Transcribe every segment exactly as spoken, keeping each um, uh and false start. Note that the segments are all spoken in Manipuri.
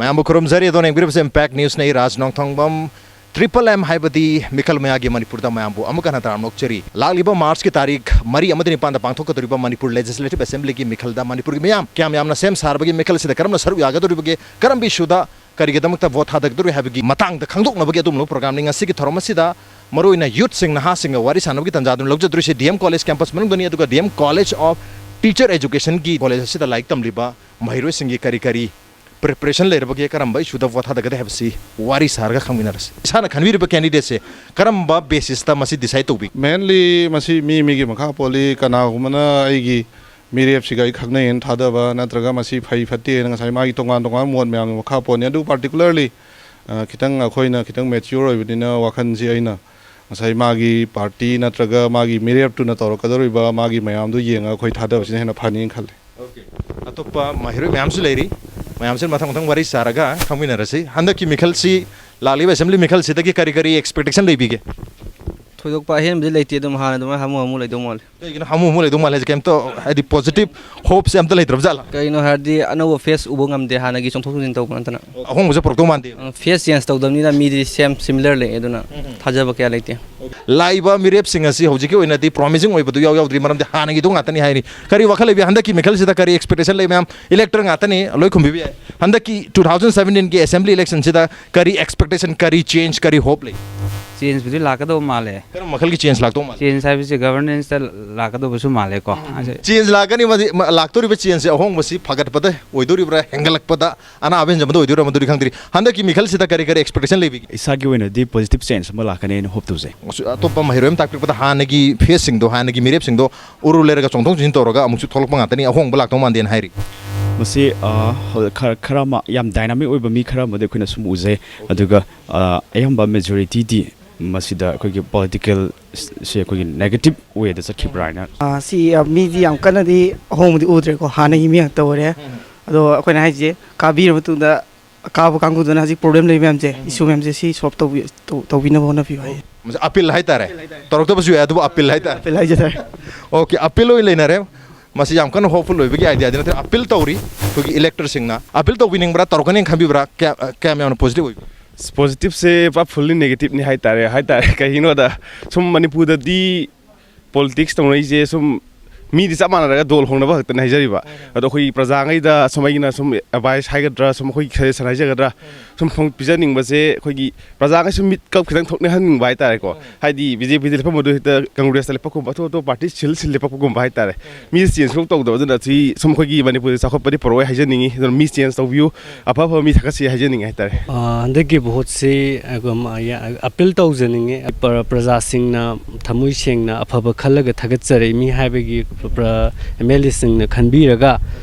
ꯃꯌꯥꯝꯕꯨ ꯈꯨꯔꯨꯝꯖꯔꯤ꯫ ꯑꯗꯣ ꯌꯦꯡꯕꯤꯔꯤꯕꯁꯦ Impact Newsꯅꯤ꯫ ꯑꯩ ꯔꯥꯖ ꯅꯣꯡꯊꯣꯡꯕꯝ꯫ Triple M ꯍꯥꯏꯕꯗꯤ ꯃꯤꯈꯜ ꯃꯌꯥꯒꯤ ꯃꯅꯤꯄꯨꯔꯗ ꯃꯌꯥꯝꯕꯨ ꯑꯃꯨꯛ ꯍꯟꯅ ꯇꯔꯥꯝꯅ ꯑꯣꯛꯆꯔꯤ꯫ ꯂꯥꯛꯂꯤꯕ ꯃꯥꯔꯆꯀꯤ ꯇꯥꯔꯤꯛ ꯃꯔꯤ ꯑꯃꯗꯤ ꯅꯤꯄꯥꯟꯗ ꯄꯥꯡꯊꯣꯛꯀꯗꯧꯔꯤꯕ ꯃꯅꯤꯄꯨꯔ Legislative Assemblyꯒꯤ ꯃꯤꯈꯜꯗ ꯃꯅꯤꯄꯨꯔꯒꯤ ꯃꯤꯌꯥꯝ ꯀꯌꯥꯝ ꯌꯥꯝꯅ ꯁꯦꯝ ꯁꯥꯔꯕꯒꯦ, ꯃꯤꯈꯜ ꯑꯁꯤꯗ ꯀꯔꯝꯅ ꯁꯔꯨꯛ ꯌꯥꯒꯗꯧꯔꯤꯕꯒꯦ, ꯀꯔꯝꯕ issueꯗ ꯀꯔꯤꯒꯤꯗꯃꯛꯇ vote ꯊꯥꯗꯒꯗꯧꯔꯤ ꯍꯥꯏꯕꯒꯤ ꯃꯇꯥꯡꯗ ꯈꯪꯗꯣꯛꯅꯕꯒꯤ ꯑꯗꯨꯒꯨꯝꯂꯕ programꯅꯤ ꯉꯁꯤꯒꯤ ꯊꯧꯔꯝ ꯑꯁꯤꯗ꯫ ꯃꯔꯨꯑꯣꯏꯅ youthꯁꯤꯡ, ꯅꯍꯥꯁꯤꯡꯒ ꯋꯥꯔꯤ ꯁꯥꯟꯅꯕꯒꯤ ꯇꯥꯟꯖꯥ ꯑꯗꯨꯝ ꯂꯧꯖꯗꯣꯔꯤꯁꯦ꯫ D M College campus ꯃꯅꯨꯡꯗꯅꯤ, ꯑꯗꯨꯒ D M College of Teacher Educationꯒꯤ college ꯑꯁꯤꯗ ꯂꯥꯏꯔꯤꯛ ꯇꯝꯂꯤꯕ ꯃꯍꯩꯔꯣꯏꯁꯤꯡꯒꯤ ꯀꯔꯤ ꯀꯔꯤ preparation ꯂꯩꯔꯕꯒꯦ, ꯀꯔꯝꯕ issueꯗ vote ꯊꯥꯗꯒꯗꯦ ꯍꯥꯏꯕꯁꯤ ꯋꯥꯔꯤ ꯁꯥꯔꯒ ꯈꯪꯃꯤꯟꯅꯔꯁꯤ꯫ ꯏꯁꯥꯅ ꯈꯟꯕꯤꯔꯤꯕ candidateꯁꯦ ꯀꯔꯝꯕ basisꯇ ꯃꯁꯤ decide ꯇꯧꯕꯤ? Mainly ꯃꯁꯤ ꯃꯤ ꯃꯤꯒꯤ ꯃꯈꯥ ꯄꯣꯜꯂꯤ꯫ ꯀꯅꯥꯒꯨꯝꯕꯅ ꯑꯩꯒꯤ ꯃꯤꯔꯦꯞꯁꯤꯒ ꯑꯩ ꯈꯪꯅꯩ ꯍꯥꯏꯅ ꯊꯥꯗꯕ, ꯅꯠꯇ꯭ꯔꯒ ꯃꯁꯤ ꯐꯩ ꯐꯠꯇꯦ ꯍꯥꯏꯅ ꯉꯁꯥꯏ ꯃꯥꯒꯤ ꯇꯣꯉꯥꯟ ꯇꯣꯉꯥꯟꯕ ꯃꯣꯠ ꯃꯌꯥꯝꯒꯤ ꯃꯈꯥ ꯄꯣꯟꯅꯤ꯫ ꯑꯗꯨ particularly, ꯑ, ꯈꯤꯇꯪ ꯑꯩꯈꯣꯏꯅ ꯈꯤꯇꯪ mature ꯑꯣꯏꯕꯅꯤꯅ ꯋꯥꯈꯜꯁꯤ ꯑꯩꯅ ꯉꯁꯥꯏ ꯃꯥꯒꯤ party ꯅꯠꯇ꯭ꯔꯒ ꯃꯥꯒꯤ ꯃꯤꯔꯦꯞꯇꯨꯅ ꯇꯧꯔꯛꯀꯗꯧꯔꯤꯕ ꯃꯥꯒꯤ ꯃꯌꯥꯝꯗꯨ ꯌꯦꯡꯉꯒ ꯑꯩꯈꯣꯏ ꯊꯥꯗꯕꯁꯤꯅ ꯍꯦꯟꯅ ꯐꯅꯤꯅ ꯈꯜꯂꯤ꯫ ꯑꯇꯣꯞꯄ ꯃꯍꯩꯔꯣꯏ ꯃꯌꯥꯝꯁꯨ ꯂꯩꯔꯤ, ꯃꯌꯥꯝꯁꯤꯅ ꯃꯊꯪ ꯃꯊꯪ ꯋꯥꯔꯤ ꯁꯥꯔꯒ ꯈꯪꯃꯤꯟꯅꯔꯁꯤ꯫ ꯍꯟꯗꯛꯀꯤ ꯃꯤꯈꯜꯁꯤ, ꯂꯥꯛꯂꯤꯕ assembly ꯃꯤꯈꯜꯁꯤꯗꯒꯤ ꯀꯔꯤ ꯀꯔꯤ expectation ꯂꯩꯕꯤꯒꯦ? ꯊꯣꯏꯗꯣꯛꯄ ꯑꯍꯦꯟꯕꯗꯤ ꯂꯩꯇꯦ, ꯑꯗꯨꯝ ꯍꯥꯟꯅ ꯑꯗꯨꯃꯥꯏꯅ ꯍꯥꯃꯨ ꯍꯥꯃꯨ ꯂꯩꯗꯧ ꯃꯥꯜꯂꯦ꯫ ꯀꯩꯒꯤꯅꯣ ꯍꯥꯃꯨ ꯍꯥꯃꯨ ꯂꯩꯗꯧ ꯃꯥꯜꯂꯦ ꯍꯥꯏꯁꯦ? ꯀꯩꯝꯇ ꯍꯥꯏꯗꯤ positive hopeꯁꯦ ꯑꯝꯇ ꯂꯩꯇ꯭ꯔꯕ ꯖꯥꯠꯂꯥ? ꯀꯩꯒꯤꯅꯣ ꯍꯥꯏꯔꯗꯤ ꯑꯅꯧꯕ face ꯎꯕ ꯉꯝꯗꯦ, ꯍꯥꯟꯅꯒꯤ ꯆꯣꯡꯊꯣꯛ ꯆꯣꯡꯁꯤꯟ ꯇꯧꯕ ꯅꯠꯇꯅ꯫ ꯑꯍꯣꯡꯕꯁꯦ ꯄꯨꯔꯛꯇꯧ ꯃꯥꯟꯗꯦ꯫ ꯑ, face change ꯇꯧꯗꯕꯅꯤꯅ ꯃꯤꯗꯤ same similar ꯂꯩ, ꯑꯗꯨꯅ ꯊꯥꯖꯕ ꯀꯌꯥ ꯂꯩꯇꯦ꯫ ꯂꯥꯛꯏꯕ ꯃꯤꯔꯦꯞꯁꯤꯡ ꯑꯁꯤ ꯍꯧꯖꯤꯛꯀꯤ ꯑꯣꯏꯅꯗꯤ promising ꯑꯣꯏꯕꯗꯨ ꯏꯌꯥꯎ ꯌꯥꯎꯗ꯭ꯔꯤ, ꯃꯔꯝꯗꯤ ꯍꯥꯟꯅꯒꯤꯗꯨ ꯉꯥꯛꯇꯅꯤ ꯍꯥꯏꯔꯤ꯫ ꯀꯔꯤ ꯋꯥꯈꯜ ꯂꯩꯕꯤ? ꯍꯟꯗꯛꯀꯤ ꯃꯤꯈꯜꯁꯤꯗ ꯀꯔꯤ expectation ꯂꯩ? ꯃꯌꯥꯝ elector ꯉꯥꯛꯇꯅꯤ, ꯂꯣꯏ ꯈꯨꯝꯕꯤꯕ ꯌꯥꯏ꯫ ꯍꯟꯗꯛꯀꯤ two thousand seventeenꯒꯤ assembly electionꯁꯤꯗ ꯀꯔꯤ expectation, ꯀꯔꯤ change, ꯀꯔꯤ hope ꯂꯩ? Changeꯕꯨꯗꯤ ꯂꯥꯛꯀꯗꯧꯕ ꯃꯥꯜꯂꯦ꯫ ꯀꯔꯝꯕ ꯃꯈꯜꯒꯤ change ꯂꯥꯛꯇꯧ ꯃꯥꯜꯂꯦ? Change ꯍꯥꯏꯕꯁꯤ governanceꯇ ꯂꯥꯛꯀꯗꯧꯕꯁꯨ ꯃꯥꯜꯂꯦꯀꯣ꯫ Change ꯂꯥꯛꯀꯅꯤ, ꯃꯗꯤ, ꯃ-, ꯂꯥꯛꯇꯧꯔꯤꯕ changeꯁꯦ ꯑꯍꯣꯡꯕꯁꯤ ꯐꯒꯠꯄꯗ ꯑꯣꯏꯗꯣꯔꯤꯕ꯭ꯔꯥ, ꯍꯦꯟꯒꯠꯂꯛꯄꯗ ꯑꯅꯥꯕ ꯍꯦꯟꯖꯟꯕꯗ ꯑꯣꯏꯗꯣꯏꯔꯥ, ꯃꯗꯨꯗꯤ ꯈꯪꯗ꯭ꯔꯤ꯫ ꯍꯟꯗꯛꯀꯤ ꯃꯤꯈꯜꯁꯤꯗ ꯀꯔꯤ ꯀꯔꯤ expectation ꯂꯩꯕꯤꯒꯦ? ꯏꯁꯥꯒꯤ ꯑꯣꯏꯅꯗꯤ positive change ꯑꯃ ꯂꯥꯛꯀꯅꯤ ꯍꯥꯏꯅ hope ꯇꯧꯖꯩ꯫ ꯑꯁ, ꯑꯇꯣꯞꯄ ꯃꯍꯩꯔꯣꯏ ꯑꯃ ꯇꯥꯛꯄꯤꯔꯛꯄꯗ ꯍꯥꯟꯅꯒꯤ faceꯁꯤꯡꯗꯣ, ꯍꯥꯟꯅꯒꯤ ꯃꯤꯔꯦꯞꯁꯤꯡꯗꯣ ꯎꯔꯨ ꯂꯩꯔꯒ ꯆꯣꯡꯊꯣꯛ ꯆꯣꯡꯁꯤꯟ ꯇꯧꯔꯒ ꯑꯃꯨꯛꯁꯨ ꯊꯣꯛꯂꯛꯄ ꯉꯥꯛꯇꯅꯤ, ꯑꯍꯣꯡꯕ ꯂꯥꯛꯇꯧ ꯃꯥꯟꯗꯦꯅ ꯍꯥꯏꯔꯤ꯫ ꯃꯁꯤ, ꯑ, ꯍꯧ-, ꯈꯔ, ꯈꯔ ꯑꯃ ꯌꯥꯝ dynamic ꯑꯣꯏꯕ ꯃꯤ ꯈꯔ ꯑꯃꯗꯤ ꯑꯩꯈꯣꯏꯅ ꯁꯨꯝ ꯎꯖꯩ, ꯑꯗꯨꯒ, ꯑ, ꯑꯌꯥꯝꯕ majorityꯗꯤ ꯃꯁꯤꯗ ꯑꯩꯈꯣꯏꯒꯤ political ꯁꯦ ꯑꯩꯈꯣꯏꯒꯤ negative wayꯗ ꯆꯠꯈꯤꯕ꯭ꯔꯥ ꯍꯥꯏꯅ꯫ ꯑꯥ, ꯁꯤ, ꯑ, ꯃꯤꯗꯤ ꯌꯥꯝ ꯀꯟꯅꯗꯤ ꯑꯍꯣꯡꯕꯗꯤ ꯎꯗ꯭ꯔꯦꯀꯣ, ꯍꯥꯟꯅꯒꯤ ꯃꯤ ꯉꯥꯛꯇ ꯑꯣꯏꯔꯦ꯫ ꯑꯗꯣ ꯑꯩꯈꯣꯏꯅ ꯍꯥꯏꯁꯦ, ꯀꯥꯕꯤꯔ ꯃꯇꯨꯡꯗ ꯑꯀꯥꯕ ꯀꯥꯡꯕꯨꯗꯨꯅ ꯍꯧꯖꯤꯛ problem ꯂꯩꯕ ꯃꯌꯥꯝꯁꯦ, issue ꯃꯌꯥꯝꯁꯦ, ꯁꯤ solve ꯇꯧꯕꯤ-, ꯇꯧ-, ꯇꯧꯕꯤꯅꯕ ꯍꯣꯠꯅꯕꯤꯌꯨ ꯍꯥꯏꯌꯦ꯫ ꯃꯁꯤ appeal ꯍꯥꯏꯇꯥꯔꯦ꯫ Appeal ꯍꯥꯏꯇꯥꯔꯦ꯫ ꯇꯧꯔꯛꯇꯕꯁꯨ ꯌꯥꯏ, ꯑꯗꯨꯕꯨ appeal ꯍꯥꯏꯇꯥꯔꯦ꯫ Appeal ꯍꯥꯏꯖ ꯇꯥꯔꯦ꯫ Okay, appeal ꯑꯣꯏꯅ ꯂꯩꯅꯔꯦ꯫ ꯃꯁꯤ ꯌꯥꯝ ꯀꯟꯅ ꯍꯣꯞꯐꯨꯜ ꯑꯣꯏꯕꯒꯤ ꯑꯥꯏꯗꯤꯌꯥꯗꯤ ꯅꯠꯇ꯭ꯔꯦ꯫ ꯑꯄꯤꯜ ꯇꯧꯔꯤ ꯑꯩꯈꯣꯏꯒꯤ ꯏꯂꯦꯛꯇꯔꯁꯤꯡꯅ꯫ ꯑꯄꯤꯜ ꯇꯧꯕꯤꯅꯤꯡꯕ꯭ꯔꯥ, ꯇꯧꯔꯛꯀꯅꯤ ꯈꯟꯕꯤꯕ꯭ꯔꯥ? ꯀꯌꯥ-, ꯀꯌꯥꯝ ꯌꯥꯝꯅ ꯄꯣꯖꯤꯇꯤꯚ ꯑꯣꯏꯕ꯭ꯔꯥ? ꯄꯣꯖꯤꯇꯤꯚꯁꯦ ꯄꯨꯔꯥ ꯐꯨꯜꯂꯤ ꯅꯦꯒꯦꯇꯤꯚꯅꯤ ꯍꯥꯏ ꯇꯥꯔꯦ꯫ ꯍꯥꯏ ꯇꯥꯔꯦ꯫ ꯀꯩꯒꯤꯅꯣꯗ, ꯁꯨꯝ ꯃꯅꯤꯄꯨꯔꯗꯗꯤ ꯄꯣꯂꯤꯇꯤꯛꯁ ꯇꯧꯅꯔꯤꯁꯦ ꯁꯨꯝ ꯃꯤꯗꯤ ꯆꯞ ꯃꯥꯟꯅꯔꯒ ꯗꯣꯜ ꯍꯣꯡꯅꯕ ꯈꯛꯇꯅꯤ ꯍꯥꯏꯖꯔꯤꯕ꯫ ꯑꯗꯣ ꯑꯩꯈꯣꯏꯒꯤ ꯄ꯭ꯔꯖꯥꯉꯩꯗ ꯁꯨꯝ ꯑꯩꯅ ꯁꯨꯝ ꯑꯦꯗꯚꯥꯏꯁ ꯍꯥꯏꯒꯗ꯭ꯔꯥ, ꯁꯨꯝ ꯑꯩꯈꯣꯏꯒꯤ ꯁꯖꯦꯁꯟ ꯍꯥꯏꯖꯒꯗ꯭ꯔꯥ, ꯁꯨꯝ ꯐꯣꯡ-, ꯄꯤꯖꯅꯤꯡꯕꯁꯦ, ꯑꯩꯈꯣꯏꯒꯤ ꯄ꯭ꯔꯖꯥꯉꯩ ꯁꯨꯝ ꯃꯤꯠ ꯀꯞ ꯈꯤꯇꯪ ꯊꯣꯛꯅꯍꯟꯅꯤꯡꯕ ꯍꯥꯏ ꯇꯥꯔꯦꯀꯣ꯫ ꯍꯥꯏꯗꯤ ꯕꯤ ꯖꯦ ꯄꯤꯗ ꯂꯦꯞꯄꯝꯕꯗꯣ ꯍꯦꯛꯇ ꯀꯪꯒ꯭ꯔꯦꯁꯇ ꯂꯦꯞꯄꯛꯀꯨꯝꯕ, ꯑꯇꯣꯞ ꯑꯇꯣꯞꯄ ꯄꯥꯔꯇꯤ ꯁꯤꯜ ꯁꯤꯜ ꯂꯦꯞꯄꯛꯄꯒꯨꯝꯕ ꯍꯥꯏ ꯇꯥꯔꯦ꯫ ꯃꯤꯁꯦ ꯆꯦꯟꯖ ꯁꯨꯝ ꯇꯧꯗꯕ, ꯑꯗꯨꯅ ꯁꯤ ꯁꯨꯝ ꯑꯩꯈꯣꯏꯒꯤ ꯃꯅꯤꯄꯨꯔꯗ ꯆꯥꯎꯈꯠꯄꯗꯤ ꯄꯨꯔꯛꯑꯣꯏ ꯍꯥꯏꯖꯅꯤꯡꯉꯤ꯫ ꯑꯗꯨꯅ ꯃꯤ ꯆꯦꯟꯖ ꯇꯧꯕꯤꯌꯨ, ꯑꯐ ꯑꯐꯕ ꯃꯤ ꯊꯥꯒꯠꯁꯤ ꯍꯥꯏꯖꯅꯤꯡꯉꯤ ꯍꯥꯏ ꯇꯥꯔꯦ꯫ ꯑ, ꯍꯟꯗꯛꯀꯤ ꯚꯣꯠꯁꯤ, ꯑ, ꯑꯄꯤꯜ ꯇꯧꯖꯅꯤꯡꯉꯤ꯫ ꯄ꯭ꯔ-, ꯄ꯭ꯔꯖꯥꯁꯤꯡꯅ ꯊꯃꯣꯏ ꯁꯦꯡꯅ ꯑꯐꯕ ꯈꯜꯂꯒ ꯊꯥꯒꯠꯆꯔꯛꯏ ꯃꯤ ꯍꯥꯏꯕꯒꯤ ꯄ꯭ꯔ-, ꯑꯦꯝ ꯑꯦꯜ ꯑꯦꯁꯤꯡꯅ ꯈꯟꯕꯤꯔꯒ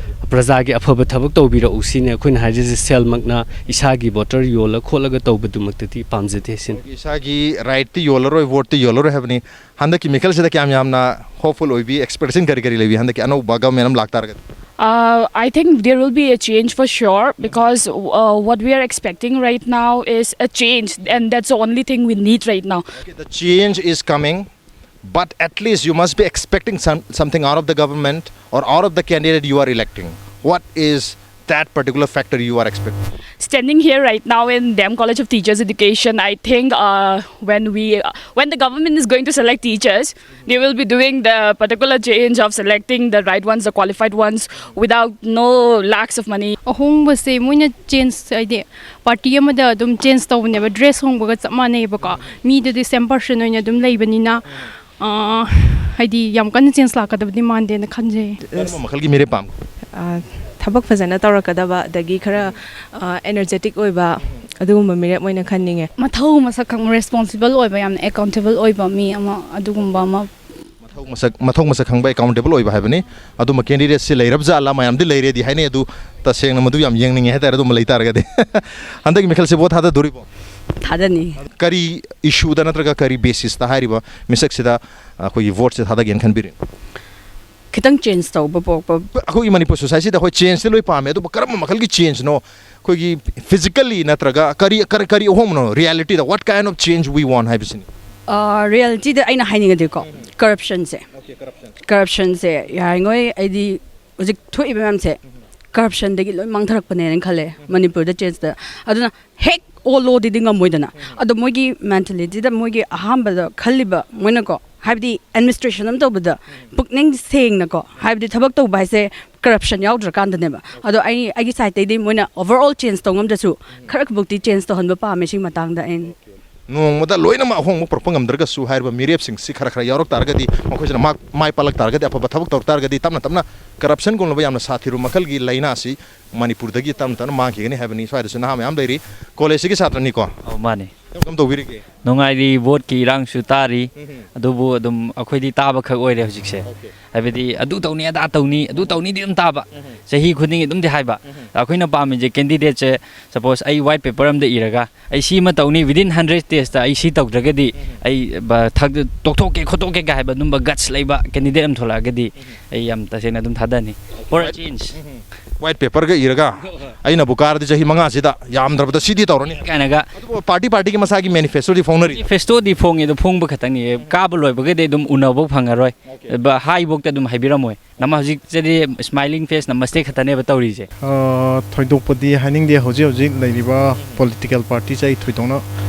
ꯄ꯭ꯔꯖꯥꯒꯤ ꯑꯐꯕ ꯊꯕꯛ ꯇꯧꯕꯤꯔꯛꯎ ꯁꯤꯅꯤ ꯑꯩꯈꯣꯏꯅ ꯍꯥꯏꯖꯔꯤꯁꯦ꯫ ꯁꯦꯜꯃꯛꯅ ꯏꯁꯥꯒꯤ ꯚꯣꯇꯔ ꯌꯣꯜꯂ ꯈꯣꯠꯂꯒ ꯇꯧꯕꯗꯨꯃꯛꯇꯗꯤ ꯄꯥꯝꯖꯗꯦ ꯁꯤꯅꯤ꯫ ꯏꯁꯥꯒꯤ ꯔꯥꯏꯠꯇꯤ ꯌꯣꯜꯂꯔꯣꯏ, ꯚꯣꯠꯇꯤ ꯌꯣꯜꯂꯔꯣꯏ ꯍꯥꯏꯕꯅꯤ꯫ ꯍꯟꯗꯛꯀꯤ ꯃꯤꯈꯜꯁꯤꯗ ꯀꯌꯥꯝ ꯌꯥꯝꯅ ꯍꯣꯞꯐꯨꯜ ꯑꯣꯏꯕꯤ, ꯑꯦꯛꯁꯄꯦꯛꯇꯦꯁꯟ ꯀꯔꯤ ꯀꯔꯤ ꯂꯩꯕꯤ ꯍꯟꯗꯛꯀꯤ ꯑꯅꯧꯕ ꯒꯚꯔꯟꯃꯦꯟ ꯑꯃ ꯂꯥꯛꯇꯥꯔꯒꯗꯤ? Uh, I think there will be a change for sure because uh, what we are expecting right now is a change, and that's the only thing we need right now. Okay, the change is coming, but at least you must be expecting some, something out of the government or out of the candidate you are electing. What is that particular factor you are expecting? Standing here right now in Dem College of Teachers Education, I think uh, when we uh, when the government is going to select teachers, they will be doing the particular change of selecting the right ones, the qualified ones, without no lakhs of money. ꯑꯍꯣꯡꯕꯁꯦ ꯃꯣꯏꯅ ꯆꯦꯟꯖ, ꯍꯥꯏꯗꯤ ꯄꯥꯔꯇꯤ ꯑꯃꯗ ꯑꯗꯨꯝ ꯆꯦꯟꯖ ꯇꯧꯕꯅꯦꯕ, ꯗ꯭ꯔꯦꯁ ꯍꯣꯡꯕꯒ ꯆꯞ ꯃꯥꯟꯅꯩꯕꯀꯣ꯫ ꯃꯤꯗꯨꯗꯤ ꯁꯦꯝ ꯄꯔꯁꯟ ꯑꯣꯏꯅ ꯑꯗꯨꯝ ꯂꯩꯕꯅꯤꯅ, ꯑꯥ, ꯍꯥꯏꯗꯤ ꯌꯥꯝ ꯀꯟꯅ ꯆꯦꯟꯖ ꯂꯥꯛꯀꯗꯕꯗꯤ ꯃꯥꯟꯗꯦꯅ ꯈꯟꯖꯩ꯫ ꯀꯔꯝꯕ ꯃꯈꯜꯒꯤ ꯃꯤꯔꯦꯞ ꯄꯥꯝꯒꯦ? ꯑꯥ, ꯊꯕꯛ ꯐꯖꯅ ꯇꯧꯔꯛꯀꯗꯕ, ꯑꯗꯒꯤ ꯈꯔ ꯑꯦꯅꯔꯖꯦꯇꯤꯛ ꯑꯣꯏꯕ, ꯑꯗꯨꯒꯨꯝꯕ ꯃꯤꯔꯦꯞ ꯑꯣꯏꯅ ꯈꯟꯅꯤꯡꯉꯦ꯫ ꯃꯊꯧ ꯃꯁꯛ ꯈꯪꯕ, ꯔꯦꯁꯄꯣꯟꯁꯤꯕꯜ ꯑꯣꯏꯕ, ꯌꯥꯝꯅ ꯑꯦꯀꯥꯎꯟꯇꯦꯕꯜ ꯑꯣꯏꯕ ꯃꯤ ꯑꯃ, ꯑꯗꯨꯒꯨꯝꯕ ꯑꯃ꯫ ꯃꯊꯧ ꯃꯁꯛ, ꯃꯊꯧ ꯃꯁꯛ ꯈꯪꯕ, ꯑꯦꯀꯥꯎꯟꯇꯦꯕꯜ ꯑꯣꯏꯕ ꯍꯥꯏꯕꯅꯤ꯫ ꯑꯗꯨꯝꯕ ꯀꯦꯟꯗꯤꯗꯦꯠꯁꯤ ꯂꯩꯔꯕ ꯖꯥꯠꯂꯥ? ꯃꯌꯥꯝꯗꯤ ꯂꯩꯔꯦꯗꯤ ꯍꯥꯏꯅꯩ, ꯑꯗꯨ ꯇꯁꯦꯡꯅ ꯃꯗꯨ ꯌꯥꯝ ꯌꯦꯡꯅꯤꯡꯉꯦ ꯍꯥꯏꯇꯥꯔꯦ, ꯑꯗꯨꯝꯕ ꯂꯩ ꯇꯥꯔꯒꯗꯤ꯫ ꯍꯟꯗꯛꯀꯤ ꯃꯤꯈꯜꯁꯦ ꯚꯣꯠ ꯊꯥꯗꯗꯣꯔꯤꯕꯣ? ꯊꯥꯗꯅꯤ꯫ ꯀꯔꯤ ꯏꯁꯨꯗ ꯅꯠꯇ꯭ꯔꯒ ꯀꯔꯤ ꯕꯦꯁꯤꯁꯇ ꯍꯥꯏꯔꯤꯕ ꯃꯤꯁꯛꯁꯤꯗ ꯑꯩꯈꯣꯏꯒꯤ ꯚꯣꯠꯁꯦ ꯊꯥꯗꯒꯦꯅ ꯈꯟꯕꯤꯔꯤ? ꯈꯤꯇꯪ ꯆꯦꯟꯖ ꯇꯧꯕ ꯄꯣꯛꯄ꯫ ꯑꯩꯈꯣꯏꯒꯤ ꯃꯅꯤꯄꯨꯔ ꯁꯣꯁꯥꯏꯇꯤꯗ ꯑꯩꯈꯣꯏ ꯆꯦꯟꯖꯇꯤ ꯂꯣꯏ ꯄꯥꯝꯃꯦ, ꯑꯗꯨꯕꯨ ꯀꯔꯝꯕ ꯃꯈꯜꯒꯤ ꯆꯦꯟꯖꯅꯣ? ꯑꯩꯈꯣꯏꯒꯤ ꯐꯤꯖꯤꯀꯦꯜꯂꯤ ꯅꯠꯇ꯭ꯔꯒ ꯀꯔꯤ, ꯀꯔꯤ, ꯀꯔꯤ ꯑꯍꯣꯡꯕꯅꯣ? ꯔꯤꯌꯦꯂꯤꯇꯤꯗ what kind of change we want ꯍꯥꯏꯕꯁꯤꯅꯤ꯫ ꯑꯥ, ꯔꯤꯌꯦꯂꯤꯇꯤꯗ ꯑꯩꯅ ꯍꯥꯏꯅꯤꯡꯉꯗꯤꯀꯣ, ꯀꯔꯞꯁꯟꯁꯦ꯫ ꯀꯔꯞꯁꯟꯁꯦ ꯌꯥꯔꯤꯉꯣꯏ ꯑꯩꯗꯤ ꯍꯧꯖꯤꯛ ꯊꯣꯛꯏꯕ ꯃꯌꯥꯝꯁꯦ ꯀꯔꯞꯁꯟꯗꯒꯤ ꯂꯣꯏ ꯃꯥꯡꯊꯔꯛꯄꯅꯦꯅ ꯈꯜꯂꯦ ꯃꯅꯤꯄꯨꯔꯗ ꯆꯦꯟꯖꯇ꯫ ꯑꯗꯨꯅ ꯍꯦꯛ ꯑꯣꯜꯂꯣꯗꯤꯗꯤ ꯉꯝꯃꯣꯏꯗꯅ꯫ ꯑꯗꯣ ꯃꯣꯏꯒꯤ ꯃꯦꯟꯇꯦꯂꯤꯇꯤꯗ ꯃꯣꯏꯒꯤ ꯑꯍꯥꯟꯕꯗ ꯈꯜꯂꯤꯕ ꯃꯣꯏꯅꯀꯣ, ꯍꯥꯏꯕꯗꯤ ꯑꯦꯗꯃꯤꯅꯤꯁꯇ꯭ꯔꯦꯁꯟ ꯑꯃ ꯇꯧꯕꯗ ꯄꯨꯛꯅꯤꯡ ꯁꯦꯡꯅꯀꯣ, ꯍꯥꯏꯕꯗꯤ ꯊꯕꯛ ꯇꯧꯕ ꯍꯥꯏꯁꯦ ꯀꯔꯞꯁꯟ ꯌꯥꯎꯗ꯭ꯔꯀꯥꯟꯗꯅꯦꯕ꯫ ꯑꯗꯣ ꯑꯩ, ꯑꯩꯒꯤ ꯁꯥꯏꯠꯇꯩꯗꯤ ꯃꯣꯏꯅ ꯑꯣꯚꯔ ꯑꯣꯜ ꯆꯦꯟꯖ ꯇꯧ ꯉꯝꯗ꯭ꯔꯁꯨ ꯈꯔꯕꯨꯛꯇꯤ ꯆꯦꯟꯖ ꯇꯧꯍꯟꯕ ꯄꯥꯝꯃꯦ ꯁꯤꯒꯤ ꯃꯇꯥꯡꯗ ꯑꯩꯅ꯫ ꯅꯣꯡꯃꯗ ꯂꯣꯏꯅꯃꯛ ꯑꯍꯣꯡꯕ ꯄꯨꯔꯛꯄ ꯉꯝꯗ꯭ꯔꯒꯁꯨ, ꯍꯥꯏꯔꯤꯕ ꯃꯤꯔꯦꯞꯁꯤꯡꯁꯤ ꯈꯔ ꯈꯔ ꯌꯥꯎꯔꯛ ꯇꯥꯔꯒꯗꯤ, ꯃꯈꯣꯏꯁꯤꯅ ꯃꯥ-, ꯃꯥꯏ ꯄꯥꯛꯂꯛ ꯇꯥꯔꯒꯗꯤ, ꯑꯐꯕ ꯊꯕꯛ ꯇꯧꯔꯛ ꯇꯥꯔꯒꯗꯤ, ꯇꯞꯅ ꯇꯞꯅ ꯀꯔꯞꯁꯟꯒꯨꯝꯂꯕ ꯌꯥꯝꯅ ꯁꯥꯊꯤꯔꯕ ꯃꯈꯜꯒꯤ ꯂꯥꯏꯅꯥꯁꯤ ꯃꯅꯤꯄꯨꯔꯗꯒꯤ ꯇꯞꯅ ꯇꯞꯅ ꯃꯥꯡꯈꯤꯒꯅꯤ ꯍꯥꯏꯕꯅꯤ꯫ ꯁ꯭ꯋꯥꯏꯗꯁꯨ ꯅꯍꯥ ꯃꯌꯥꯝ ꯂꯩꯔꯤ꯫ ꯀꯣꯂꯦꯖꯁꯤꯒꯤ ꯁꯥꯇ꯭ꯔꯅꯤꯀꯣ? ꯑꯧ, ꯃꯥꯅꯤ꯫ ꯀꯔꯝ ꯇꯧꯕꯤꯔꯤꯒꯦ? ꯅꯨꯡꯉꯥꯏꯔꯤ, ꯚꯣꯠꯀꯤ ꯏꯔꯥꯡꯁꯨ ꯇꯥꯔꯤ꯫ ꯎꯝ꯫ ꯑꯗꯨꯕꯨ ꯑꯗꯨꯝ ꯑꯩꯈꯣꯏꯗꯤ ꯇꯥꯕ ꯈꯛ ꯑꯣꯏꯔꯦ ꯍꯧꯖꯤꯛꯁꯦ꯫ ꯑꯣꯀꯦ꯫ ꯍꯥꯏꯕꯗꯤ ꯑꯗꯨ ꯇꯧꯅꯤ, ꯑꯗꯥ ꯇꯧꯅꯤ, ꯑꯗꯨ ꯇꯧꯅꯤꯗꯤ ꯑꯗꯨꯝ ꯇꯥꯕ꯫ ꯎꯝ꯫ ꯆꯍꯤ ꯈꯨꯗꯤꯡꯒꯤ ꯑꯗꯨꯝꯗꯤ ꯍꯥꯏꯕ꯫ ꯎꯝ꯫ ꯑꯩꯈꯣꯏꯅ ꯄꯥꯝꯃꯤꯁꯦ ꯀꯦꯟꯗꯤꯗꯦꯠꯁꯦ, ꯁꯄꯣꯁ ꯑꯩ ꯋꯥꯏꯠ ꯄꯦꯄꯔ ꯑꯃꯗ ꯏꯔꯒ ꯑꯩ ꯁꯤ ꯑꯃ ꯇꯧꯅꯤ, within hundred daysꯇ ꯑꯩ ꯁꯤ ꯇꯧꯗ꯭ꯔꯒꯗꯤ ꯎꯝ꯫ ꯑꯩ ꯕ-, ꯊꯛ-, ꯇꯣꯛꯊꯣꯛꯀꯦ ꯈꯣꯠꯇꯣꯛꯀꯦ ꯀꯥꯏ ꯍꯥꯏꯕ ꯑꯗꯨꯝꯕ ꯒꯠꯁ ꯂꯩꯕ ꯀꯦꯟꯗꯤꯗꯦꯠ ꯑꯃ ꯊꯣꯛꯂꯛꯑꯒꯗꯤ ꯎꯝ꯫ ꯑꯩ ꯌꯥꯝ ꯇꯁꯦꯡꯅ ꯑꯗꯨꯝ ꯊꯥꯗꯅꯤ꯫ For a change꯫ ꯎꯝ꯫ ꯋꯥꯏꯠ ꯄꯦꯄꯔꯒ ꯏꯔꯒ ꯑꯩꯅꯕꯨ ꯀꯥꯔꯗꯤ ꯆꯍꯤ ꯃꯉꯥꯁꯤꯗ ꯌꯥꯝꯗ꯭ꯔꯕꯗ ꯁꯤꯗꯤ ꯇꯧꯔꯅꯤ꯫ ꯀꯥꯏꯅꯒ꯫ ꯑꯗꯨꯕꯨ ꯄꯥꯔꯇꯤ ꯄꯥꯔꯇꯤꯒꯤ ꯃꯁꯥꯒꯤ ꯃꯦꯅꯤꯐꯦꯁꯇꯣꯗꯤ ꯐꯣꯡꯅꯔꯤ꯫ ꯃꯦꯅꯤꯐꯦꯁꯇꯣꯗꯤ ꯐꯣꯡꯉꯦ, ꯑꯗꯣ ꯐꯣꯡꯕ ꯈꯛꯇꯪꯅꯤ꯫ ꯀꯥꯕ ꯂꯣꯏꯕꯒꯗꯤ ꯑꯗꯨꯝ ꯎꯅꯕ ꯐꯪꯉꯔꯣꯏ꯫ ꯑꯣꯀꯦ꯫ ꯕ-, ꯍꯥꯏꯕꯣꯛꯇ ꯑꯗꯨꯝ ꯍꯥꯏꯕꯤꯔꯝꯃꯣꯏ꯫ ꯅꯃ ꯍꯧꯖꯤꯛꯇꯗꯤ ꯁ꯭ꯃꯥꯏꯂꯤꯡ ꯐꯦꯁ ꯅꯃꯁꯇꯦ ꯈꯛꯇꯅꯦꯕ ꯇꯧꯔꯤꯁꯦ꯫ ꯑ, ꯊꯣꯏꯗꯣꯛꯄꯗꯤ ꯍꯥꯏꯅꯤꯡꯗꯦ꯫ ꯍꯧꯖꯤꯛ ꯍꯧꯖꯤꯛ ꯂꯩꯔꯤꯕ ꯄꯣꯂꯤꯇꯤꯀꯦꯜ ꯄꯥꯔꯇꯤꯁꯦ ꯑꯩ ꯊꯣꯏꯗꯣꯛꯅ,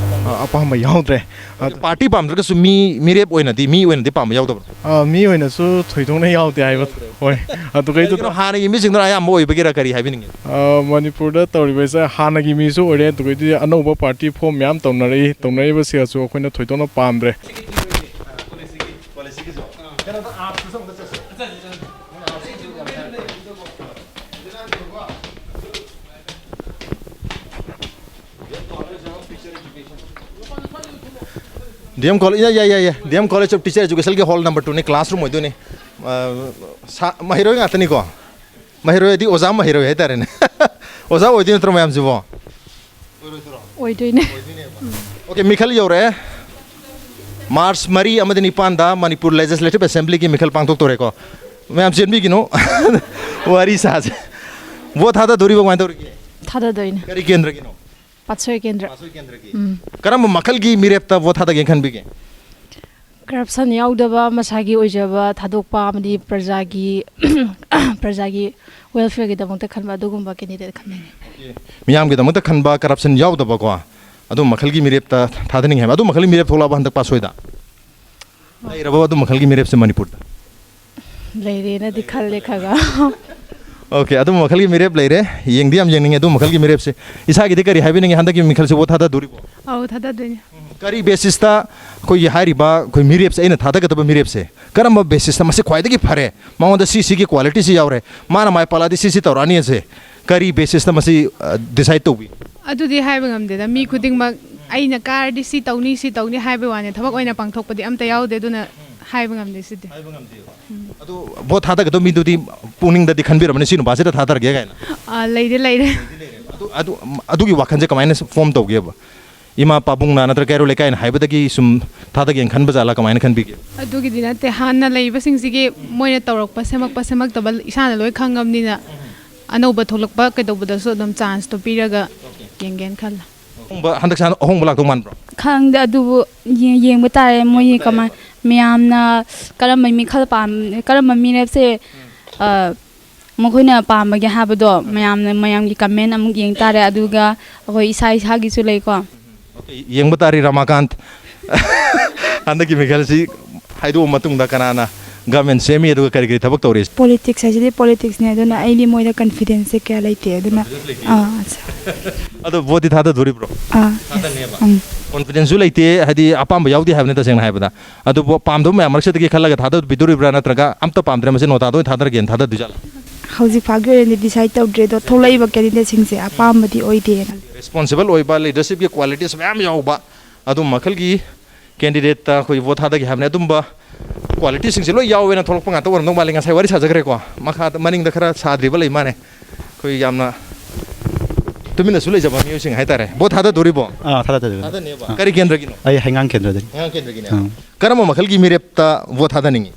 ꯑ, ꯑꯄꯥꯝꯕ ꯌꯥꯎꯗ꯭ꯔꯦ꯫ ꯑꯗꯨ ꯄꯥꯔꯇꯤ ꯄꯥꯝꯗ꯭ꯔꯒꯁꯨ ꯃꯤ, ꯃꯤꯔꯦꯞ ꯑꯣꯏꯅꯗꯤ, ꯃꯤ ꯑꯣꯏꯅꯗꯤ ꯄꯥꯝꯕ ꯌꯥꯎꯗꯕ꯭ꯔꯣ? ꯑ, ꯃꯤ ꯑꯣꯏꯅꯁꯨ ꯊꯣꯏꯗꯣꯛꯅ ꯌꯥꯎꯗꯦ ꯍꯥꯏꯕ꯫ ꯍꯣꯏ꯫ ꯑꯗꯨꯒꯩꯗꯨ ꯀꯩꯒꯤꯅꯣ, ꯍꯥꯟꯅꯒꯤ ꯃꯤꯁꯤꯡꯗꯨꯅ ꯑꯌꯥꯝꯕ ꯑꯣꯏꯕꯒꯤꯔ, ꯀꯔꯤ ꯍꯥꯏꯕꯤꯅꯤꯡꯉꯤ? ꯑ, ꯃꯅꯤꯄꯨꯔꯗ ꯇꯧꯔꯤꯕꯁꯦ ꯍꯥꯟꯅꯒꯤ ꯃꯤꯁꯨ ꯑꯣꯏꯔꯦ, ꯑꯗꯨꯒꯩꯗꯤ ꯑꯅꯧꯕ ꯄꯥꯔꯇꯤ ꯐꯣꯝ ꯃꯌꯥꯝ ꯇꯧꯅꯔꯛꯏ꯫ ꯇꯧꯅꯔꯤꯕꯁꯤꯒꯁꯨ ꯑꯩꯈꯣꯏꯅ ꯊꯣꯏꯗꯣꯛꯅ ꯄꯥꯝꯗ꯭ꯔꯦ꯫ ꯗꯤ ꯑꯦꯝ ꯀꯣꯂꯦꯖ, ꯌꯥꯏ, ꯌꯥꯏ, ꯌꯥꯏ, ꯌꯥꯏ꯫ D M College of Teacher Educationꯒꯤ hall number twoꯅꯤ, classroom ꯑꯣꯏꯗꯣꯏꯅꯤ꯫ ꯑ, ꯁꯥ-, ꯃꯍꯩꯔꯣꯏ ꯉꯥꯛꯇꯅꯤꯀꯣ? ꯃꯍꯩꯔꯣꯏ ꯍꯥꯏꯗꯤ ꯑꯣꯖꯥ ꯃꯍꯩꯔꯣꯏ ꯍꯥꯏꯇꯥꯔꯦꯅꯦ꯫ ꯑꯣꯖꯥ ꯑꯣꯏꯗꯣꯏ ꯅꯠꯇ꯭ꯔꯣ ꯃꯌꯥꯝꯁꯤꯕꯣ? ꯑꯣꯏꯗꯣꯏꯅꯦ꯫ ꯑꯣꯀꯦ, ꯃꯤꯈꯜ ꯌꯧꯔꯛꯑꯦ꯫ ꯃꯥꯔꯆ ꯃꯔꯤ ꯑꯃꯗꯤ ꯅꯤꯄꯥꯟꯗ ꯃꯅꯤꯄꯨꯔ Legislative Assemblyꯒꯤ ꯃꯤꯈꯜ ꯄꯥꯡꯊꯣꯛꯇꯣꯔꯦꯀꯣ꯫ ꯃꯌꯥꯝ ꯆꯦꯟꯕꯤꯒꯤꯅꯣ꯫ ꯋꯥꯔꯤ ꯁꯥꯁꯦ꯫ ꯚꯣꯠ ꯊꯥꯗꯗꯣꯔꯤꯕ ꯀꯃꯥꯏꯅ ꯇꯧꯔꯤꯒꯦ? ꯊꯥꯗꯗꯣꯏꯅꯦ꯫ ꯀꯔꯤ ꯀꯦꯟꯗ꯭ꯔꯒꯤꯅꯣ? ꯄꯥꯠꯁꯣꯏ ꯀꯦꯟꯗ꯭ꯔ꯫ ꯄꯥꯠꯁꯣꯏ ꯀꯦꯟꯗ꯭ꯔꯒꯤ꯫ ꯎꯝ꯫ ꯀꯔꯝꯕ ꯃꯈꯜꯒꯤ ꯃꯤꯔꯦꯞꯇ ꯚꯣꯠ ꯊꯥꯗꯒꯦꯅ ꯈꯟꯕꯤꯒꯦ? ꯀꯔꯞꯁꯟ ꯌꯥꯎꯗꯕ, ꯃꯁꯥꯒꯤ ꯑꯣꯏꯖꯕ ꯊꯥꯗꯣꯛꯄ ꯑꯃꯗꯤ ꯄ꯭ꯔꯖꯥꯒꯤ ꯄ꯭ꯔꯖꯥꯒꯤ ꯋꯦꯜꯐꯤꯌꯔꯒꯤꯗꯃꯛꯇ ꯈꯟꯕ ꯑꯗꯨꯒꯨꯝꯕ ꯀꯦꯟꯗꯤꯗꯦꯠ ꯈꯟꯅꯤꯡꯉꯤ꯫ ꯃꯤꯌꯥꯝꯒꯤꯗꯃꯛꯇ ꯈꯟꯕ, ꯀꯔꯞꯁꯟ ꯌꯥꯎꯗꯕꯀꯣ, ꯑꯗꯨꯝ ꯃꯈꯜꯒꯤ ꯃꯤꯔꯦꯞꯇ ꯊꯥꯗꯅꯤꯡꯉꯦ ꯍꯥꯏꯕ꯫ ꯑꯗꯨꯝ ꯃꯈꯜꯒꯤ ꯃꯤꯔꯦꯞ ꯊꯣꯛꯂꯛꯑꯕ ꯍꯟꯗꯛ ꯄꯥꯁ ꯍꯣꯏꯗ? ꯂꯩꯔꯕ ꯑꯗꯨꯝ ꯃꯈꯜꯒꯤ ꯃꯤꯔꯦꯞꯁꯦ ꯃꯅꯤꯄꯨꯔꯗ? ꯂꯩꯔꯦꯅꯗꯤ ꯈꯜꯂꯦ ꯈꯔ꯫ ꯑꯣꯀꯦ, ꯑꯗꯨꯝ ꯃꯈꯜꯒꯤ ꯃꯤꯔꯦꯞ ꯂꯩꯔꯦ꯫ ꯌꯦꯡꯗꯤ ꯌꯥꯝ ꯌꯦꯡꯅꯤꯡꯉꯦ ꯑꯗꯨꯝ ꯃꯈꯜꯒꯤ ꯃꯤꯔꯦꯞꯁꯦ꯫ ꯏꯁꯥꯒꯤꯗꯤ ꯀꯔꯤ ꯍꯥꯏꯕꯤꯅꯤꯡꯉꯤ? ꯍꯟꯗꯛꯀꯤ ꯃꯤꯈꯜꯁꯤꯕꯨ ꯊꯥꯗꯗꯣꯔꯤꯕꯣ? ꯑꯧ, ꯊꯥꯗꯗꯣꯏꯅꯦ꯫ ꯀꯔꯤ ꯕꯦꯁꯤꯁꯇ ꯑꯩꯈꯣꯏꯒꯤ ꯍꯥꯏꯔꯤꯕ ꯑꯩꯈꯣꯏ ꯃꯤꯔꯦꯞꯁꯦ, ꯑꯩꯅ ꯊꯥꯗꯒꯗꯕ ꯃꯤꯔꯦꯞꯁꯦ ꯀꯔꯝꯕ ꯕꯦꯁꯤꯁꯇ ꯃꯁꯤ ꯈ꯭ꯋꯥꯏꯗꯒꯤ ꯐꯔꯦ, ꯃꯉꯣꯟꯗ ꯁꯤ ꯁꯤꯒꯤ ꯀ꯭ꯋꯥꯂꯤꯇꯤꯁꯤ ꯌꯥꯎꯔꯦ, ꯃꯥꯅ ꯃꯥꯏ ꯄꯥꯛꯂꯛꯑꯗꯤ ꯁꯤ ꯁꯤ ꯇꯧꯔꯛꯑꯅꯤ ꯑꯁꯦ ꯀꯔꯤ ꯕꯦꯁꯤꯁꯇ ꯃꯁꯤ ꯗꯤꯁꯥꯏꯗ ꯇꯧꯕꯤ? ꯑꯗꯨꯗꯤ ꯍꯥꯏꯕ ꯉꯝꯗꯦꯗ, ꯃꯤ ꯈꯨꯗꯤꯡꯃꯛ ꯑꯩꯅ ꯀꯥꯔꯗꯤ ꯁꯤ ꯇꯧꯅꯤ, ꯁꯤ ꯇꯧꯅꯤ ꯍꯥꯏꯕ ꯋꯥꯅꯤ, ꯊꯕꯛ ꯑꯣꯏꯅ ꯄꯥꯡꯊꯣꯛꯄꯗꯤ ꯑꯝꯇ ꯌꯥꯎꯗꯦ, ꯑꯗꯨꯅ ꯍꯥꯏꯕ ꯉꯝꯗꯦ ꯁꯤꯗꯤ꯫ ꯑꯗꯨ ꯚꯣꯠ ꯊꯥꯗꯒꯗꯕ ꯃꯤꯗꯨꯗꯤ ꯄꯨꯛꯅꯤꯡꯗꯗꯤ ꯈꯟꯕꯤꯔꯕꯅꯤ, ꯁꯤ ꯅꯨꯄꯥꯁꯤꯗ ꯊꯥꯗꯔꯒꯦ ꯀꯥꯏꯅ? ꯑꯥ, ꯂꯩꯔꯦ, ꯂꯩꯔꯦ꯫ ꯑꯗꯨ, ꯑꯗꯨ, ꯑꯗꯨꯒꯤ ꯋꯥꯈꯜꯁꯦ ꯀꯃꯥꯏꯅ ꯐꯣꯝ ꯇꯧꯒꯦꯕ? ꯏꯃꯥ ꯄꯥꯕꯨꯡꯅ ꯅꯠꯇ꯭ꯔꯒ ꯀꯩꯔꯣꯜ ꯂꯩꯀꯥꯏꯅ ꯍꯥꯏꯕꯗꯒꯤ ꯁꯨꯝ ꯊꯥꯗꯒꯦꯅ ꯈꯟꯕ ꯖꯥꯠꯂꯥ, ꯀꯃꯥꯏꯅ ꯈꯟꯕꯤꯒꯦ? ꯑꯗꯨꯒꯤꯗꯤ ꯅꯠꯇꯦ, ꯍꯥꯟꯅ ꯂꯩꯕꯁꯤꯡꯁꯤꯒꯤ ꯃꯣꯏꯅ ꯇꯧꯔꯛꯄ, ꯁꯦꯝꯃꯛꯄ, ꯁꯦꯝꯃꯛꯇꯕ ꯏꯁꯥꯅ ꯂꯣꯏ ꯈꯪꯉꯕꯅꯤꯅ, ꯑꯅꯧꯕ ꯊꯣꯛꯂꯛꯄ ꯀꯩꯗꯧꯕꯗꯁꯨ ꯑꯗꯨꯝ ꯆꯥꯟꯁꯇꯣ ꯄꯤꯔꯒ ꯌꯦꯡꯒꯦꯅ ꯈꯜꯂꯦ꯫ ꯑꯍꯣꯡꯕ, ꯍꯟꯗꯛ ꯁꯥ ꯑꯍꯣꯡꯕ ꯂꯥꯛꯇꯧ ꯃꯥꯟꯕ꯭ꯔꯣ? ꯈꯪꯗꯦ, ꯑꯗꯨꯕꯨ ꯌꯦ- ꯌꯦꯡꯕ ꯇꯥꯔꯦ ꯃꯣꯏꯒꯤ ꯀꯃꯥꯏ, ꯃꯌꯥꯝꯅ ꯀꯔꯝꯕ ꯃꯤꯈꯜ ꯄꯥꯝ, ꯀꯔꯝꯕ ꯃꯤꯔꯦꯞꯁꯦ, ꯑ, ꯃꯈꯣꯏꯅ ꯄꯥꯝꯕꯒꯦ ꯍꯥꯏꯕꯗꯣ ꯃꯌꯥꯝꯅ, ꯃꯌꯥꯝꯒꯤ ꯀꯃꯦꯟ ꯑꯃꯨꯛ ꯌꯦꯡ ꯇꯥꯔꯦ꯫ ꯑꯗꯨꯒ ꯑꯩꯈꯣꯏ ꯏꯁꯥ ꯏꯁꯥꯒꯤꯁꯨ ꯂꯩꯀꯣ꯫ ꯌꯦꯡꯕ ꯇꯥꯔꯤ ꯔꯥꯃꯥꯀꯥꯟꯠ꯫ ꯍꯟꯗꯛꯀꯤ ꯃꯤꯈꯜꯁꯤ ꯍꯥꯏꯗꯣꯛꯑ ꯃꯇꯨꯡꯗ ꯀꯅꯥꯅ ꯒꯃꯦꯟ ꯁꯦꯝꯃꯤ, ꯑꯗꯨꯒ ꯀꯔꯤ ꯀꯔꯤ ꯊꯕꯛ ꯇꯧꯔꯤ? ꯄꯣꯂꯤꯇꯤꯛꯁ ꯍꯥꯏꯁꯤꯗꯤ ꯄꯣꯂꯤꯇꯤꯛꯁꯅꯦ, ꯑꯗꯨꯅ ꯑꯩꯗꯤ ꯃꯣꯏꯗ ꯀꯟꯐꯤꯗꯦꯟꯁꯁꯦ ꯀꯌꯥ ꯂꯩꯇꯦ꯫ ꯑꯗꯨꯅ ꯑꯥ, ꯑꯠꯆꯥ꯫ ꯑꯗꯣ ꯚꯣꯠꯇꯤ ꯊꯥꯗꯗꯣꯔꯤꯕ꯭ꯔꯣ? ꯑꯥ, ꯊꯥꯗꯅꯦꯕ? ꯎꯝ꯫ ꯀꯣꯟꯐꯤꯗꯦꯟꯁꯁꯨ ꯂꯩꯇꯦ, ꯍꯥꯏꯗꯤ ꯑꯄꯥꯝꯕ ꯌꯥꯎꯗꯦ ꯍꯥꯏꯕꯅꯤ ꯇꯁꯦꯡꯅ ꯍꯥꯏꯕꯗ꯫ ꯑꯗꯨꯕꯨ ꯄꯥꯝꯗꯕ ꯃꯌꯥꯝ ꯃꯔꯛꯁꯤꯗꯒꯤ ꯈꯜꯂꯒ ꯊꯥꯗꯕꯤꯗꯣꯔꯤꯕ꯭ꯔꯥ, ꯅꯠꯇ꯭ꯔꯒ ꯑꯝꯇ ꯄꯥꯝꯗ꯭ꯔꯦ ꯃꯁꯤ ꯅꯣꯇꯥꯗ ꯑꯣꯏꯅ ꯊꯥꯗꯔꯒꯦꯅ ꯊꯥꯗꯗꯣꯏꯖꯥꯠꯂꯥ? ꯍꯧꯖꯤꯛ ꯐꯥꯎꯒꯤ ꯑꯣꯏꯅꯗꯤ ꯗꯤꯁꯥꯏꯗ ꯇꯧꯗ꯭ꯔꯦ, ꯑꯗꯣ ꯊꯣꯛꯂꯛꯏꯕ ꯀꯦꯟꯗꯤꯗꯦꯠꯁꯤꯡꯁꯦ ꯑꯄꯥꯝꯕꯗꯤ ꯑꯣꯏꯗꯦꯅ꯫ ꯔꯦꯁꯄꯣꯟꯁꯤꯕꯜ ꯑꯣꯏꯕ, ꯂꯤꯗꯔꯁꯤꯞꯀꯤ ꯀ꯭ꯋꯥꯂꯤꯇꯤꯁ ꯃꯌꯥꯝ ꯌꯥꯎꯕ ꯑꯗꯨꯝ ꯃꯈꯜꯒꯤ ꯀꯦꯟꯗꯤꯗꯦꯠꯇ ꯑꯩꯈꯣꯏ ꯚꯣꯠ ꯊꯥꯗꯒꯦ ꯍꯥꯏꯕꯅꯤ꯫ ꯑꯗꯨꯝꯕ ꯀ꯭ꯋꯥꯂꯤꯇꯤꯁꯤꯡꯁꯦ ꯂꯣꯏ ꯌꯥꯎꯋꯦꯅ ꯊꯣꯛꯂꯛꯄ ꯉꯥꯛꯇ ꯑꯣꯏꯔꯝꯗꯧ ꯃꯥꯜꯂꯤ꯫ ꯉꯁꯥꯏ ꯋꯥꯔꯤ ꯁꯥꯖꯈ꯭ꯔꯦꯀꯣ, ꯃꯈꯥ ꯃꯅꯤꯡꯗ ꯈꯔ ꯁꯥꯗ꯭ꯔꯤꯕ ꯂꯩ ꯃꯥꯅꯦ꯫ ꯑꯩꯈꯣꯏ ꯌꯥꯝꯅ ꯇꯨꯃꯤꯟꯅꯁꯨ ꯂꯩꯖꯕ ꯃꯤꯑꯣꯏꯁꯤꯡ ꯍꯥꯏꯇꯥꯔꯦ꯫ ꯚꯣꯠ ꯊꯥꯗꯗꯣꯔꯤꯕꯣ? ꯑꯥ, ꯊꯥꯗꯗꯣꯏꯅꯦ꯫ ꯊꯥꯗꯅꯦꯕ꯫ ꯑꯥ꯫ ꯀꯔꯤ ꯀꯦꯟꯗ꯭ꯔꯒꯤꯅꯣ? ꯑꯩ ꯍꯩꯉꯥꯡ ꯀꯦꯟꯗ꯭ꯔꯗꯒꯤ꯫ ꯍꯩꯉꯥꯡ ꯀꯦꯟꯗ꯭ꯔꯒꯤꯅꯦ꯫ ꯑꯥ꯫ ꯀꯔꯝꯕ ꯃꯈꯜꯒꯤ ꯃꯤꯔꯦꯞꯇ ꯚꯣꯠ ꯊꯥꯗꯅꯤꯡꯉꯤ?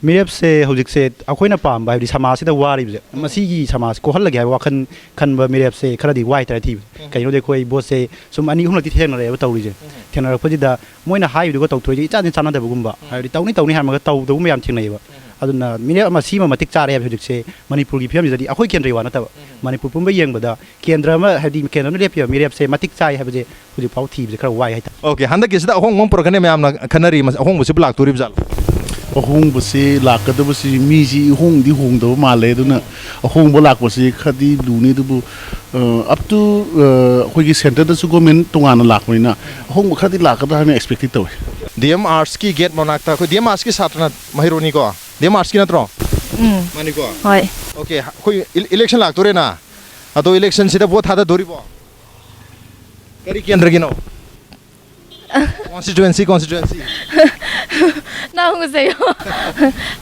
ꯃꯤꯔꯦꯞꯁꯦ ꯍꯧꯖꯤꯛꯁꯦ ꯑꯩꯈꯣꯏꯅ ꯄꯥꯝꯕ, ꯍꯥꯏꯕꯗꯤ ꯁꯃꯥꯖꯁꯤꯗ ꯋꯥꯔꯤꯕꯁꯦ, ꯃꯁꯤꯒꯤ ꯁꯃꯥꯖ ꯀꯣꯛꯍꯜꯂꯒꯦ ꯍꯥꯏꯕ ꯋꯥꯈꯜ ꯈꯟꯕ ꯃꯤꯔꯦꯞꯁꯦ ꯈꯔꯗꯤ ꯋꯥꯏ ꯍꯥꯏꯇꯥꯔꯦ ꯊꯤꯕ꯫ ꯀꯩꯒꯤꯅꯣꯗꯤ ꯑꯩꯈꯣꯏ ꯚꯣꯠꯁꯦ ꯁꯨꯝ ꯑꯅꯤ ꯑꯍꯨꯝꯂꯛꯇꯤ ꯊꯦꯡꯅꯔꯛꯑꯦꯕ ꯇꯧꯔꯤꯁꯦ꯫ ꯈꯦꯠꯅꯔꯛꯄꯁꯤꯗ ꯃꯣꯏꯅ ꯍꯥꯏꯔꯤꯗꯨꯒ ꯇꯧꯊꯣꯔꯛꯏꯁꯦ ꯏꯆꯥꯟꯗꯤ ꯆꯥꯟꯅꯗꯕꯒꯨꯝꯕ, ꯍꯥꯏꯕꯗꯤ ꯇꯧꯅꯤ ꯇꯧꯅꯤ ꯍꯥꯏꯔꯝꯃꯒ ꯇꯧꯗꯕꯒꯨꯝꯕ ꯌꯥꯝ ꯊꯦꯡꯅꯩꯌꯦꯕ꯫ ꯑꯗꯨꯅ ꯃꯤꯔꯦꯞ ꯑꯃ ꯁꯤꯃ ꯃꯇꯤꯛ ꯆꯥꯔꯦ ꯍꯥꯏꯕ ꯍꯧꯖꯤꯛꯁꯦ ꯃꯅꯤꯄꯨꯔꯒꯤ ꯐꯤꯕꯝꯁꯤꯗꯗꯤ ꯑꯩꯈꯣꯏ ꯀꯦꯟꯗ꯭ꯔꯒꯤ ꯋꯥ ꯅꯠꯇꯕ ꯃꯅꯤꯄꯨꯔ ꯄꯨꯝꯕ ꯌꯦꯡꯕꯗ ꯀꯦꯟꯗ꯭ꯔ ꯑꯃ, ꯍꯥꯏꯕꯗꯤ ꯀꯦꯟꯗ꯭ꯔ ꯑꯃꯅ ꯂꯦꯞꯄꯤꯕ ꯃꯤꯔꯦꯞꯁꯦ ꯃꯇꯤꯛ ꯆꯥꯏ ꯍꯥꯏꯕꯁꯦ ꯍꯧꯖꯤꯛꯐꯥꯎ ꯊꯤꯕꯁꯦ ꯈꯔ ꯋꯥꯏ ꯍꯥꯏꯇꯥꯔꯦ꯫ ꯑꯣꯀꯦ, ꯍꯟꯗꯛꯀꯤꯁꯤꯗ ꯑꯍꯣꯡꯕ ꯑꯃ ꯄꯨꯔꯛꯀꯅꯤ ꯃꯌꯥꯝꯅ ꯈꯟꯅꯔꯤ, ꯃꯁꯤ ꯑꯍꯣꯡꯕꯁꯤꯕꯨ ꯂꯥꯛꯇꯣꯔꯤꯕ ꯖꯥꯠꯂꯣ? ꯑꯍꯣꯡꯕꯁꯤ ꯂꯥꯛꯀꯗꯕꯁꯤ ꯃꯤꯁꯤ ꯍꯣꯡꯗꯤ ꯍꯣꯡꯗꯕ ꯃꯥꯜꯂꯦ, ꯑꯗꯨꯅ ꯑꯍꯣꯡꯕ ꯂꯥꯛꯄꯁꯤ ꯈꯔꯗꯤ ꯂꯨꯅꯤ, ꯑꯗꯨꯕꯨ ꯑꯞ ꯇꯨ ꯑꯩꯈꯣꯏꯒꯤ ꯁꯦꯟꯇꯔꯗꯁꯨ ꯒꯣꯔꯃꯦꯟ ꯇꯣꯉꯥꯟꯅ ꯂꯥꯛꯄꯅꯤꯅ ꯑꯍꯣꯡꯕ ꯈꯔꯗꯤ ꯂꯥꯛꯀꯗ꯭ꯔꯥ ꯍꯥꯏꯅ ꯑꯦꯛꯁꯄꯦꯛꯇꯤ ꯇꯧꯏ꯫ ꯗꯤ ꯑꯦꯝ ꯑꯥꯔꯠꯁꯀꯤ ꯒꯦꯠ ꯃꯅꯥꯛꯇ ꯑꯩꯈꯣꯏ ꯗꯤ ꯑꯦꯝ ꯑꯥꯔꯠꯁꯀꯤ ꯁꯥꯇ꯭ꯔꯅ ꯃꯍꯩꯔꯣꯏꯅꯤꯀꯣ? ꯗꯤ ꯑꯦꯝ ꯑꯥꯔꯠꯁꯀꯤ ꯅꯠꯇ꯭ꯔꯣ? ꯎꯝ꯫ ꯃꯥꯅꯤꯀꯣ? ꯍꯣꯏ꯫ ꯑꯣꯀꯦ, ꯑꯩꯈꯣꯏ ꯏꯂꯦꯛꯁꯟ ꯂꯥꯛꯇꯣꯔꯦꯅ, ꯑꯗꯣ ꯏꯂꯦꯛꯁꯟꯁꯤꯗ ꯚꯣꯠ ꯊꯥꯗꯗꯣꯔꯤꯕꯣ? ꯀꯔꯤ ꯀꯦꯟꯗ꯭ꯔꯒꯤꯅꯣ? ꯀꯣꯟꯁꯇꯤꯇ꯭ꯋꯦꯟꯁꯤ, ꯀꯣꯟꯁꯇꯤꯇ꯭ꯋꯦꯟꯁꯤ꯫ ꯅꯪ ꯍꯪꯉꯨꯁꯦꯌꯣ꯫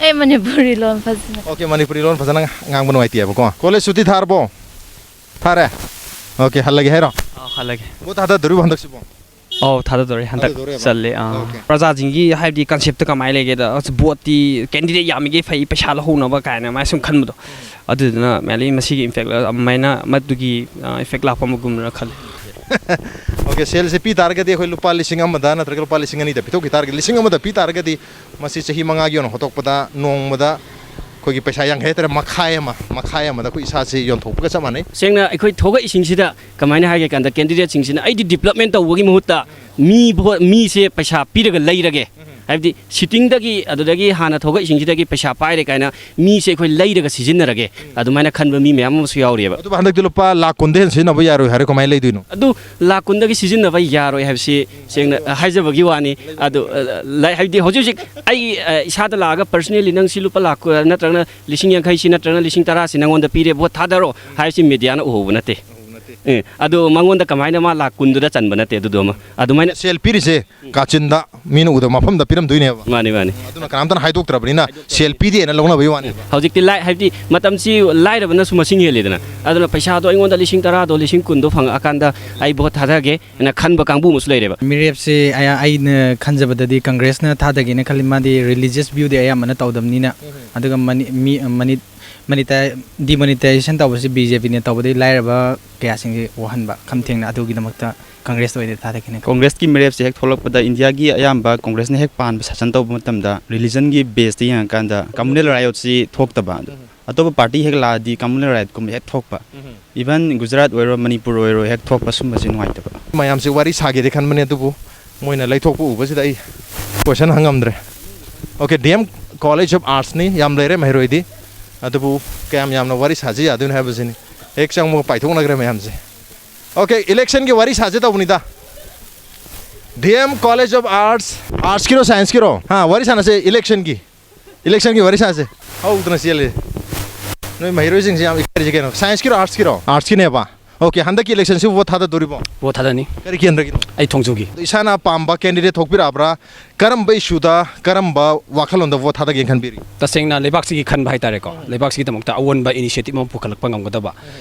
ꯑꯩ ꯃꯅꯤꯄꯨꯔꯤ ꯂꯣꯟ ꯐꯖꯅ ꯑꯣꯀꯦ, ꯃꯅꯤꯄꯨꯔꯤ ꯂꯣꯟ ꯐꯖꯅ ꯉꯥꯡꯕ ꯅꯨꯡꯉꯥꯏꯇꯦꯕꯀꯣ꯫ ꯀꯣꯂꯦꯖ ꯁꯨꯇꯤ ꯊꯥꯔꯕꯣ? ꯊꯥꯔꯦ? ꯑꯣꯀꯦ, ꯍꯜꯂꯒꯦ ꯍꯥꯏꯔꯣ? ꯑꯥꯎ, ꯍꯜꯂꯒꯦ꯫ ꯚꯣꯠ ꯊꯥꯗꯗꯣꯔꯤꯕꯣ ꯍꯟꯗꯛꯁꯤꯕꯣ? ꯑꯧ, ꯊꯥꯗꯗꯣꯔꯦ꯫ ꯍꯟꯗꯛ ꯊꯥꯗꯗꯣꯔꯦꯕ? ꯆꯜꯂꯦ, ꯑꯥ꯫ ꯑꯣꯀꯦ꯫ ꯄ꯭ꯔꯖꯥꯁꯤꯡꯒꯤ ꯍꯥꯏꯕꯗꯤ ꯀꯟꯁꯦꯞꯇ ꯀꯃꯥꯏꯅ ꯂꯩꯒꯦꯗ, ꯑꯁ, ꯚꯣꯠꯇꯤ ꯀꯦꯟꯗꯤꯗꯦꯠ ꯌꯥꯝꯃꯤꯒꯩ ꯐꯩ, ꯄꯩꯁꯥ ꯂꯧꯍꯧꯅꯕ ꯀꯥꯏꯅ ꯑꯗꯨꯃꯥꯏꯅ ꯁꯨꯝ ꯈꯟꯕꯗꯣ꯫ ꯑꯗꯨꯗꯨꯅ mainly ꯃꯁꯤꯒꯤ ꯏꯝꯄꯦꯛ ꯑꯗꯨꯃꯥꯏꯅ ꯃꯗꯨꯒꯤ, ꯑ, ꯏꯐꯦꯛ ꯂꯥꯛꯄ ꯑꯃꯒꯨꯝꯅ ꯈꯜꯂꯤ꯫ ꯑꯣꯀꯦ, ꯁꯦꯜꯁꯦ ꯄꯤ ꯇꯥꯔꯒꯗꯤ ꯑꯩꯈꯣꯏ ꯂꯨꯄꯥ ꯂꯤꯁꯤꯡ ꯑꯃꯗ ꯅꯠꯇ꯭ꯔꯒ ꯂꯨꯄꯥ ꯂꯤꯁꯤꯡ ꯑꯅꯤꯗ ꯄꯤꯊꯣꯛꯈꯤ ꯇꯥꯔꯒꯗꯤ, ꯂꯤꯁꯤꯡ ꯑꯃꯗ ꯄꯤ ꯇꯥꯔꯒꯗꯤ ꯃꯁꯤ ꯆꯍꯤ ꯃꯉꯥꯒꯤ ꯑꯣꯏꯅ ꯍꯣꯠꯇꯣꯛꯄꯗ ꯅꯣꯡꯃꯗ ꯑꯩꯈꯣꯏꯒꯤ ꯄꯩꯁꯥ ꯌꯥꯡꯈꯩ ꯍꯥꯏꯇꯥꯔꯦ, ꯃꯈꯥꯏ ꯑꯃ, ꯃꯈꯥꯏ ꯑꯃꯗ ꯑꯩꯈꯣꯏ ꯏꯁꯥꯁꯤ ꯌꯣꯟꯊꯣꯛꯄꯒ ꯆꯞ ꯃꯥꯟꯅꯩ꯫ ꯁꯦꯡꯅ ꯑꯩꯈꯣꯏ ꯊꯣꯛꯂꯛꯏꯁꯤꯡꯁꯤꯗ ꯀꯃꯥꯏꯅ ꯍꯥꯏꯒꯦ ꯀꯥꯟꯗ, ꯀꯦꯟꯗꯤꯗꯦꯠꯁꯤꯡꯁꯤꯅ ꯑꯩꯗꯤ ꯗꯤꯕ꯭ꯂꯞꯃꯦꯟ ꯇꯧꯕꯒꯤ ꯃꯍꯨꯠꯇ ꯃꯤ ꯚꯣꯠ, ꯃꯤꯁꯦ ꯄꯩꯁꯥ ꯄꯤꯔꯒ ꯂꯩꯔꯒꯦ, ꯍꯥꯏꯕꯗꯤ ꯁꯤꯇꯤꯡꯗꯒꯤ, ꯑꯗꯨꯗꯒꯤ ꯍꯥꯟꯅ ꯊꯣꯛꯂꯛꯏꯁꯤꯡꯁꯤꯗꯒꯤ ꯄꯩꯁꯥ ꯄꯥꯏꯔꯦ ꯀꯥꯏꯅ ꯃꯤꯁꯦ ꯑꯩꯈꯣꯏ ꯂꯩꯔꯒ ꯁꯤꯖꯤꯟꯅꯔꯒꯦ, ꯑꯗꯨꯃꯥꯏꯅ ꯈꯟꯕ ꯃꯤ ꯃꯌꯥꯝ ꯑꯃꯁꯨ ꯌꯥꯎꯔꯤꯑꯕ꯫ ꯑꯗꯨꯕꯨ ꯍꯟꯗꯛꯇꯤ ꯂꯨꯄꯥ ꯂꯥꯛ ꯀꯨꯟꯗ ꯍꯦꯟꯅ ꯁꯤꯖꯤꯟꯅꯕ ꯌꯥꯔꯣꯏ ꯍꯥꯏꯔꯦ, ꯀꯃꯥꯏꯅ ꯂꯩꯗꯣꯏꯅꯣ? ꯑꯗꯨ ꯂꯥꯛ ꯀꯨꯟꯗꯒꯤ ꯁꯤꯖꯤꯟꯅꯕ ꯌꯥꯔꯣꯏ ꯍꯥꯏꯕꯁꯤ ꯁꯦꯡꯅ, ꯑ, ꯍꯥꯏꯖꯕꯒꯤ ꯋꯥꯅꯤ꯫ ꯑꯗꯨ, ꯑ, ꯂꯥꯏ-, ꯍꯥꯏꯕꯗꯤ ꯍꯧꯖꯤꯛ ꯍꯧꯖꯤꯛ ꯑꯩ, ꯑ, ꯏꯁꯥꯗ ꯂꯥꯛꯑꯒ personally ꯅꯪ ꯁꯤ ꯂꯨꯄꯥ ꯂꯥꯛ ꯀꯨ-, ꯅꯠꯇ꯭ꯔꯒꯅ ꯂꯤꯁꯤꯡ ꯌꯥꯡꯈꯩꯁꯤ ꯅꯠꯇ꯭ꯔꯒꯅ ꯂꯤꯁꯤꯡ ꯇꯔꯥꯁꯤ ꯅꯪꯉꯣꯟꯗ ꯄꯤꯔꯦ, ꯚꯣꯠ ꯊꯥꯗꯔꯣ ꯍꯥꯏꯕꯁꯤ ꯃꯦꯗꯤꯌꯥꯅ ꯎꯍꯧꯕ ꯅꯠꯇꯦ꯫ ꯑꯦ, ꯑꯗꯣ ꯃꯉꯣꯟꯗ ꯀꯃꯥꯏꯅ ꯃꯥ ꯂꯥꯛ ꯀꯨꯟꯗꯨꯗ ꯆꯟꯕ ꯅꯠꯇꯦ ꯑꯗꯨꯗꯣ ꯑꯃ꯫ ꯑꯗꯨꯃꯥꯏꯅ ꯁꯦꯜ ꯄꯤꯔꯤꯁꯦ ꯀꯥꯆꯤꯟꯗ ꯃꯤꯅ ꯎꯗꯕ ꯃꯐꯝꯗ ꯄꯤꯔꯝꯗꯣꯏꯅꯦꯕ꯫ ꯃꯥꯅꯤ, ꯃꯥꯅꯤ꯫ ꯑꯗꯨꯅ ꯀꯅꯥꯝꯇꯅ ꯍꯥꯏꯗꯣꯛꯇ꯭ꯔꯕꯅꯤꯅ ꯁꯦꯜ ꯄꯤꯗꯦꯅ ꯂꯧꯅꯕꯒꯤ ꯋꯥꯅꯦꯕ꯫ ꯍꯧꯖꯤꯛꯇꯤ ꯂꯥꯏ-, ꯍꯥꯏꯕꯗꯤ ꯃꯇꯝꯁꯤ ꯂꯥꯏꯔꯕꯅꯁꯨ ꯃꯁꯤꯡ ꯍꯦꯜꯂꯤꯗꯅ꯫ ꯑꯗꯨꯅ ꯄꯩꯁꯥꯗꯣ ꯑꯩꯉꯣꯟꯗ ꯂꯤꯁꯤꯡ ꯇꯔꯥꯗꯣ, ꯂꯤꯁꯤꯡ ꯀꯨꯟꯗꯣ ꯐꯪꯉꯛꯑꯀꯥꯟꯗ ꯑꯩ ꯚꯣꯠ ꯊꯥꯗꯒꯦ ꯍꯥꯏꯅ ꯈꯟꯕ ꯀꯥꯡꯕꯨ ꯑꯃꯁꯨ ꯂꯩꯔꯦꯕ꯫ ꯃꯤꯔꯦꯞꯁꯦ ꯑꯩ-, ꯑꯩꯅ ꯈꯟꯖꯕꯗꯗꯤ ꯀꯪꯒ꯭ꯔꯦꯁꯅ ꯊꯥꯗꯒꯦꯅ ꯈꯜꯂꯤ꯫ ꯃꯥꯗꯤ religious view ꯗꯤ ꯑꯌꯥꯝꯕꯅ ꯇꯧꯗꯕꯅꯤꯅ꯫ ꯑꯗꯨꯒ ꯃꯅꯤ-, ꯃꯤ-, ꯃꯅꯤ-, ꯃꯅꯤꯇꯥꯏ-, demonetization ꯇꯧꯕꯁꯤ ꯕꯤ ꯖꯦ ꯄꯤꯅ ꯇꯧꯕꯗꯒꯤ ꯂꯥꯏꯔꯕ ꯀꯌꯥꯁꯤꯡꯁꯤ ꯋꯥꯍꯟꯕ ꯈꯝ ꯊꯦꯡꯅ꯫ ꯑꯗꯨꯒꯤꯗꯃꯛꯇ ꯀꯪꯒ꯭ꯔꯦꯁꯇ ꯑꯣꯏꯅ ꯊꯥꯗꯈꯤꯅꯦ꯫ ꯀꯣꯡꯒ꯭ꯔꯦꯁꯀꯤ ꯃꯤꯔꯦꯞꯁꯦ ꯍꯦꯛ ꯊꯣꯛꯂꯛꯄꯗ ꯏꯟꯗꯤꯌꯥꯒꯤ ꯑꯌꯥꯝꯕ ꯀꯣꯡꯒ꯭ꯔꯦꯁꯅ ꯍꯦꯛ ꯄꯥꯟꯕ ꯁꯥꯁꯟ ꯇꯧꯕ ꯃꯇꯝꯗ ꯔꯤꯂꯤꯖꯟꯒꯤ ꯕꯦꯁꯇ ꯌꯦꯡꯉꯀꯥꯟꯗ ꯀꯝꯃꯨꯅꯦꯜ ꯔꯥꯏꯠꯁꯤ ꯊꯣꯛꯇꯕ꯫ ꯑꯇꯣꯞꯄ ꯄꯥꯔꯇꯤ ꯍꯦꯛ ꯂꯥꯛꯑꯗꯤ ꯀꯝꯃꯨꯅꯦꯜ ꯔꯥꯏꯠꯀꯨꯝꯕ ꯍꯦꯛ ꯊꯣꯛꯄ꯫ ꯏꯚꯟ ꯒꯨꯖꯔꯥꯠ ꯑꯣꯏꯔꯣ, ꯃꯅꯤꯄꯨꯔ ꯑꯣꯏꯔꯣ, ꯍꯦꯛ ꯊꯣꯛꯄ ꯁꯨꯝꯕꯁꯤ ꯅꯨꯡꯉꯥꯏꯇꯕ꯫ ꯃꯌꯥꯝꯁꯦ ꯋꯥꯔꯤ ꯁꯥꯒꯦꯗꯤ ꯈꯟꯕꯅꯦ, ꯑꯗꯨꯕꯨ ꯃꯣꯏꯅ ꯂꯩꯊꯣꯛꯄ ꯎꯕꯁꯤꯗ ꯑꯩ ꯀꯣꯏꯁꯟ ꯍꯪꯉꯝꯗ꯭ꯔꯦ꯫ Okay, D M college of ꯑꯥꯔꯠꯁꯅꯤ, ꯌꯥꯝ ꯂꯩꯔꯦ ꯃꯍꯩꯔꯣꯏꯗꯤ, ꯑꯗꯨꯕꯨ ꯀꯌꯥꯝ ꯌꯥꯝꯅ ꯋꯥꯔꯤ ꯁꯥꯖꯤ ꯌꯥꯗꯣꯏꯅꯣ ꯍꯥꯏꯕꯁꯤꯅꯤ꯫ ꯍꯦꯛ ꯆꯪꯕꯒ ꯄꯥꯏꯊꯣꯛꯅꯈ꯭ꯔꯦ ꯃꯌꯥꯝꯁꯦ꯫ ꯑꯣꯀꯦ, ꯏꯂꯦꯛꯁꯟꯒꯤ ꯋꯥꯔꯤ ꯁꯥꯁꯦ ꯇꯧꯕꯅꯤꯗ꯫ D M college of arts, ꯑꯥꯔꯠꯁꯀꯤꯔꯣ ꯁꯥꯏꯟꯁꯀꯤꯔꯣ? ꯍꯥ, ꯋꯥꯔꯤ ꯁꯥꯟꯅꯁꯦ ꯏꯂꯦꯛꯁꯟꯒꯤ꯫ ꯏꯂꯦꯛꯁꯟꯒꯤ ꯋꯥꯔꯤ ꯁꯥꯁꯦ꯫ ꯍꯧꯗꯅ ꯆꯦꯜꯂꯤ꯫ ꯅꯣꯏ ꯃꯍꯩꯔꯣꯏꯁꯤꯡꯁꯦ ꯌꯥꯝ ꯏꯀꯥꯏꯔꯤꯁꯦ ꯀꯩꯅꯣ? ꯁꯥꯏꯟꯁꯀꯤꯔꯣ, ꯑꯥꯔꯠꯁꯀꯤꯔꯣ? ꯑꯥꯔꯠꯁꯀꯤꯅꯦꯕ꯫ ꯑꯣꯀꯦ, ꯍꯟꯗꯛꯀꯤ ꯏꯂꯦꯛꯁꯟꯁꯤꯕꯨ ꯚꯣꯠ ꯊꯥꯗꯗꯣꯔꯤꯕꯣ? ꯚꯣꯠ ꯊꯥꯗꯅꯤ꯫ ꯀꯔꯤ ꯀꯦꯟꯗ꯭ꯔꯒꯤꯅꯣ? ꯑꯩ ꯊꯣꯡꯖꯨꯒꯤ꯫ ꯏꯁꯥꯅ ꯄꯥꯝꯕ ꯀꯦꯟꯗꯤꯗꯦꯠ ꯊꯣꯛꯄꯤꯔꯛꯑꯕ꯭ꯔꯥ? ꯀꯔꯝꯕ ꯏꯁꯨꯗ, ꯀꯔꯝꯕ ꯋꯥꯈꯜꯂꯣꯟꯗ ꯚꯣꯠ ꯊꯥꯗꯒꯦꯅ ꯈꯟꯕꯤꯔꯤ? ꯇꯁꯦꯡꯅ ꯂꯩꯕꯥꯛꯁꯤꯒꯤ ꯈꯟꯕ ꯍꯥꯏꯇꯥꯔꯦꯀꯣ, ꯂꯩꯕꯥꯛꯁꯤꯒꯤꯗꯃꯛꯇ ꯑꯑꯣꯟꯕ ꯏꯅꯤꯁꯤꯌꯦꯇꯤꯞ ꯑꯃ ꯄꯨꯈꯠꯂꯛꯄ ꯉꯝꯒꯗꯕ,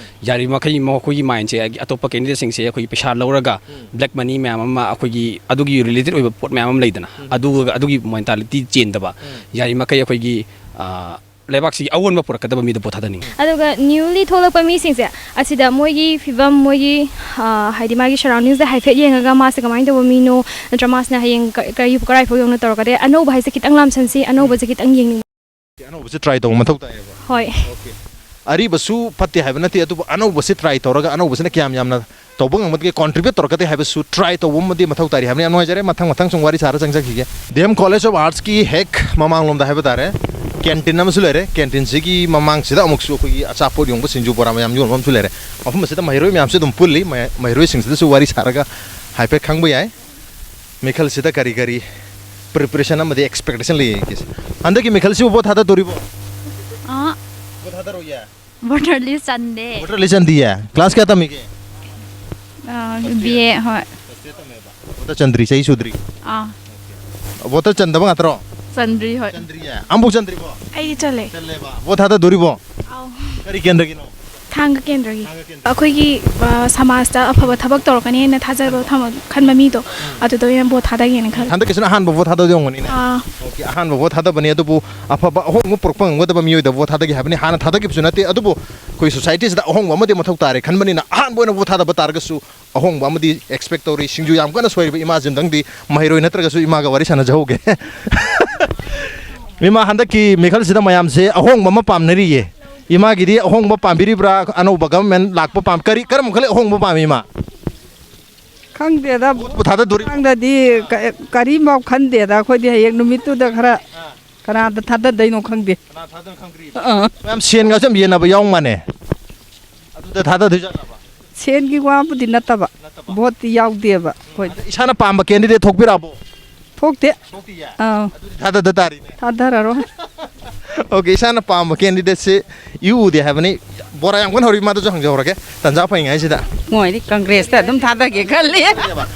ꯌꯥꯔꯤꯕꯃꯈꯩ ꯃꯈꯣꯏꯒꯤ ꯃꯥꯏꯟꯁꯦ ꯑꯇꯣꯞꯄ ꯀꯦꯟꯗꯤꯗꯦꯠꯁꯤꯡꯁꯦ ꯑꯩꯈꯣꯏꯒꯤ ꯄꯩꯁꯥ ꯂꯧꯔꯒ ꯕ꯭ꯂꯦꯛ ꯃꯅꯤ ꯃꯌꯥꯝ ꯑꯃ, ꯑꯩꯈꯣꯏꯒꯤ ꯑꯗꯨꯒꯤ ꯔꯤꯂꯦꯇꯦꯠ ꯑꯣꯏꯕ ꯄꯣꯠ ꯃꯌꯥꯝ ꯑꯃ ꯂꯩꯗꯅ, ꯑꯗꯨꯒ ꯑꯗꯨꯒꯤ ꯃꯦꯟꯇꯥꯂꯤꯇꯤ ꯆꯦꯟꯗꯕ, ꯌꯥꯔꯤꯃꯈꯩ ꯑꯩꯈꯣꯏꯒꯤ, ꯑ, ꯂꯩꯕꯥꯛꯁꯤꯒꯤ ꯑꯑꯣꯟꯕ ꯄꯨꯔꯛꯀꯗꯕ ꯃꯤꯗ ꯚꯣꯠ ꯊꯥꯗꯅꯤꯡꯉꯤ꯫ ꯑꯗꯨꯒ ꯅ꯭ꯌꯨꯂꯤ ꯊꯣꯛꯂꯛꯄ ꯃꯤꯁꯤꯡꯁꯦ ꯑꯁꯤꯗ ꯃꯣꯏꯒꯤ ꯐꯤꯕꯝ, ꯃꯣꯏꯒꯤ, ꯑ, ꯍꯥꯏꯗꯤ ꯃꯥꯒꯤ ꯁꯔꯥꯎꯟꯗꯤꯡꯁꯇ ꯍꯥꯏꯐꯦꯠ ꯌꯦꯡꯉꯒ ꯃꯥꯁꯦ ꯀꯃꯥꯏꯅ ꯇꯧꯕ ꯃꯤꯅꯣ, ꯅꯠꯇ꯭ꯔ ꯃꯥꯁꯤꯅ ꯍꯌꯦꯡ ꯀ-, ꯀꯔꯤ, ꯀꯔꯥꯏ ꯐꯥꯎ ꯌꯧꯅ ꯇꯧꯔꯛꯀꯗꯦ, ꯑꯅꯧꯕ ꯍꯥꯏꯁꯦ ꯈꯤꯇꯪ ꯂꯥꯝꯁꯟꯁꯤ, ꯑꯅꯧꯕꯁꯦ ꯈꯤꯇꯪ ꯌꯦꯡꯅꯤꯡꯕ꯫ ꯑꯅꯧꯕꯁꯦ ꯇ꯭ꯔꯥꯏ ꯇꯧꯕ ꯃꯊꯧ ꯇꯥꯏꯌꯦꯕ꯫ ꯍꯣꯏ꯫ ꯑꯣꯀꯦ꯫ ꯑꯔꯤꯕꯁꯨ ꯐꯠꯇꯦ ꯍꯥꯏꯕ ꯅꯠꯇꯦ, ꯑꯗꯨꯕꯨ ꯑꯅꯧꯕꯁꯦ ꯇ꯭ꯔꯥꯏ ꯇꯧꯔꯒ ꯑꯅꯧꯕꯁꯤꯅ ꯀꯌꯥꯝ ꯌꯥꯝꯅ ꯇꯧꯕ ꯉꯝꯒꯗꯒꯦ, ꯀꯣꯟꯇ꯭ꯔꯤꯕ꯭ꯌꯨꯠ ꯇꯧꯔꯛꯀꯗꯦ ꯍꯥꯏꯕꯁꯨ ꯇ꯭ꯔꯥꯏ ꯇꯧꯕ ꯑꯃꯗꯤ ꯃꯊꯧ ꯇꯥꯔꯤ ꯍꯥꯏꯕꯅꯤ꯫ ꯌꯥꯝ ꯅꯨꯡꯉꯥꯏꯖꯔꯦ, ꯃꯊꯪ ꯃꯊꯪ ꯁꯨꯝ ꯋꯥꯔꯤ ꯁꯥꯔ ꯆꯪꯖꯈꯤꯒꯦ꯫ ꯗꯤ ꯑꯦꯝ ꯀꯣꯂꯦꯖ ꯑꯣꯐ ꯑꯥꯔꯠꯁꯀꯤ ꯍꯦꯛ ꯃꯃꯥꯡꯂꯣꯝꯗ ꯍꯥꯏꯕ ꯇꯥꯔꯦ, ꯀꯦꯟꯇꯤꯟ ꯑꯃꯁꯨ ꯂꯩꯔꯦ꯫ ꯀꯦꯟꯇꯤꯟꯁꯤꯒꯤ ꯃꯃꯥꯡꯁꯤꯗ ꯑꯃꯨꯛꯁꯨ ꯑꯩꯈꯣꯏꯒꯤ ꯑꯆꯥꯄꯣꯠ ꯌꯣꯟꯕ, ꯁꯤꯡꯖꯨ ꯕꯣꯔꯥ ꯃꯌꯥꯝ ꯌꯣꯟꯕ ꯑꯃꯁꯨ ꯂꯩꯔꯦ꯫ ꯃꯐꯝ ꯑꯁꯤꯗ ꯃꯍꯩꯔꯣꯏ ꯃꯌꯥꯝꯁꯨ ꯑꯗꯨꯝ ꯄꯨꯜꯂꯤ꯫ ꯃꯍꯩ-, ꯃꯍꯩꯔꯣꯏꯁꯤꯡꯁꯤꯗꯁꯨ ꯋꯥꯔꯤ ꯁꯥꯔꯒ ꯍꯥꯏꯐꯦꯠ ꯈꯪꯕ ꯌꯥꯏ꯫ ꯃꯤꯈꯜꯁꯤꯗ ꯀꯔꯤ ꯀꯔꯤ ꯄ꯭ꯔꯤꯄꯔꯦꯁꯟ ꯑꯃꯗꯤ ꯑꯦꯛꯁꯄꯦꯛꯇꯦꯁꯟ ꯂꯩꯒꯦ? ꯍꯟꯗꯛꯀꯤ ꯃꯤꯈꯜꯁꯤꯕꯨ ꯚꯣꯠ ꯊꯥꯗꯗꯣꯔꯤꯕꯣ? ꯑꯥ꯫ ꯚꯣꯠ ꯊꯥꯗꯔꯣꯏꯌꯦ? ꯚꯣꯇꯔ ꯂꯤꯁ ꯆꯟꯗꯦ꯫ ꯚꯣꯇꯔ ꯂꯤꯁ ꯆꯟꯗꯤꯌꯦ? ꯀ꯭ꯂꯥꯁ ꯀꯌꯥ ꯇꯝꯃꯤꯒꯦ? ꯑꯥ, ꯕꯤ ꯑꯦ, ꯍꯣꯏ꯫ ꯐꯥꯔꯁ ꯏꯌꯔ ꯇꯝꯃꯦꯕ? ꯚꯣꯇꯔ ꯆꯟꯗ꯭ꯔꯤ, ꯆꯍꯤ ꯁꯨꯗ꯭ꯔꯤ? ꯑꯥ꯫ ꯚꯣꯇꯔ ꯆꯟꯗꯕ ꯉꯥꯛꯇꯔꯣ? ꯆꯟꯗ꯭ꯔꯤ, ꯍꯣꯏ꯫ ꯆꯟꯗ꯭ꯔꯤꯌꯦ? ꯑꯝꯐꯥꯎ ꯆꯟꯗ꯭ꯔꯤꯕꯣ? ꯑꯩꯗꯤ ꯆꯜꯂꯦ꯫ ꯆꯜꯂꯦꯕ? ꯚꯣꯠ ꯊꯥꯗꯗꯣꯔꯤꯕꯣ? ꯑꯥꯎ꯫ ꯀꯔꯤ ꯀꯦꯟꯗ꯭ꯔꯒꯤꯅꯣ? ꯊꯥꯡꯒ ꯀꯦꯟꯗ꯭ꯔꯒꯤ꯫ ꯑꯩꯈꯣꯏꯒꯤ, ꯑ, ꯁꯃꯥꯖꯇ ꯑꯐꯕ ꯊꯕꯛ ꯇꯧꯔꯛꯀꯅꯤ ꯍꯥꯏꯅ ꯊꯥꯖꯕ ꯊꯝ-, ꯈꯟꯕ ꯃꯤꯗꯣ, ꯑꯗꯨꯗ ꯑꯣꯏꯅ ꯚꯣꯠ ꯊꯥꯗꯒꯦꯅ ꯈꯜꯂꯦ꯫ ꯍꯟꯗꯛꯀꯤꯁꯤꯅ ꯑꯍꯥꯟꯕ ꯚꯣꯠ ꯊꯥꯗꯕꯗꯤ ꯑꯣꯏꯔꯝꯒꯅꯤꯅꯦ꯫ ꯑꯥ꯫ ꯑꯣꯀꯦ, ꯑꯍꯥꯟꯕ ꯚꯣꯠ ꯊꯥꯗꯕꯅꯤ, ꯑꯗꯨꯕꯨ ꯑꯐꯕ ꯑꯍꯣꯡꯕ ꯄꯨꯔꯛꯄ ꯉꯝꯒꯗꯕ ꯃꯤꯑꯣꯏꯗ ꯚꯣꯠ ꯊꯥꯗꯒꯦ ꯍꯥꯏꯕꯅꯤ꯫ ꯍꯥꯟꯅ ꯊꯥꯗꯈꯤꯕꯁꯨ ꯅꯠꯇꯦ, ꯑꯗꯨꯕꯨ ꯑꯩꯈꯣꯏ ꯁꯣꯁꯥꯏꯇꯤꯁꯤꯗ ꯑꯍꯣꯡꯕ ꯑꯃꯗꯤ ꯃꯊꯧ ꯇꯥꯔꯦ ꯈꯟꯕꯅꯤꯅ ꯑꯍꯥꯟꯕ ꯑꯣꯏꯅ ꯚꯣꯠ ꯊꯥꯗꯕ ꯇꯥꯔꯒꯁꯨ ꯑꯍꯣꯡꯕ ꯑꯃꯗꯤ ꯑꯦꯛꯁꯄꯦꯛ ꯇꯧꯔꯤ꯫ ꯁꯤꯡꯖꯨ ꯌꯥꯝ ꯀꯟꯅ ꯁꯣꯏꯔꯤꯕ ꯏꯃꯥꯁꯤ ꯑꯝꯇꯪꯗꯤ ꯃꯍꯩꯔꯣꯏ ꯅꯠꯇ꯭ꯔꯒꯁꯨ ꯏꯃꯥꯒ ꯋꯥꯔꯤ ꯁꯥꯟꯅꯖꯍꯧꯒꯦ꯫ ꯏꯃꯥ, ꯍꯟꯗꯛꯀꯤ ꯃꯤꯈꯜꯁꯤꯗ ꯃꯌꯥꯝꯁꯦ ꯑꯍꯣꯡꯕ ꯑꯃ ꯄꯥꯝꯅꯔꯤꯌꯦ꯫ ꯏꯃꯥꯒꯤꯗꯤ ꯑꯍꯣꯡꯕ ꯄꯥꯝꯕꯤꯔꯤꯕ꯭ꯔꯥ? ꯑꯅꯧꯕ ꯒꯚꯔꯟꯃꯦꯟ ꯂꯥꯛꯄ ꯄꯥꯝ-, ꯀꯔꯤ, ꯀꯔꯝꯕ ꯈꯜꯂꯤ ꯑꯍꯣꯡꯕ ꯄꯥꯝꯃꯤ ꯏꯃꯥ? ꯈꯪꯗꯦꯗ꯫ ꯚꯣꯠꯄꯨ ꯊꯥꯗꯗꯣꯔꯤꯕ꯭ꯔꯥ? ꯃꯇꯥꯡꯗꯗꯤ ꯀ-, ꯀꯔꯤꯝꯐꯥꯎ ꯈꯟꯗꯦꯗ꯫ ꯑꯩꯈꯣꯏꯗꯤ ꯍꯌꯦꯡ ꯅꯨꯃꯤꯠꯇꯨꯗ ꯈꯔ ꯀꯅꯥꯗ ꯊꯥꯗꯗꯣꯏꯅꯣ ꯈꯪꯗꯦ꯫ ꯀꯅꯥ ꯊꯥꯗꯅ ꯈꯪꯗ꯭ꯔꯤꯕ? ꯑꯥ꯫ ꯃꯌꯥꯝ ꯁꯦꯟꯒꯁꯨ ꯌꯥꯝ ꯌꯦꯟꯅꯕ ꯌꯥꯎ ꯃꯥꯟꯅꯦ꯫ ꯑꯗꯨꯗ ꯊꯥꯗꯗꯣꯏꯖꯥꯠꯂꯕ? ꯁꯦꯟꯒꯤ ꯋꯥꯕꯨꯗꯤ ꯅꯠꯇꯕ, ꯅꯠꯇꯕ꯫ ꯚꯣꯠꯇꯤ ꯌꯥꯎꯗꯦꯕ ꯑꯩꯈꯣꯏ꯫ ꯑꯗ ꯏꯁꯥꯅ ꯄꯥꯝꯕ ꯀꯦꯟꯗꯤꯗꯦꯠ ꯊꯣꯛꯄꯤꯔꯛꯑꯕꯣ? ꯊꯣꯛꯇꯦ꯫ ꯊꯣꯛꯇꯤꯌꯦ? ꯑꯥ꯫ ꯑꯗꯨꯗꯤ ꯊꯥꯗꯗ ꯇꯥꯔꯤꯅꯦ꯫ ꯊꯥꯗꯔꯔꯣꯏ꯫ ꯑꯣꯀꯦ, ꯏꯁꯥꯅ ꯄꯥꯝꯕ ꯀꯦꯟꯗꯤꯗꯦꯠꯁꯤ ꯏꯎ ꯎꯗꯦ ꯍꯥꯏꯕꯅꯤ꯫ ꯕꯣꯔꯥ ꯌꯥꯝ ꯀꯟꯅ ꯍꯧꯔꯤ, ꯃꯥꯗꯁꯨ ꯍꯪꯖꯍꯧꯔꯒꯦ, ꯇꯟꯖꯥ ꯐꯪꯉꯤꯉꯩꯁꯤꯗ꯫ ꯃꯣꯏꯗꯤ ꯀꯪꯒ꯭ꯔꯦꯁꯇ ꯑꯗꯨꯝ ꯊꯥꯗꯒꯦ ꯈꯜꯂꯤ꯫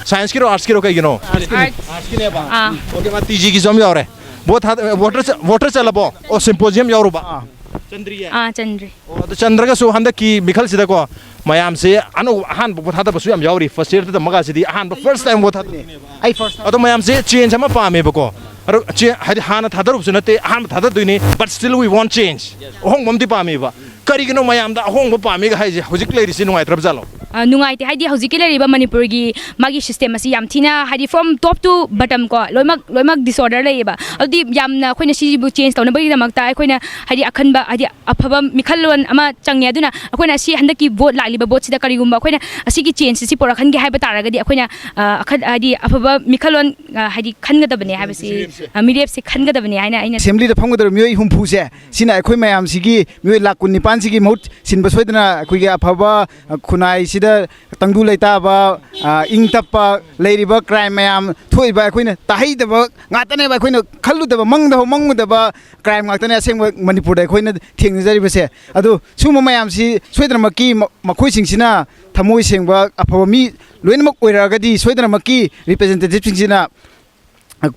ꯁꯥꯏꯟꯁꯀꯤꯔꯣ, ꯑꯥꯔꯠꯁꯀꯤꯔꯣ, ꯀꯩꯒꯤꯅꯣ? ꯑꯥꯔꯠꯁꯀꯤꯅꯦꯕ? ꯑꯥ꯫ ꯑꯣꯀꯦ, ꯃꯥ ꯇꯤ ꯖꯤꯒꯤꯁꯨ ꯑꯃ ꯌꯥꯎꯔꯦ꯫ ꯚꯣꯠ ꯊꯥꯗ-, ꯚꯣꯇꯔ ꯆ-, ꯚꯣꯇꯔ ꯆꯠꯂꯕꯣ? ꯑꯣ, ꯁꯤꯝꯄꯣꯖꯤꯌꯝ ꯌꯥꯎꯔꯨꯕ? ꯑꯥ꯫ ꯆꯟꯗ꯭ꯔꯤꯌꯦ? ꯑꯥ, ꯆꯟꯗ꯭ꯔꯤ꯫ ꯑꯣ, ꯑꯗꯨ ꯆꯟꯗ꯭ꯔꯒꯁꯨ ꯍꯟꯗꯛꯀꯤ ꯃꯤꯈꯜꯁꯤꯗꯀꯣ, ꯃꯌꯥꯝꯁꯦ ꯑꯅꯧꯕ ꯑꯍꯥꯟꯕ ꯚꯣꯠ ꯊꯥꯗꯕꯁꯨ ꯌꯥꯝ ꯌꯥꯎꯔꯤ꯫ ꯐꯥꯔꯁ ꯌꯔꯗ ꯇꯝꯃꯒ ꯁꯤꯗꯤ ꯑꯍꯥꯟꯕ ꯐꯥꯔꯁ ꯇꯥꯏꯝ ꯚꯣꯠ ꯊꯥꯗꯣꯏꯅꯦꯕ꯫ ꯑꯩ ꯐꯥꯔꯁ꯫ ꯑꯗꯣ ꯃꯌꯥꯝꯁꯦ ꯆꯦꯟꯖ ꯑꯃ ꯄꯥꯝꯃꯦꯕꯀꯣ꯫ ꯑꯗꯣ ꯆꯦ-, ꯍꯥꯏꯗꯤ ꯍꯥꯟꯅ ꯊꯥꯗꯔꯨꯕꯁꯨ ꯅꯠꯇꯦ, ꯑꯍꯥꯟꯕ ꯊꯥꯗꯗꯣꯏꯅꯤ, but still we want change. ꯑꯍꯣꯡꯕ ꯑꯃꯗꯤ ꯄꯥꯝꯃꯦꯕ꯫ ꯀꯔꯤꯒꯤꯅꯣ ꯃꯌꯥꯝꯗ ꯑꯍꯣꯡꯕ ꯄꯥꯝꯃꯤꯒ ꯍꯥꯏꯁꯦ? ꯍꯧꯖꯤꯛ ꯂꯩꯔꯤꯁꯤ ꯅꯨꯡꯉꯥꯏꯇ꯭ꯔꯕ ꯖꯥꯠꯂꯣ? ꯑ, ꯅꯨꯡꯉꯥꯏꯇꯦ꯫ ꯍꯥꯏꯗꯤ ꯍꯧꯖꯤꯛꯀꯤ ꯂꯩꯔꯤꯕ ꯃꯅꯤꯄꯨꯔꯒꯤ ꯃꯥꯒꯤ ꯁꯤꯁꯇꯦꯝ ꯑꯁꯤ ꯌꯥꯝ ꯊꯤꯅ, ꯍꯥꯏꯗꯤ from top to bottom ꯀꯣ, ꯂꯣꯏꯅꯃꯛ, ꯂꯣꯏꯅꯃꯛ disorder ꯂꯩꯌꯦꯕ꯫ ꯑꯗꯨꯗꯤ ꯌꯥꯝꯅ ꯑꯩꯈꯣꯏꯅ ꯁꯤꯕꯨ ꯆꯦꯟꯖ ꯇꯧꯅꯕꯒꯤꯗꯃꯛꯇ ꯑꯩꯈꯣꯏꯅ ꯍꯥꯏꯗꯤ ꯑꯈꯟꯕ, ꯍꯥꯏꯗꯤ ꯑꯐꯕ ꯃꯤꯈꯜꯂꯣꯟ ꯑꯃ ꯆꯪꯉꯦ꯫ ꯑꯗꯨꯅ ꯑꯩꯈꯣꯏꯅ ꯁꯤ ꯍꯟꯗꯛꯀꯤ ꯚꯣꯠ ꯂꯥꯛꯂꯤꯕ ꯚꯣꯠꯁꯤꯗ ꯀꯔꯤꯒꯨꯝꯕ ꯑꯩꯈꯣꯏꯅ ꯑꯁꯤꯒꯤ ꯆꯦꯟꯖ ꯑꯁꯤ ꯄꯨꯔꯛꯍꯟꯒꯦ ꯍꯥꯏꯕ ꯇꯥꯔꯒꯗꯤ ꯑꯩꯈꯣꯏꯅ, ꯑ, ꯑꯈꯟ-, ꯍꯥꯏꯗꯤ ꯑꯐꯕ ꯃꯤꯈꯜꯂꯣꯟ, ꯑ, ꯍꯥꯏꯗꯤ ꯈꯟꯒꯗꯕꯅꯦ ꯍꯥꯏꯕꯁꯤ, ꯃꯤꯔꯦꯞꯁꯦ꯫ ꯑ, ꯃꯤꯔꯦꯞꯁꯦ ꯈꯟꯒꯗꯕꯅꯦ ꯍꯥꯏꯅ ꯑꯩꯅ ꯑꯦꯁꯦꯝꯕ꯭ꯂꯤꯗ ꯐꯝꯒꯗꯧꯔꯤꯕ ꯃꯤꯑꯣꯏ ꯍꯨꯝꯐꯨꯁꯦ, ꯁꯤꯅ ꯑꯩꯈꯣꯏ ꯃꯌꯥꯝꯁꯤꯒꯤ ꯃꯤꯑꯣꯏ ꯂꯥꯈ ꯀꯨꯟ ꯅꯤꯄꯥꯟꯁꯤꯒꯤ ꯃꯍꯨꯠ ꯁꯤꯟꯕ ꯁꯣꯏꯗꯅ ꯑꯩꯈꯣꯏꯒꯤ ꯑꯐꯕ, ꯑ, ꯈꯨꯟꯅꯥꯏꯁꯤꯗ ꯇꯪꯗꯨ ꯂꯩꯇꯥꯕ, ꯑ, ꯏꯪ ꯇꯞꯄ, ꯂꯩꯔꯤꯕ ꯀ꯭ꯔꯥꯏꯝ ꯃꯌꯥꯝ ꯊꯣꯛꯏꯕ ꯑꯩꯈꯣꯏꯅ ꯇꯥꯍꯩꯗꯕ ꯉꯥꯛꯇꯅꯦꯕ꯫ ꯑꯩꯈꯣꯏꯅ ꯈꯜꯂꯨꯗꯕ, ꯃꯪꯗ ꯃꯪꯉꯨꯗꯕ ꯀ꯭ꯔꯥꯏꯝ ꯉꯥꯛꯇꯅꯦ ꯑꯁꯦꯡꯕ ꯃꯅꯤꯄꯨꯔꯗ ꯑꯩꯈꯣꯏꯅ ꯊꯦꯡꯅꯖꯔꯤꯕꯁꯦ꯫ ꯑꯗꯣ ꯁꯤꯒꯨꯝꯕ ꯃꯌꯥꯝꯁꯤ ꯁꯣꯏꯗꯅꯃꯛꯀꯤ ꯃ-, ꯃꯈꯣꯏꯁꯤꯡꯁꯤꯅ ꯊꯃꯣꯏ ꯁꯦꯡꯕ ꯑꯐꯕ ꯃꯤ ꯂꯣꯏꯅꯃꯛ ꯑꯣꯏꯔꯛꯑꯒꯗꯤ ꯁꯣꯏꯗꯅꯃꯛꯀꯤ ꯔꯤꯄ꯭ꯔꯖꯦꯟꯇꯦꯇꯤꯚꯁꯤꯡꯁꯤꯅ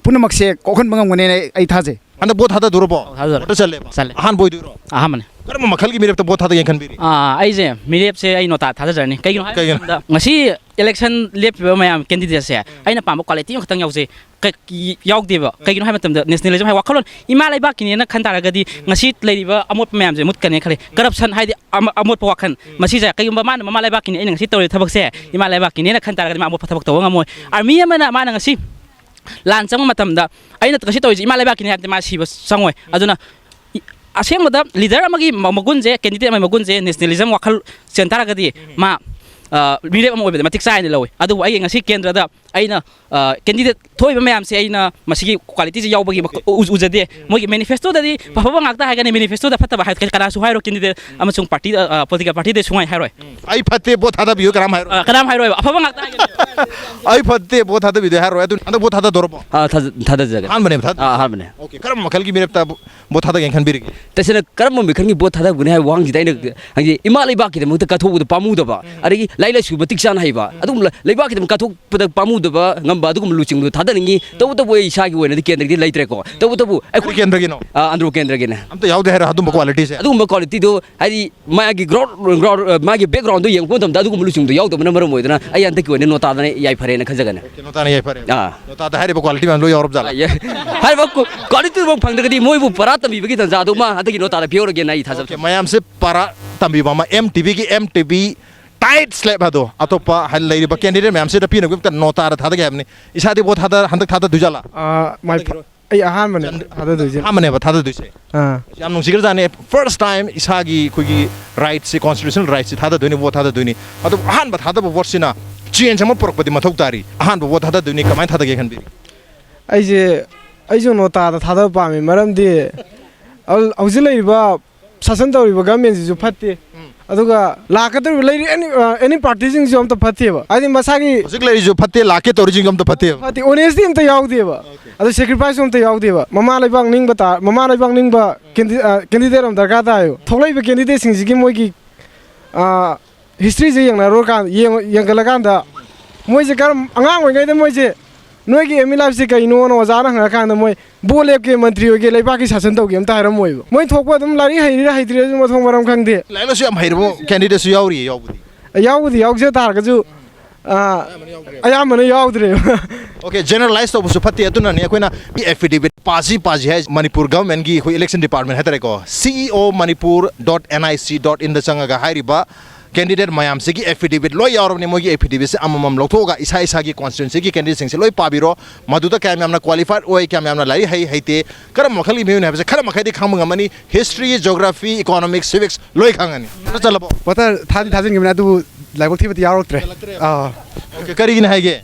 ꯄꯨꯝꯅꯃꯛꯁꯦ ꯀꯣꯛꯍꯟꯕ ꯉꯝꯒꯅꯦꯅ ꯑꯩ, ꯑꯩ ꯊꯥꯖꯩ꯫ ꯍꯟꯗꯛ ꯚꯣꯠ ꯊꯥꯗꯗꯣꯔꯕꯣ? ꯊꯥꯗꯗꯣꯔꯦ꯫ ꯚꯣꯠꯇ ꯆꯜꯂꯦꯕ? ꯆꯜꯂꯦ꯫ ꯑꯍꯥꯟꯕ ꯑꯣꯏꯗꯣꯏꯔꯣ? ꯑꯍꯥꯟꯕꯅꯦ꯫ ꯀꯔꯝꯕ ꯃꯈꯜꯒꯤ ꯃꯤꯔꯦꯞꯇ ꯚꯣꯠ ꯊꯥꯗꯒꯦꯅ ꯈꯟꯕꯤꯔꯤ? ꯑꯥ, ꯑꯩꯁꯦ ꯃꯤꯔꯦꯞꯁꯦ ꯑꯩ ꯅꯣꯇꯥ ꯊꯥꯗꯖꯔꯅꯤ꯫ ꯀꯩꯒꯤꯅꯣ ꯍꯥꯏꯕ ꯀꯩꯒꯤꯅꯣ? ꯃꯇꯝꯗ ꯉꯁꯤ ꯏꯂꯦꯛꯁꯟ ꯂꯦꯞꯄꯤꯕ ꯃꯌꯥꯝ ꯀꯦꯟꯗꯤꯗꯦꯠꯁꯦ ꯑꯩꯅ ꯄꯥꯝꯕ ꯀ꯭ꯋꯥꯂꯤꯇꯤ ꯑꯃꯈꯛꯇꯪ ꯌꯥꯎꯖꯩ꯫ ꯀ-, ꯀꯤ-, ꯌꯥꯎꯗꯦꯕ꯫ ꯀꯩꯒꯤꯅꯣ ꯍꯥꯏꯕ ꯃꯇꯝꯗ ꯅꯦꯁꯅꯦꯂꯤꯖꯝ ꯍꯥꯏ ꯋꯥꯈꯜꯂꯣꯟ ꯏꯃꯥ ꯂꯩꯕꯥꯛꯀꯤꯅꯦꯅ ꯈꯟ ꯇꯥꯔꯒꯗꯤ ꯉꯁꯤ ꯂꯩꯔꯤꯕ ꯑꯃꯣꯠꯄ ꯃꯌꯥꯝꯁꯦ ꯃꯨꯠꯀꯅꯤ ꯈꯜꯂꯤ꯫ ꯀꯔꯞꯁꯟ ꯍꯥꯏꯗꯤ ꯑꯃ-, ꯑꯃꯣꯠꯄ ꯋꯥꯈꯜ ꯃꯁꯤꯁꯦ ꯀꯩꯒꯨꯝꯕ ꯃꯥꯅ ꯃꯃꯥ ꯂꯩꯕꯥꯛꯀꯤꯅꯤ, ꯑꯩꯅ ꯉꯁꯤ ꯇꯧꯔꯤꯕ ꯊꯕꯛꯁꯦ ꯏꯃꯥ ꯂꯩꯕꯥꯛꯀꯤꯅꯦꯅ ꯈꯟ ꯇꯥꯔꯒꯗꯤ ꯃꯥ ꯑꯃꯣꯠꯄ ꯊꯕꯛ ꯇꯧꯕ ꯉꯝꯃꯣꯏ꯫ ꯑꯥꯔꯃꯤ ꯑꯃꯅ ꯃꯥꯅ ꯉꯁꯤ ꯂꯥꯟ ꯆꯪꯕ ꯃꯇꯝꯗ ꯑꯩꯅ ꯉꯁꯤ ꯇꯧꯔꯤꯁꯦ ꯏꯃꯥ ꯂꯩꯕꯥꯛꯀꯤꯅꯦ ꯍꯥꯏꯕꯗꯤ ꯃꯥ ꯁꯤꯕ ꯆꯪꯉꯣꯏ꯫ ꯑꯗꯨꯅ ꯏ-, ꯑꯁꯦꯡꯕꯗ ꯂꯤꯗꯔ ꯑꯃꯒꯤ ꯃ-, ꯃꯒꯨꯟꯁꯦ, ꯀꯦꯟꯗꯤꯗꯦꯠ ꯑꯃꯒꯤ ꯃꯒꯨꯟꯁꯦ ꯅꯦꯁꯅꯦꯂꯤꯖꯝ ꯋꯥꯈꯜ ꯆꯦꯟ ꯇꯥꯔꯒꯗꯤ ꯃꯥ, ꯑ, ꯃꯤꯔꯦꯞ ꯑꯃ ꯑꯣꯏꯕꯗ ꯃꯇꯤꯛ ꯆꯥꯏꯅ ꯂꯧꯋꯤ꯫ ꯑꯗꯨꯕꯨ ꯑꯩꯒꯤ ꯉꯁꯤ ꯀꯦꯟꯗ꯭ꯔꯗ ꯑꯩꯅ, ꯑ, ꯀꯦꯟꯗꯤꯗꯦꯠ ꯊꯣꯛꯏꯕ ꯃꯌꯥꯝꯁꯦ ꯑꯩꯅ ꯃꯁꯤꯒꯤ ꯀ꯭ꯋꯥꯂꯤꯇꯤꯁꯦ ꯌꯥꯎꯕꯒꯤ ꯃꯈ-, ꯎ-, ꯎꯖꯗꯦ꯫ ꯃꯣꯏꯒꯤ ꯃꯦꯅꯤꯐꯦꯁꯇꯣꯗꯗꯤ ꯐꯕ ꯉꯥꯛꯇ ꯍꯥꯏꯒꯅꯤ, ꯃꯦꯅꯤꯐꯦꯁꯇꯣꯗ ꯐꯠꯇꯕ ꯍꯥꯏ ꯀꯅꯥꯁꯨ ꯍꯥꯏꯔꯣꯏ꯫ ꯀꯦꯟꯗꯤꯗꯦꯠ ꯑꯃꯁꯨꯡ ꯄꯥꯔꯇꯤ, ꯑ, ꯑ, ꯄꯣꯂꯤꯇꯤꯀꯦꯜ ꯄꯥꯔꯇꯤꯗꯩ ꯁꯨꯡꯍꯥꯏ ꯍꯥꯏꯔꯣꯏ꯫ ꯑꯩ ꯐꯠꯇꯦ, ꯚꯣꯠ ꯊꯥꯗꯕꯤꯌꯨ ꯀꯅꯥꯝ ꯍꯥꯏꯔꯣꯏ꯫ ꯑ, ꯀꯅꯥꯝ ꯍꯥꯏꯔꯣꯏꯕ, ꯑꯐꯕ ꯉꯥꯛꯇ ꯍꯥꯏꯒꯅꯤ꯫ ꯑꯩ ꯐꯠꯇꯦ, ꯚꯣꯠ ꯊꯥꯗꯕꯤꯗꯣ ꯍꯥꯏꯔꯣꯏ꯫ ꯑꯗꯨ ꯍꯟꯗꯛ ꯚꯣꯠ ꯊꯥꯗꯗꯣꯔꯕꯣ? ꯑꯥ, ꯊꯥꯖ-, ꯊꯥꯗꯖꯒꯅꯤ꯫ ꯑꯍꯥꯟꯕꯅꯦꯕ ꯊꯥꯗ-, ꯑꯥ, ꯑꯍꯥꯟꯕꯅꯦ꯫ ꯑꯣꯀꯦ, ꯀꯔꯝꯕ ꯃꯈꯜꯒꯤ ꯃꯤꯔꯦꯞꯇ ꯚꯣ-, ꯚꯣꯠ ꯊꯥꯗꯒꯦꯅ ꯈꯟꯕꯤꯔꯤꯒꯦ? ꯇꯁꯦꯡꯅ ꯀꯔꯝꯕ ꯃꯤꯈꯜꯒꯤ ꯚꯣꯠ ꯊꯥꯗꯒꯅꯤ ꯍꯥꯏꯕ ꯋꯥꯍꯪꯁꯤꯗ ꯑꯩꯅ ꯍꯥꯏꯗꯤ ꯏꯃꯥ ꯂꯩꯕꯥꯛꯀꯤꯗꯃꯛꯇ ꯀꯠꯊꯣꯛꯄꯗ ꯄꯥꯝꯃꯨꯗꯕ, ꯑꯗꯒꯤ ꯂꯥꯏꯔꯤꯛ ꯂꯥꯏꯁꯨ ꯃꯇꯤꯛ ꯆꯥꯅ ꯍꯩꯕ, ꯑꯗꯨꯒꯨꯝꯕ ꯂꯩꯕꯥꯛꯀꯤꯗꯃꯛ ꯀꯠꯊꯣꯛꯄꯗ ꯄꯥꯝꯃꯨꯗꯕ ꯉꯝꯕ ꯑꯗꯨꯒꯨꯝꯕ ꯂꯨꯆꯤꯡꯕꯗꯣ ꯊꯥꯗꯅꯤꯡꯉꯤ꯫ ꯇꯧꯕꯇꯕꯨ ꯑꯩ ꯏꯁꯥꯒꯤ ꯑꯣꯏꯅꯗꯤ ꯀꯦꯟꯗ꯭ꯔꯒꯤꯗꯤ ꯂꯩꯇ꯭ꯔꯦꯀꯣ꯫ ꯇꯧꯕꯇꯕꯨ ꯀꯔꯤ ꯑꯩꯈꯣꯏ ꯀꯦꯟꯗ꯭ꯔꯒꯤꯅꯣ? ꯑꯥ, ꯑꯟꯗ꯭ꯔꯣ ꯀꯦꯟꯗ꯭ꯔꯒꯤꯅꯦ꯫ ꯑꯝꯇ ꯌꯥꯎꯗꯦ ꯍꯥꯏꯔꯣ ꯑꯗꯨꯝꯕ ꯀ꯭ꯋꯥꯂꯤꯇꯤꯁꯦ? ꯑꯗꯨꯒꯨꯝꯕ ꯀ꯭ꯋꯥꯂꯤꯇꯤꯗꯣ ꯍꯥꯏꯗꯤ ꯃꯥꯒꯤ ꯒ꯭ꯔꯥꯎꯟ, ꯒ꯭ꯔꯥꯎꯟ, ꯃꯥꯒꯤ ꯕꯦꯛꯒ꯭ꯔꯥꯎꯟꯗꯣ ꯌꯦꯡꯉꯛꯄ ꯃꯇꯝꯗ ꯑꯗꯨꯒꯨꯝꯕ ꯂꯨꯆꯤꯡꯕꯗꯣ ꯌꯥꯎꯗꯕꯅ ꯃꯔꯝ ꯑꯣꯏꯗꯅ ꯑꯩ ꯍꯟꯗꯛꯀꯤ ꯑꯣꯏꯅ ꯅꯣꯇꯥꯗꯅ ꯌꯥꯏꯐꯔꯦꯅ ꯈꯟꯖꯒꯅꯤ꯫ ꯀꯩꯅꯣ ꯇꯥꯅ ꯌꯥꯏꯐꯔꯦ꯫ ꯑꯥ꯫ ꯅꯣꯇꯥꯗ ꯍꯥꯏꯔꯤꯕ ꯀ꯭ꯋꯥꯂꯤꯇꯤ ꯃꯌꯥꯝ ꯂꯣꯏ ꯌꯥꯎꯔꯕ ꯖꯥꯠꯂꯥ? ꯑꯥ, ꯌꯥꯏ꯫ ꯍꯥꯏꯔꯤꯕ ꯀ꯭ꯋꯥ-, ꯀ꯭ꯋꯥꯂꯤꯇꯤꯗꯨꯐꯥꯎ ꯐꯪꯗ꯭ꯔꯒꯗꯤ ꯃꯣꯏꯕꯨ ꯄꯔꯥ ꯇꯝꯕꯤꯕꯒꯤ ꯇꯥꯟꯖꯥꯗꯨꯃ ꯍꯟꯗꯛꯀꯤ ꯅꯣꯇꯥꯗ ꯄꯤꯍꯧꯔꯒꯦꯅ ꯑꯩ ꯊꯥꯖꯕ ꯑꯣꯀꯦ, ꯊꯝꯃꯤ꯫ ꯃꯌꯥꯝꯁꯦ ꯄꯔꯥ ꯇꯝꯕꯤꯕ ꯑꯃ, ꯑꯦꯝ ꯇꯤ ꯚꯤꯒꯤ ꯑꯦꯝ ꯇꯤ ꯚꯤ ꯇꯥꯏꯠ ꯁ꯭ꯂꯦꯞ ꯍꯥꯏꯗꯣ ꯑꯇꯣꯞꯄ ꯍꯥꯏ-, ꯂꯩꯔꯤꯕ ꯀꯦꯟꯗꯤꯗꯦꯠ ꯃꯌꯥꯝꯁꯤꯗ ꯄꯤꯅꯕꯒꯤꯗꯃꯛꯇ ꯅꯣꯇꯥꯗ ꯊꯥꯗꯒꯦ ꯍꯥꯏꯕꯅꯤ꯫ ꯏꯁꯥꯗꯤ ꯚꯣꯠ ꯊꯥꯗ-, ꯍꯟꯗꯛ ꯊꯥꯗꯗꯣꯏ ꯖꯥꯠꯂꯥ? ꯑꯥ, ꯃꯥꯏ ꯐ-, ꯑꯩ ꯑꯍꯥꯟꯕꯅꯦ ꯊꯥꯗꯗꯣꯏꯁꯦ꯫ ꯑꯍꯥꯟꯕꯅꯦꯕ ꯊꯥꯗꯗꯣꯏꯁꯦ꯫ ꯑꯥ꯫ ꯌꯥꯝ ꯅꯨꯡꯁꯤꯈ꯭ꯔꯖꯥꯠꯅꯦ꯫ ꯐꯥꯔꯁ ꯇꯥꯏꯝ ꯏꯁꯥꯒꯤ ꯑꯩꯈꯣꯏꯒꯤ ꯔꯥꯏꯠꯁꯦ, ꯀꯣꯟꯁꯇꯤꯇ꯭ꯌꯨꯁꯅꯦꯜ ꯔꯥꯏꯠꯁꯦ ꯊꯥꯗꯗꯣꯏꯅꯦ, ꯚꯣꯠ ꯊꯥꯗꯗꯣꯏꯅꯤ꯫ ꯑꯗꯨꯕꯨ ꯑꯍꯥꯟꯕ ꯊꯥꯗꯕ ꯚꯣꯠꯁꯤꯅ ꯆꯦꯟꯖ ꯑꯃ ꯄꯨꯔꯛꯄꯗꯤ ꯃꯊꯧ ꯇꯥꯔꯤ꯫ ꯑꯍꯥꯟꯕ ꯚꯣꯠ ꯊꯥꯗꯗꯣꯏꯅꯤ, ꯀꯃꯥꯏꯅ ꯊꯥꯗꯒꯦ ꯈꯟꯕꯤꯔꯤ? ꯑꯩꯁꯦ, ꯑꯩꯁꯨ ꯅꯣꯇꯥꯗ ꯊꯥꯗꯕ ꯄꯥꯝꯃꯤ, ꯃꯔꯝꯗꯤ ꯍꯧ-, ꯍꯧꯖꯤꯛ ꯂꯩꯔꯤꯕ ꯁꯥꯁꯟ ꯇꯧꯔꯤꯕ ꯒꯚꯔꯟꯃꯦꯟꯁꯤꯁꯨ ꯐꯠꯇꯦ꯫ ꯑꯗꯨꯒ ꯂꯥꯛꯀꯗꯧꯔꯤꯕ ꯂꯩꯔꯤ ꯑꯦꯅꯤ, ꯑ, ꯑꯦꯅꯤ ꯄꯥꯔꯇꯤꯁꯤꯡꯁꯨ ꯑꯝꯇ ꯐꯠꯇꯦꯕ꯫ ꯍꯥꯏꯗꯤ ꯃꯁꯥꯒꯤ ꯍꯧꯖꯤꯛ ꯂꯩꯔꯤꯁꯨ ꯐꯠꯇꯦ, ꯂꯥꯛꯀꯦ ꯇꯧꯔꯤꯁꯤꯡꯁꯨ ꯑꯝꯇ ꯐꯠꯇꯦꯕ꯫ ꯐꯠꯇꯦ, ꯑꯣꯅꯦꯁꯇꯤ ꯑꯝꯇ ꯌꯥꯎꯗꯦꯕ꯫ ꯑꯗꯨ ꯁꯦꯀ꯭ꯔꯤꯐꯥꯏꯁꯁꯨ ꯑꯝꯇ ꯌꯥꯎꯗꯦꯕ꯫ ꯃꯃꯥ ꯂꯩꯕꯥꯛ ꯅꯤꯡꯕ ꯇꯥ-, ꯃꯃꯥ ꯂꯩꯕꯥꯛ ꯅꯤꯡꯕ ꯀꯦꯟꯗꯤ-, ꯑ, ꯀꯦꯟꯗꯤꯗꯦꯠ ꯑꯃ ꯗꯔꯀꯥꯔ ꯇꯥꯏꯌꯦꯕ꯫ ꯊꯣꯛꯂꯛꯏꯕ ꯀꯦꯟꯗꯤꯗꯦꯠꯁꯤꯡꯁꯤꯒꯤ ꯃꯣꯏꯒꯤ, ꯑ, ꯍꯤꯁꯇ꯭ꯔꯤꯁꯦ ꯌꯦꯡꯅꯔꯨꯔꯀꯥꯟ-, ꯌꯦꯡ-, ꯌꯦꯡꯒꯠꯂꯀꯥꯟꯗ ꯃꯣꯏꯁꯦ ꯀꯔꯝ-, ꯑꯉꯥꯡ ꯑꯣꯏꯔꯤꯉꯩꯗ ꯃꯣꯏꯁꯦ ꯅꯣꯏꯒꯤ ꯑꯦꯝ ꯏ ꯂꯥꯏꯐꯁꯦ ꯀꯩꯅꯣꯅ ꯑꯣꯖꯥꯅ ꯍꯪꯉꯀꯥꯟꯗ ꯃꯣꯏ ꯕꯣꯠ ꯂꯦꯞꯀꯦ, ꯃꯟꯇ꯭ꯔꯤ ꯑꯣꯏꯒꯦ, ꯂꯩꯕꯥꯛꯀꯤ ꯁꯥꯁꯟ ꯇꯧꯒꯦ ꯑꯝꯇ ꯍꯥꯏꯔꯝꯃꯣꯏꯕ꯫ ꯃꯣꯏ ꯊꯣꯛꯄ ꯑꯗꯨꯝ ꯂꯥꯏꯔꯤꯛ ꯍꯩꯔꯤꯔꯥ ꯍꯩꯇ꯭ꯔꯤꯔꯥꯁꯨ ꯃꯊꯣꯡ ꯃꯔꯝ ꯈꯪꯗꯦ꯫ ꯂꯥꯏꯔꯤꯛ ꯂꯥꯏꯁꯨ ꯌꯥꯝ ꯍꯩꯔꯕ ꯀꯦꯟꯗꯤꯗꯦꯠꯁꯨ ꯌꯥꯎꯔꯤꯌꯦ, ꯌꯥꯎꯕꯗꯤ꯫ ꯌꯥꯎꯕꯨꯗꯤ ꯌꯥꯎꯖ ꯇꯥꯔꯒꯁꯨ, ꯑꯥ, ꯑꯌꯥꯝꯕꯅ ꯌꯥꯎꯗ꯭ꯔꯦꯕ꯫ ꯑꯣꯀꯦ, ꯖꯦꯅꯔꯦꯂꯥꯏꯁ ꯇꯧꯕꯁꯨ ꯐꯠꯇꯦ, ꯑꯗꯨꯅꯅꯦ ꯑꯩꯈꯣꯏꯅ ꯑꯦꯐꯤꯗꯦꯕꯤꯠ ꯄꯥꯁꯤ ꯄꯥꯁꯤ ꯍꯥꯏ꯫ ꯃꯅꯤꯄꯨꯔ ꯒꯚꯔꯟꯃꯦꯟꯠꯀꯤ ꯑꯩꯈꯣꯏ ꯏꯂꯦꯛꯁꯟ ꯗꯤꯄꯥꯔꯠꯃꯦꯟꯠ ꯍꯥꯏꯇꯥꯔꯦꯀꯣ, C E O Manipur dot N I C dot in ꯗ ꯆꯪꯉꯒ ꯍꯥꯏꯔꯤꯕ ꯀꯦꯟꯗꯤꯗꯦꯠ ꯃꯌꯥꯝꯁꯤꯒꯤ ꯑꯦꯐꯤꯗꯦꯕꯤꯠ ꯂꯣꯏ ꯌꯥꯎꯔꯕꯅꯤ꯫ ꯃꯣꯏꯒꯤ ꯑꯦꯐꯤꯗꯦꯕꯤꯠꯁꯦ ꯑꯃꯃꯝ ꯂꯧꯊꯣꯛꯑꯒ ꯏꯁꯥ ꯏꯁꯥꯒꯤ ꯀꯣꯟꯁꯇꯤꯇ꯭ꯋꯦꯟꯁꯤꯒꯤ ꯀꯦꯟꯗꯤꯗꯦꯠꯁꯤꯡꯁꯦ ꯂꯣꯏ ꯄꯥꯕꯤꯔꯣ꯫ ꯃꯗꯨꯗ ꯀꯌꯥꯝ ꯌꯥꯝꯅ ꯀ꯭ꯋꯥꯂꯤꯐꯥꯏꯗ ꯑꯣꯏ, ꯀꯌꯥꯝ ꯌꯥꯝꯅ ꯂꯥꯏꯔꯤꯛ ꯍꯩ ꯍꯩꯇꯦ, ꯀꯔꯝꯕ ꯃꯈꯜꯒꯤ ꯃꯤꯑꯣꯏꯅꯣ ꯍꯥꯏꯕꯁꯦ ꯈꯔ ꯃꯈꯩꯗꯤ ꯈꯪꯕ ꯉꯝꯃꯅꯤ꯫ ꯍꯤꯁꯇ꯭ꯔꯤ, ꯖꯣꯒ꯭ꯔꯥꯐꯤ, ꯏꯀꯣꯅꯣꯃꯤꯛꯁ, ꯁꯤꯚꯤꯛꯁ ꯂꯣꯏ ꯈꯪꯉꯅꯤ꯫ ꯆꯠꯂꯕꯣ? ꯚꯣꯇꯔ ꯊꯥꯗꯤ ꯊꯥꯖꯤꯟꯈꯤꯕꯅꯦ, ꯑꯗꯨꯕꯨ ꯂꯥꯏꯕꯛ ꯊꯤꯕꯗꯤ ꯌꯥꯎꯔꯛꯇ꯭ꯔꯦ꯫ ꯆꯠꯂꯛꯇ꯭ꯔꯦꯕ? ꯑꯥ꯫ ꯑꯣꯀꯦ, ꯀꯔꯤꯒꯤꯅ ꯍꯥꯏꯒꯦ?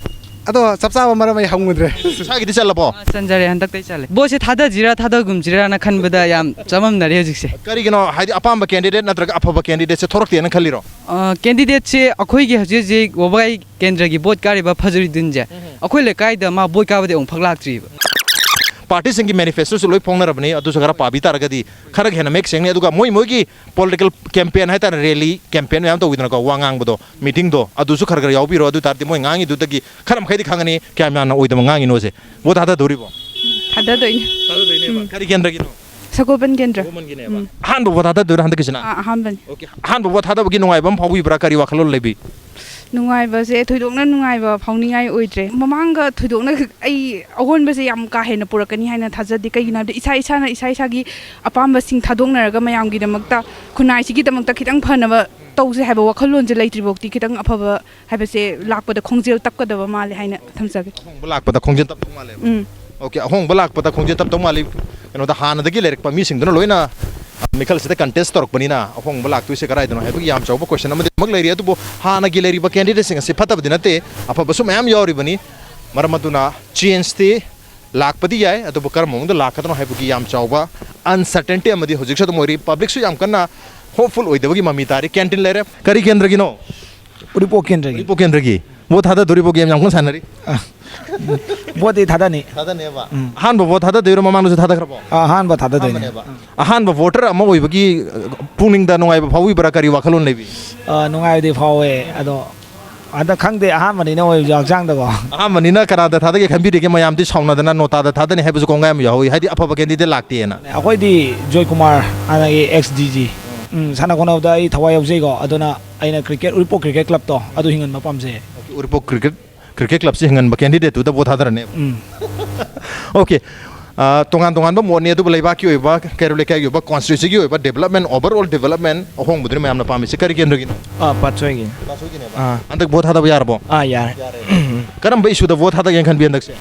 ꯑꯗꯣ ꯆꯞ ꯆꯥꯕ ꯃꯔꯝ ꯑꯩ ꯍꯪꯉꯨꯗ꯭ꯔꯦ꯫ ꯏꯁꯥꯒꯤꯗꯤ ꯆꯠꯂꯕꯣ? ꯑꯥ, ꯆꯟꯖꯔꯦ, ꯍꯟꯗꯛꯇꯩ ꯆꯠꯂꯦ꯫ ꯚꯣꯠꯁꯦ ꯊꯥꯗꯁꯤꯔꯥ ꯊꯥꯗꯒꯨꯝꯁꯤꯔꯥꯅ ꯈꯟꯕꯗ ꯌꯥꯝ ꯆꯃꯝꯅꯔꯦ ꯍꯧꯖꯤꯛꯁꯦ꯫ ꯀꯔꯤꯒꯤꯅꯣ? ꯍꯥꯏꯗꯤ ꯑꯄꯥꯝꯕ ꯀꯦꯟꯗꯤꯗꯦꯠ ꯅꯠꯇ꯭ꯔꯒ ꯑꯐꯕ ꯀꯦꯟꯗꯤꯗꯦꯠꯁꯦ ꯊꯣꯔꯛꯇꯦꯅ ꯈꯜꯂꯤꯔꯣ? ꯑ, ꯀꯦꯟꯗꯤꯗꯦꯠꯁꯦ ꯑꯩꯈꯣꯏꯒꯤ ꯍꯧꯖꯤꯛ ꯍꯧꯖꯤꯛ ꯋꯥꯕꯒꯥꯏ ꯀꯦꯟꯗ꯭ꯔꯒꯤ ꯚꯣꯠ ꯀꯥꯔꯤꯕ ꯐꯖꯔꯨꯗꯤꯟꯁꯦ, ꯎꯝ꯫ ꯑꯩꯈꯣꯏ ꯂꯩꯀꯥꯏꯗ ꯃꯥ ꯚꯣꯠ ꯀꯥꯕꯗꯤ ꯑꯃꯨꯛ ꯐꯥꯎ ꯂꯥꯛꯇ꯭ꯔꯤꯕ꯫ ꯄꯥꯔꯇꯤꯁꯤꯡꯒꯤ ꯃꯦꯅꯤꯐꯦꯁꯇꯣꯁꯨ ꯂꯣꯏ ꯐꯣꯡꯅꯔꯕꯅꯤ, ꯑꯗꯨꯁꯨ ꯈꯔ ꯄꯥꯕꯤ ꯇꯥꯔꯒꯗꯤ ꯈꯔ ꯍꯦꯟꯅ ꯃꯌꯦꯛ ꯁꯦꯡꯅꯤ꯫ ꯑꯗꯨꯒ ꯃꯣꯏ ꯃꯣꯏꯒꯤ ꯄꯣꯂꯤꯇꯤꯀꯦꯜ ꯀꯦꯝꯄꯦꯟ ꯍꯥꯏꯇꯥꯔꯦ, ꯔꯦꯂꯤ ꯀꯦꯝꯄꯦꯟ ꯃꯌꯥꯝ ꯇꯧꯋꯤꯗꯅꯀꯣ, ꯋꯥ ꯉꯥꯡꯕꯗꯣ, ꯃꯤꯇꯤꯡꯗꯣ, ꯑꯗꯨꯁꯨ ꯈꯔ ꯈꯔ ꯌꯥꯎꯕꯤꯔꯣ꯫ ꯑꯗꯨ ꯇꯥꯔꯗꯤ ꯃꯣꯏ ꯉꯥꯡꯉꯤꯗꯨꯗꯒꯤ ꯈꯔ ꯃꯈꯩꯗꯤ ꯈꯪꯉꯅꯤ ꯀꯌꯥꯝ ꯌꯥꯝꯅ ꯑꯣꯏꯗꯕ ꯉꯥꯡꯉꯤꯅꯣꯁꯦ꯫ ꯚꯣꯠ ꯊꯥꯗꯗꯣꯔꯤꯕꯣ? ꯊꯥꯗꯗꯣꯏꯅꯦ꯫ ꯊꯥꯗꯗꯣꯏꯅꯦꯕ꯫ ꯎꯝ꯫ ꯀꯔꯤ ꯀꯦꯟꯗ꯭ꯔꯒꯤꯅꯣ? ꯁꯒꯣꯜꯕꯟ ꯀꯦꯟꯗ꯭ꯔ꯫ ꯁꯒꯣꯜꯕꯟꯒꯤꯅꯦꯕ꯫ ꯎꯝ꯫ ꯑꯍꯥꯟꯕ ꯚꯣꯠ ꯊꯥꯗꯗꯣꯏꯔꯥ ꯍꯟꯗꯛꯀꯤꯁꯤꯅ? ꯑꯥ, ꯑꯍꯥꯟꯕꯅꯤ꯫ ꯑꯣꯀꯦ꯫ ꯑꯍꯥꯟꯕ ꯚꯣꯠ ꯊꯥꯗꯕꯒꯤ ꯅꯨꯡꯉꯥꯏꯕ ꯑꯃ ꯐꯥꯎꯕꯤꯕ꯭ꯔꯥ? ꯀꯔꯤ ꯋꯥꯈꯜꯂꯣꯟ ꯂꯩꯕꯤ? ꯅꯨꯡꯉꯥꯏꯕꯁꯦ ꯊꯣꯏꯗꯣꯛꯅ ꯅꯨꯡꯉꯥꯏꯕ ꯐꯥꯎꯅꯤꯡꯉꯥꯏ ꯑꯣꯏꯗ꯭ꯔꯦ꯫ ꯃꯃꯥꯡꯒ ꯊꯣꯏꯗꯣꯛꯅ ꯑꯩ ꯑꯑꯣꯟꯕꯁꯦ ꯌꯥꯝ ꯀꯥ ꯍꯦꯟꯅ ꯄꯨꯔꯛꯀꯅꯤ ꯍꯥꯏꯅ ꯊꯥꯖꯗꯦ꯫ ꯀꯩꯒꯤꯅꯣ ꯍꯥꯏꯕꯗ ꯏꯁꯥ ꯏꯁꯥꯅ ꯏꯁꯥ ꯏꯁꯥꯒꯤ ꯑꯄꯥꯝꯕꯁꯤꯡ ꯊꯥꯗꯣꯛꯅꯔꯒ ꯃꯌꯥꯝꯒꯤꯗꯃꯛꯇ, ꯈꯨꯟꯅꯥꯏꯁꯤꯒꯤꯗꯃꯛꯇ ꯈꯤꯇꯪ ꯐꯅꯕ ꯇꯧꯁꯦ ꯍꯥꯏꯕ ꯋꯥꯈꯜꯂꯣꯟꯁꯦ ꯂꯩꯇ꯭ꯔꯤꯐꯥꯎꯗꯤ ꯈꯤꯇꯪ ꯑꯐꯕ ꯍꯥꯏꯕꯁꯦ ꯂꯥꯛꯄꯗ ꯈꯣꯡꯖꯦꯜ ꯇꯞꯀꯗꯕ ꯃꯥꯜꯂꯦ ꯍꯥꯏꯅ ꯊꯝꯖꯒꯦ꯫ ꯑꯍꯣꯡꯕ ꯂꯥꯛꯄꯗ ꯈꯣꯡꯖꯦꯜ ꯇꯞꯇꯧ ꯃꯥꯜꯂꯦꯕ꯫ ꯎꯝ꯫ ꯑꯣꯀꯦ, ꯑꯍꯣꯡꯕ ꯂꯥꯛꯄꯗ ꯈꯣꯡꯖꯦꯜ ꯇꯞꯇꯧ ꯃꯥꯜꯂꯤ꯫ ꯀꯩꯅꯣꯗ ꯍꯥꯟꯅꯗꯒꯤ ꯂꯩꯔꯛꯄ ꯃꯤꯁꯤꯡꯗꯨꯅ ꯂꯣꯏꯅ ꯃꯤꯈꯜꯁꯤꯗ ꯀꯟꯇꯦꯁ ꯇꯧꯔꯛꯄꯅꯤꯅ ꯑꯍꯣꯡꯕ ꯂꯥꯛꯇꯣꯏꯁꯦ ꯀꯗꯥꯏꯗꯅꯣ ꯍꯥꯏꯕꯒꯤ ꯌꯥꯝ ꯆꯥꯎꯕ ꯀꯣꯏꯁꯟ ꯑꯃꯗꯤ ꯑꯃꯨꯛ ꯂꯩꯔꯤ꯫ ꯑꯗꯨꯕꯨ ꯍꯥꯟꯅꯒꯤ ꯂꯩꯔꯤꯕ ꯀꯦꯟꯗꯤꯗꯦꯠꯁꯤꯡ ꯑꯁꯤ ꯐꯠꯇꯕꯗꯤ ꯅꯠꯇꯦ, ꯑꯐꯕꯁꯨ ꯃꯌꯥꯝ ꯌꯥꯎꯔꯤꯕꯅꯤ꯫ ꯃꯔꯝ ꯑꯗꯨꯅ ꯆꯦꯟꯖꯇꯤ ꯂꯥꯛꯄꯗꯤ ꯌꯥꯏ, ꯑꯗꯨꯕꯨ ꯀꯔꯝꯕ ꯃꯑꯣꯡꯗ ꯂꯥꯛꯀꯗꯅꯣ ꯍꯥꯏꯕꯒꯤ ꯌꯥꯝ ꯆꯥꯎꯕ ꯑꯟꯁꯔꯇꯦꯟꯇꯤ ꯑꯃꯗꯤ ꯍꯧꯖꯤꯛꯁꯨ ꯑꯗꯨꯝ ꯑꯣꯏꯔꯤ꯫ ꯄꯕ꯭ꯂꯤꯛꯁꯨ ꯌꯥꯝ ꯀꯟꯅ ꯍꯣꯞꯐꯨꯜ ꯑꯣꯏꯗꯕꯒꯤ ꯃꯃꯤ ꯇꯥꯔꯤ꯫ ꯀꯦꯟꯇꯤꯟ ꯂꯩꯔꯦ꯫ ꯀꯔꯤ ꯀꯦꯟꯗ꯭ꯔꯒꯤꯅꯣ? ꯎꯔꯤꯄꯣꯛ ꯀꯦꯟꯗ꯭ꯔꯒꯤ꯫ ꯎꯔꯤꯄꯣꯛ ꯀꯦꯟꯗ꯭ꯔꯒꯤ꯫ ꯚꯣꯠ ꯊꯥꯗꯗꯣꯔꯤꯕꯣ? ꯒꯦꯝ ꯌꯥꯝ ꯀꯟꯅ ꯁꯥꯟꯅꯔꯤ꯫ ꯑ, ꯚꯣꯠꯇꯤ ꯊꯥꯗꯅꯤ꯫ ꯊꯥꯗꯅꯦꯕ꯫ ꯎꯝ꯫ ꯑꯍꯥꯟꯕ ꯚꯣꯠ ꯊꯥꯗꯗꯣꯏꯔꯣ, ꯃꯃꯥꯡꯗꯁꯨ ꯊꯥꯗꯈ꯭ꯔꯕꯣ? ꯑ, ꯑꯍꯥꯟꯕ ꯊꯥꯗꯗꯣꯏꯅꯦ꯫ ꯑꯍꯥꯟꯕꯅꯦꯕ꯫ ꯎꯝ꯫ ꯑꯍꯥꯟꯕ ꯚꯣꯇꯔ ꯑꯃ ꯑꯣꯏꯕꯒꯤ, ꯑ, ꯄꯨꯛꯅꯤꯡꯗ ꯅꯨꯡꯉꯥꯏꯕ ꯐꯥꯎꯕꯤꯕ꯭ꯔꯥ? ꯀꯔꯤ ꯋꯥꯈꯜꯂꯣꯟ ꯂꯩꯕꯤ? ꯑ, ꯅꯨꯡꯉꯥꯏꯕꯗꯤ ꯐꯥꯎꯋꯦ, ꯑꯗꯣ ꯍꯟꯗꯛ ꯈꯪꯗꯦ, ꯑꯍꯥꯟꯕꯅꯤꯅ ꯑꯣꯏꯕꯁꯨ ꯍꯛꯆꯥꯡꯗꯀꯣ꯫ ꯑꯍꯥꯟꯕꯅꯤꯅ ꯀꯅꯥꯗ ꯊꯥꯗꯒꯦ ꯈꯟꯕꯤꯔꯤꯒꯦ? ꯃꯌꯥꯝꯗꯤ ꯁꯥꯎꯅꯗꯅ ꯅꯣꯇꯥꯗ ꯊꯥꯗꯅꯤ ꯍꯥꯏꯕꯁꯨ ꯀꯣꯡꯒꯥꯏ ꯑꯃ ꯌꯥꯎꯍꯧꯋꯤ, ꯍꯥꯏꯗꯤ ꯑꯐꯕ ꯀꯦꯟꯗꯤꯗꯦꯠ ꯂꯥꯛꯇꯦꯅ꯫ ꯑꯩꯈꯣꯏꯗꯤ ꯖꯣꯏ ꯀꯨꯃꯥꯔ, ꯍꯥꯟꯅꯒꯤ ꯑꯦꯛꯁ ꯗꯤ ꯖꯤ꯫ ꯎꯝ, ꯁꯥꯟꯅ ꯈꯣꯠꯅꯕꯗ ꯑꯩ ꯊꯋꯥꯏ ꯌꯥꯎꯖꯩꯀꯣ, ꯑꯗꯨꯅ ꯑꯩꯅ ꯀ꯭ꯔꯤꯀꯦꯠ, ꯎꯔꯤꯄꯣꯛ ꯀ꯭ꯔꯤꯀꯦꯠ ꯀ꯭ꯂꯕꯇꯣ ꯑꯗꯨ ꯍꯤꯡꯍꯟꯕ ꯄꯥꯝꯖꯩ꯫ ꯎꯔꯤꯄꯣꯛ ꯀ꯭ꯔꯤꯀꯦꯠ ꯀ꯭ꯔꯤꯀꯦꯠ ꯀ꯭ꯂꯕꯁꯤ ꯍꯤꯡꯍꯟꯕ ꯀꯦꯟꯗꯤꯗꯦꯠꯇꯨꯗ ꯚꯣꯠ ꯊꯥꯗꯔꯅꯦꯕ꯫ ꯎꯝ꯫ ꯑꯣꯀꯦ꯫ ꯑ, ꯇꯣꯉꯥꯟ ꯇꯣꯉꯥꯟꯕ ꯃꯣꯠꯅꯤ, ꯑꯗꯨꯕꯨ ꯂꯩꯕꯥꯛꯀꯤ ꯑꯣꯏꯕ, ꯀꯩꯔꯣꯜ ꯂꯩꯀꯥꯏꯒꯤ ꯑꯣꯏꯕ, ꯀꯣꯟꯁꯇꯤꯇ꯭ꯌꯨꯟꯁꯤꯒꯤ ꯑꯣꯏꯕ ꯗꯦꯕꯂꯞꯃꯦꯟ, ꯑꯣꯚꯔ ꯑꯣꯜ ꯗꯦꯕꯂꯞꯃꯦꯟ ꯑꯍꯣꯡꯕꯗꯨꯅ ꯃꯌꯥꯝꯅ ꯄꯥꯝꯃꯤꯁꯤ ꯀꯔꯤ ꯀꯦꯟꯗ꯭ꯔꯒꯤꯅꯣ? ꯑꯥ, ꯄꯥꯠꯁꯣꯏꯒꯤ꯫ ꯑꯥ꯫ ꯍꯟꯗꯛ ꯚꯣꯠ ꯊꯥꯗꯕ ꯌꯥꯔꯕꯣ? ꯑꯥ, ꯌꯥꯔꯦ꯫ ꯀꯔꯝꯕ ꯏꯁꯨꯗ ꯚꯣꯠ ꯊꯥꯗꯒꯦꯅ ꯈꯟꯕꯤ ꯍꯟꯗꯛꯁꯦ?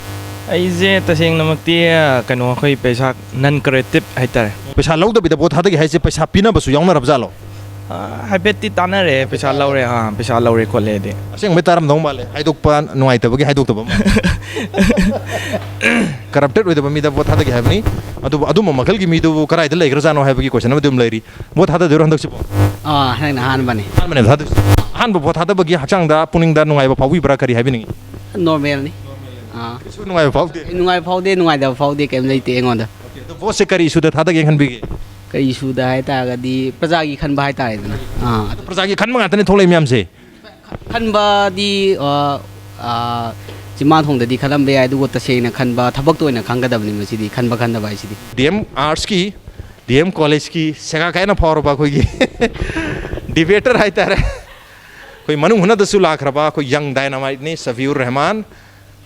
ꯑꯩꯁꯦ ꯇꯁꯦꯡꯅꯃꯛꯇꯤ, ꯑ, ꯀꯩꯅꯣ, ꯑꯩꯈꯣꯏ ꯄꯩꯁꯥ ꯅꯟ ꯀꯔꯦꯛꯇꯤꯞ ꯍꯥꯏꯇꯥꯔꯦ꯫ ꯄꯩꯁꯥ ꯂꯧꯗꯕꯤꯗ ꯚꯣꯠ ꯊꯥꯗꯒꯦ ꯍꯥꯏꯁꯦ ꯄꯩꯁꯥ ꯄꯤꯅꯕꯁꯨ ꯌꯥꯎꯅꯔꯕ ꯖꯥꯠꯂꯣ? ꯑ, ꯍꯥꯏꯐꯦꯠꯇꯤ ꯇꯥꯟꯅꯔꯦ, ꯄꯩꯁꯥ ꯂꯧꯔꯦ, ꯑꯥ, ꯄꯩꯁꯥ ꯂꯧꯔꯦ ꯈꯣꯠꯂꯦꯗꯤ꯫ ꯑꯁꯦꯡꯕꯩ ꯇꯥꯔꯝꯗꯧ ꯃꯥꯜꯂꯦ, ꯍꯥꯏꯗꯣꯛꯄ ꯅꯨꯡꯉꯥꯏꯇꯕꯒꯤ ꯍꯥꯏꯗꯣꯛꯇꯕ ꯃꯥꯜꯂꯦ꯫ ꯀꯔꯞꯇꯦꯠ ꯑꯣꯏꯗꯕ ꯃꯤꯗ ꯚꯣꯠ ꯊꯥꯗꯒꯦ ꯍꯥꯏꯕꯅꯤ꯫ ꯑꯗꯨꯕꯨ ꯑꯗꯨꯝꯕ ꯃꯈꯜꯒꯤ ꯃꯤꯗꯨꯕꯨ ꯀꯗꯥꯏꯗ ꯂꯩꯈ꯭ꯔꯖꯥꯠꯅꯣ ꯍꯥꯏꯕꯒꯤ ꯀꯣꯏꯁꯟ ꯑꯃꯗꯤ ꯑꯗꯨꯝ ꯂꯩꯔꯤ꯫ ꯚꯣꯠ ꯊꯥꯗꯗꯣꯏꯔꯣ ꯍꯟꯗꯛꯁꯤꯕꯣ? ꯑꯥ, ꯍꯟꯗꯛꯅ ꯑꯍꯥꯟꯕꯅꯤ꯫ ꯑꯍꯥꯟꯕꯅꯦꯕ ꯊꯥꯗꯣꯏꯁꯦ꯫ ꯑꯍꯥꯟꯕ ꯚꯣꯠ ꯊꯥꯗꯕꯒꯤ ꯍꯛꯆꯥꯡꯗ, ꯄꯨꯛꯅꯤꯡꯗ ꯅꯨꯡꯉꯥꯏꯕ ꯐꯥꯎꯕꯤꯕ꯭ꯔꯥ, ꯀꯔꯤ ꯍꯥꯏꯕꯤꯅꯤꯡꯉꯤ? ꯅꯣꯔꯃꯦꯜꯅꯤ꯫ ꯑꯥ꯫ ꯀꯩꯁꯨ ꯅꯨꯡꯉꯥꯏꯕ ꯐꯥꯎꯗꯦ꯫ ꯅꯨꯡꯉꯥꯏꯕ ꯐꯥꯎꯗꯦ, ꯅꯨꯡꯉꯥꯏꯇꯕ ꯐꯥꯎꯗꯦ, ꯀꯩꯝ ꯂꯩꯇꯦ ꯑꯩꯉꯣꯟꯗ꯫ ꯑꯗꯣ ꯚꯣꯠꯁꯦ ꯀꯔꯤ ꯏꯁꯨꯗ ꯊꯥꯗꯒꯦꯅ ꯈꯟꯕꯤꯒꯦ? ꯀꯔꯤ ꯏꯁꯨꯗ ꯍꯥꯏꯇꯥꯔꯒꯗꯤ ꯄ꯭ꯔꯖꯥꯒꯤ ꯈꯟꯕ ꯍꯥꯏꯇꯥꯔꯦꯗꯅ꯫ ꯑꯥ꯫ ꯄ꯭ꯔꯖꯥꯒꯤ ꯈꯟꯕ ꯉꯥꯛꯇꯅꯤ ꯊꯣꯛꯂꯛꯏ ꯃꯌꯥꯝꯁꯦ꯫ ꯈꯟꯕꯗꯤ, ꯑ, ꯑ, ꯆꯤꯝꯕꯥꯟꯊꯣꯡꯗꯗꯤ ꯈꯜꯂꯝꯕ ꯌꯥꯏ, ꯑꯗꯨꯒ ꯇꯁꯦꯡꯅ ꯈꯟꯕ, ꯊꯕꯛꯇ ꯑꯣꯏꯅ ꯈꯟꯒꯗꯕꯅꯤ ꯃꯁꯤꯗꯤ, ꯈꯟꯕ ꯈꯟꯗꯕ ꯍꯥꯏꯁꯤꯗꯤ꯫ ꯗꯤ ꯑꯦꯝ ꯑꯥꯔꯠꯁꯀꯤ, ꯗꯤ ꯑꯦꯝ ꯀꯣꯂꯦꯖꯀꯤ ꯁꯦꯒꯥ ꯀꯥꯏꯅ ꯐꯥꯎꯔꯕ ꯑꯩꯈꯣꯏꯒꯤ ꯗꯤꯕꯦꯇꯔ ꯍꯥꯏꯇꯥꯔꯦ꯫ ꯑꯩꯈꯣꯏ ꯃꯅꯨꯡ ꯍꯨꯠꯅꯗꯁꯨ ꯂꯥꯛꯈ꯭ꯔꯕ ꯑꯩꯈꯣꯏ ꯌꯪ ꯗꯥꯏꯅꯥꯃꯥꯏꯠꯅꯤ ꯁꯐꯤꯌꯨꯔ ꯔꯍꯃꯥꯟ꯫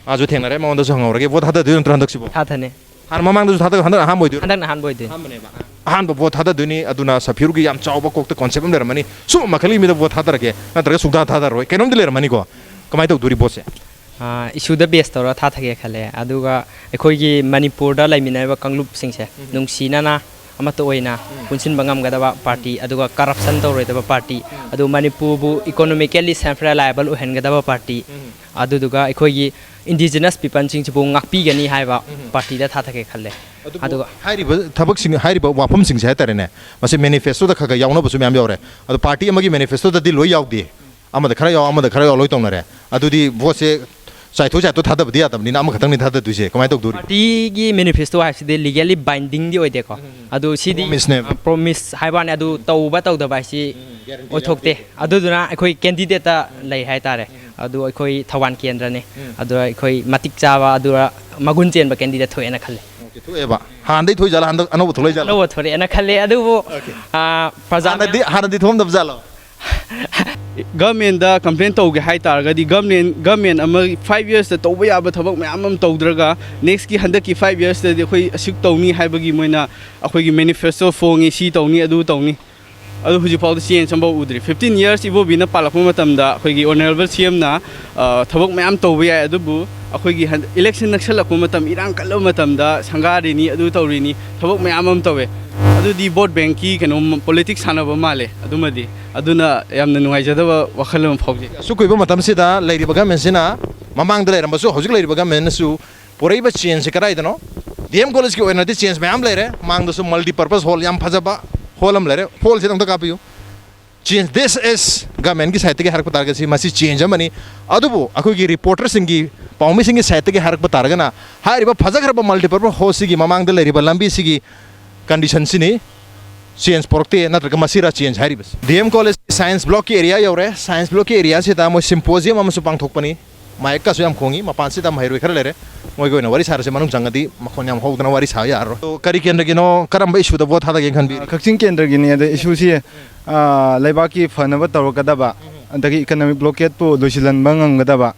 ꯃꯥꯁꯨ ꯊꯦꯡꯅꯔꯦ, ꯃꯉꯣꯟꯗꯁꯨ ꯍꯪꯍꯧꯔꯒꯦ꯫ ꯚꯣꯠ ꯊꯥꯗꯗꯣꯏ ꯅꯠꯇ꯭ꯔꯣ ꯍꯟꯗꯛꯁꯤꯕꯣ? ꯊꯥꯊꯅꯤ꯫ ꯍꯥꯟꯅ ꯃꯃꯥꯡꯗꯁꯨ ꯊꯥꯗ, ꯍꯟꯗꯛ ꯑꯍꯥꯟꯕ ꯑꯣꯏꯗꯣꯏꯔꯣ? ꯍꯟꯗꯛꯅ ꯑꯍꯥꯟꯕ ꯑꯣꯏꯗꯣꯏꯅꯤ꯫ ꯑꯍꯥꯟꯕ ꯚꯣꯠ ꯊꯥꯗꯗꯣꯏꯅꯤ, ꯑꯗꯨꯅ ꯁꯐꯤꯌꯨꯔꯒꯤ ꯌꯥꯝ ꯆꯥꯎꯕ ꯀꯣꯛꯇ ꯀꯣꯟꯁꯦꯞ ꯑꯃ ꯂꯩꯔꯝꯃꯅꯤ꯫ ꯁꯨꯝꯕ ꯃꯈꯜꯒꯤ ꯃꯤꯗ ꯚꯣꯠ ꯊꯥꯗꯔꯒꯦ, ꯅꯠꯇ꯭ꯔꯒ ꯁꯨꯡꯊꯥ ꯊꯥꯗꯔꯔꯣꯏ, ꯀꯩꯅꯣꯝꯗꯤ ꯂꯩꯔꯝꯃꯅꯤꯀꯣ꯫ ꯀꯃꯥꯏꯅ ꯇꯧꯗꯣꯔꯤ ꯚꯣꯠꯁꯦ? ꯏꯁꯨꯗ ꯕꯦꯁ ꯇꯧꯔ ꯊꯥꯊꯒꯦ ꯈꯜꯂꯦ꯫ ꯑꯗꯨꯒ ꯑꯩꯈꯣꯏꯒꯤ ꯃꯅꯤꯄꯨꯔꯗ ꯂꯩꯃꯤꯟꯅꯔꯤꯕ ꯀꯥꯡꯂꯨꯞꯁꯤꯡꯁꯦ ꯅꯨꯡꯁꯤꯅꯅ ꯑꯃꯠꯇ ꯑꯣꯏꯅ ꯄꯨꯟꯁꯤꯟꯕ ꯉꯝꯒꯗꯕ ꯄꯥꯔꯇꯤ, ꯑꯗꯨꯒ ꯀꯔꯞꯁꯟ ꯇꯧꯔꯣꯏꯗꯕ ꯄꯥꯔꯇꯤ, ꯑꯗꯨ ꯃꯅꯤꯄꯨꯔꯕꯨ ꯏꯀꯣꯅꯣꯃꯤꯀꯦꯜꯂꯤ ꯁꯦꯜꯐ ꯔꯤꯂꯥꯏꯕꯜ ꯑꯣꯏꯍꯟꯒꯗꯕ ꯄꯥꯔꯇꯤ, ꯑꯗꯨꯗꯨꯒ ꯑꯩꯈꯣꯏꯒꯤ ꯏꯟꯗꯤꯖꯤꯅꯁ ꯄꯤꯄꯜꯁꯤꯡꯁꯤꯕꯨ ꯉꯥꯛꯄꯤꯒꯅꯤ ꯍꯥꯏꯕ ꯄꯥꯔꯇꯤꯗ ꯊꯥꯊꯒꯦ ꯈꯜꯂꯦ꯫ ꯑꯗꯨꯒ ꯍꯥꯏꯔꯤꯕ ꯊꯕꯛꯁꯤꯡ, ꯍꯥꯏꯔꯤꯕ ꯋꯥꯐꯝꯁꯤꯡꯁꯦ ꯍꯥꯏꯇꯥꯔꯦꯅꯦ, ꯃꯁꯤ ꯃꯦꯅꯤꯐꯦꯁꯇꯣꯗ ꯈꯔ ꯈꯔ ꯌꯥꯎꯅꯕꯁꯨ ꯃꯌꯥꯝ ꯌꯥꯎꯔꯦ꯫ ꯑꯗꯣ ꯄꯥꯔꯇꯤ ꯑꯃꯒꯤ ꯃꯦꯅꯤꯐꯦꯁꯇꯣꯗꯗꯤ ꯂꯣꯏ ꯌꯥꯎꯗꯦ, ꯑꯃꯗ ꯈꯔ ꯌꯥꯎ, ꯑꯃꯗ ꯈꯔ ꯌꯥꯎ, ꯂꯣꯏ ꯇꯧꯅꯔꯦ꯫ ꯑꯗꯨꯗꯤ ꯚꯣꯠꯁꯦ ꯆꯥꯏꯊꯣꯛ ꯆꯥꯏꯊꯣꯛ ꯊꯥꯗꯕꯗꯤ ꯌꯥꯗꯕꯅꯤꯅ ꯑꯃꯈꯛꯇꯪꯅꯤ ꯊꯥꯗꯗꯣꯏꯁꯦ꯫ ꯀꯃꯥꯏꯅ ꯇꯧꯗꯣꯔꯤ? ꯄꯥꯔꯇꯤꯒꯤ ꯃꯦꯅꯤꯐꯦꯁꯇꯣ ꯍꯥꯏꯁꯤꯗꯤ ꯂꯤꯒꯦꯂꯤ ꯕꯥꯏꯟꯗꯤꯡꯗꯤ ꯑꯣꯏꯗꯦꯀꯣ꯫ ꯑꯗꯨ ꯁꯤꯗꯤ ꯄ꯭ꯔꯣꯃꯤꯁꯅꯦꯕ꯫ ꯄ꯭ꯔꯣꯃꯤꯁ ꯍꯥꯏꯕ ꯋꯥꯅꯤ, ꯑꯗꯨ ꯇꯧꯕ ꯇꯧꯗꯕ ꯍꯥꯏꯁꯤ ꯑꯣꯏꯊꯣꯛꯇꯦ꯫ ꯑꯗꯨꯗꯨꯅ ꯑꯩꯈꯣꯏ ꯀꯦꯟꯗꯤꯗꯦꯠꯇ ꯂꯩ ꯍꯥꯏꯇꯥꯔꯦ꯫ ꯑꯗꯨ ꯑꯩꯈꯣꯏ ꯊꯧꯕꯥꯜ ꯀꯦꯟꯗ꯭ꯔꯅꯤ꯫ ꯑꯗꯨ ꯑꯩꯈꯣꯏ ꯃꯇꯤꯛ ꯆꯥꯕ ꯑꯗꯨꯒ ꯃꯒꯨꯟ ꯆꯦꯟꯕ ꯀꯦꯟꯗꯤꯗꯦꯠ ꯊꯣꯛꯑꯦꯅ ꯈꯜꯂꯤ꯫ ꯑꯣꯀꯦ, ꯊꯣꯛꯑꯦꯕ꯫ ꯍꯥꯟꯅꯗꯩ ꯊꯣꯛꯏ ꯖꯥꯠꯂꯥ, ꯍꯟꯗꯛ ꯑꯅꯧꯕ ꯊꯣꯛꯂꯛꯏ ꯖꯥꯠꯂꯥ? ꯑꯅꯧꯕ ꯊꯣꯛꯂꯛꯑꯦꯅ ꯈꯜꯂꯦ꯫ ꯑꯗꯨꯕꯨ, ꯑꯣꯀꯦ꯫ ꯑꯥ, ꯄ꯭ꯔꯖꯥ ꯍꯥꯟꯅꯗꯤ, ꯍꯥꯟꯅꯗꯤ ꯊꯣꯛꯑꯝꯗꯕ ꯖꯥꯠꯂꯣ? ꯒꯚꯔꯟꯃꯦꯟꯗ ꯀꯝꯄ꯭ꯂꯦꯟ ꯇꯧꯒꯦ ꯍꯥꯏ ꯇꯥꯔꯒꯗꯤ, ꯒꯚꯔꯟꯃꯦꯟ, ꯒꯚꯔꯟꯃꯦꯟ ꯑꯃ ꯐꯥꯏꯚ ꯌꯔꯁꯇ ꯇꯧꯕ ꯌꯥꯕ ꯊꯕꯛ ꯃꯌꯥꯝ ꯑꯃ ꯇꯧꯗ꯭ꯔꯒ, ꯅꯦꯛꯁꯀꯤ ꯍꯟꯗꯛꯀꯤ ꯐꯥꯏꯚ ꯌꯔꯁꯇꯗꯤ ꯑꯩꯈꯣꯏ ꯑꯁꯨꯛ ꯇꯧꯅꯤ ꯍꯥꯏꯕꯒꯤ ꯃꯣꯏꯅ ꯑꯩꯈꯣꯏꯒꯤ ꯃꯦꯅꯤꯐꯦꯁꯇꯣ ꯐꯣꯡꯉꯤ, ꯁꯤ ꯇꯧꯅꯤ, ꯑꯗꯨ ꯇꯧꯅꯤ꯫ ꯑꯗꯨ ꯍꯧꯖꯤꯛꯐꯥꯎꯗ ꯆꯦꯟꯖ ꯑꯃꯐꯥꯎ ꯎꯗ꯭ꯔꯤ꯫ ꯐꯤꯐꯇꯤꯟ ꯌꯔꯁ ꯏꯕꯣꯕꯤꯅ ꯄꯥꯜꯂꯛꯄ ꯃꯇꯝꯗ ꯑꯩꯈꯣꯏꯒꯤ ꯑꯣꯅꯔꯦꯕꯜ ꯁꯤ ꯑꯦꯝꯅ, ꯑ, ꯊꯕꯛ ꯃꯌꯥꯝ ꯇꯧꯕ ꯌꯥꯏ, ꯑꯗꯨꯕꯨ ꯑꯩꯈꯣꯏꯒꯤ ꯍꯟ-, ꯏꯂꯦꯛꯁꯟ ꯅꯛꯁꯜꯂꯛꯄ ꯃꯇꯝ, ꯏꯔꯥꯡ ꯀꯜꯂꯕ ꯃꯇꯝꯗ ꯁꯪꯒꯥꯔꯤꯅꯤ, ꯑꯗꯨ ꯇꯧꯔꯤꯅꯤ, ꯊꯕꯛ ꯃꯌꯥꯝ ꯑꯃ ꯇꯧꯋꯦ꯫ ꯑꯗꯨꯗꯤ ꯚꯣꯠ ꯕꯦꯡꯀꯤ ꯀꯩꯅꯣ, ꯄꯣꯂꯤꯇꯤꯛꯁ ꯁꯥꯟꯅꯕ ꯃꯥꯜꯂꯦ꯫ ꯑꯗꯨꯃꯗꯤ, ꯑꯗꯨꯅ ꯌꯥꯝꯅ ꯅꯨꯡꯉꯥꯏꯖꯗꯕ ꯋꯥꯈꯜ ꯑꯃ ꯐꯥꯎꯖꯩ꯫ ꯑꯁꯨꯛ ꯀꯨꯏꯕ ꯃꯇꯝꯁꯤꯗ ꯂꯩꯔꯤꯕ ꯒꯚꯔꯟꯃꯦꯟꯁꯤꯅ ꯃꯃꯥꯡꯗ ꯂꯩꯔꯝꯕꯁꯨ, ꯍꯧꯖꯤꯛ ꯂꯩꯔꯤꯕ ꯒꯚꯔꯟꯃꯦꯟꯅꯁꯨ ꯄꯨꯔꯛꯏꯕ ꯆꯦꯟꯖꯁꯦ ꯀꯗꯥꯏꯗꯅꯣ? ꯗꯤ ꯑꯦꯝ ꯀꯣꯂꯦꯖꯀꯤ ꯑꯣꯏꯅꯗꯤ ꯆꯦꯟꯖ ꯃꯌꯥꯝ ꯂꯩꯔꯦ꯫ ꯃꯥꯡꯗꯁꯨ ꯃꯜꯇꯤꯄꯔꯄꯁ ꯍꯣꯜ, ꯌꯥꯝ ꯐꯖꯕ ꯍꯣꯜ ꯑꯃ ꯂꯩꯔꯦ꯫ ꯍꯣꯜꯁꯤꯗ ꯑꯝꯇ ꯀꯥꯞꯄꯤꯌꯨ꯫ ꯆꯦꯟꯖ, this is ꯒꯚꯔꯟꯃꯦꯟꯒꯤ ꯁꯥꯏꯠꯇꯒꯤ ꯍꯥꯏꯔꯛꯄ ꯇꯥꯔꯒꯗꯤ ꯃꯁꯤ ꯆꯦꯟꯖ ꯑꯃꯅꯤ꯫ ꯑꯗꯨꯕꯨ ꯑꯩꯈꯣꯏꯒꯤ ꯔꯤꯄꯣꯔꯇꯔꯁꯤꯡꯒꯤ, ꯄꯥꯎꯃꯤꯁꯤꯡꯒꯤ ꯁꯥꯏꯠꯇꯒꯤ ꯍꯥꯏꯔꯛꯄ ꯇꯥꯔꯒꯅ, ꯍꯥꯏꯔꯤꯕ ꯐꯖꯈ꯭ꯔꯕ ꯃꯜꯇꯤꯄꯔꯄꯁ ꯍꯣꯜꯁꯤꯒꯤ ꯃꯃꯥꯡꯗ ꯂꯩꯔꯤꯕ ꯂꯝꯕꯤꯁꯤꯒꯤ ꯀꯟꯗꯤꯁꯟꯁꯤꯅꯤ ꯆꯦꯟꯖ ꯄꯨꯔꯛꯇꯦ, ꯅꯠꯇ꯭ꯔꯒ ꯃꯁꯤꯔꯥ ꯆꯦꯟꯖ ꯍꯥꯏꯔꯤꯕꯁꯤ? ꯗꯤ ꯑꯦꯝ ꯀꯣꯂꯦꯖ ꯁꯥꯏꯟꯁ ꯕ꯭ꯂꯣꯛꯀꯤ ꯑꯦꯔꯤꯌꯥ ꯌꯧꯔꯦ꯫ ꯁꯥꯏꯟꯁ ꯕ꯭ꯂꯣꯛꯀꯤ ꯑꯦꯔꯤꯌꯥꯁꯤꯗ ꯃꯣꯏ ꯁꯤꯝꯄꯣꯖꯤꯌꯝ ꯑꯃꯁꯨ ꯄꯥꯡꯊꯣꯛꯄꯅꯤ꯫ ꯃꯥꯏꯛꯀꯁꯨ ꯌꯥꯝ ꯈꯣꯡꯉꯤ꯫ ꯃꯄꯥꯟꯁꯤꯗ ꯃꯍꯩꯔꯣꯏ ꯈꯔ ꯂꯩꯔꯦ꯫ ꯃꯣꯏꯒ ꯑꯣꯏꯅ ꯋꯥꯔꯤ ꯁꯥꯔꯁꯤ꯫ ꯃꯅꯨꯡ ꯆꯪꯉꯗꯤ ꯃꯈꯣꯟ ꯌꯥꯝ ꯍꯧꯗꯅ ꯋꯥꯔꯤ ꯁꯥꯕ ꯌꯥꯔꯔꯣꯏ꯫ ꯑꯗꯣ ꯀꯔꯤ ꯀꯦꯟꯗ꯭ꯔꯒꯤꯅꯣ, ꯀꯔꯝꯕ ꯏꯁꯨꯗ ꯚꯣꯠ ꯊꯥꯗꯒꯦꯅ ꯈꯟꯕꯤꯔꯤ? ꯀꯛꯆꯤꯡ ꯀꯦꯟꯗ꯭ꯔꯒꯤꯅꯤ꯫ ꯑꯗꯣ ꯏꯁꯨꯁꯤ, ꯑ, ꯂꯩꯕꯥꯛꯀꯤ ꯐꯅꯕ ꯇꯧꯔꯛꯀꯗꯕ, ꯑꯗꯒꯤ ꯏꯀꯅꯣꯃꯤꯛ ꯕ꯭ꯂꯣꯀꯦꯠꯄꯨ ꯂꯣꯏꯁꯤꯜꯍꯟꯕ ꯉꯝꯒꯗꯕ,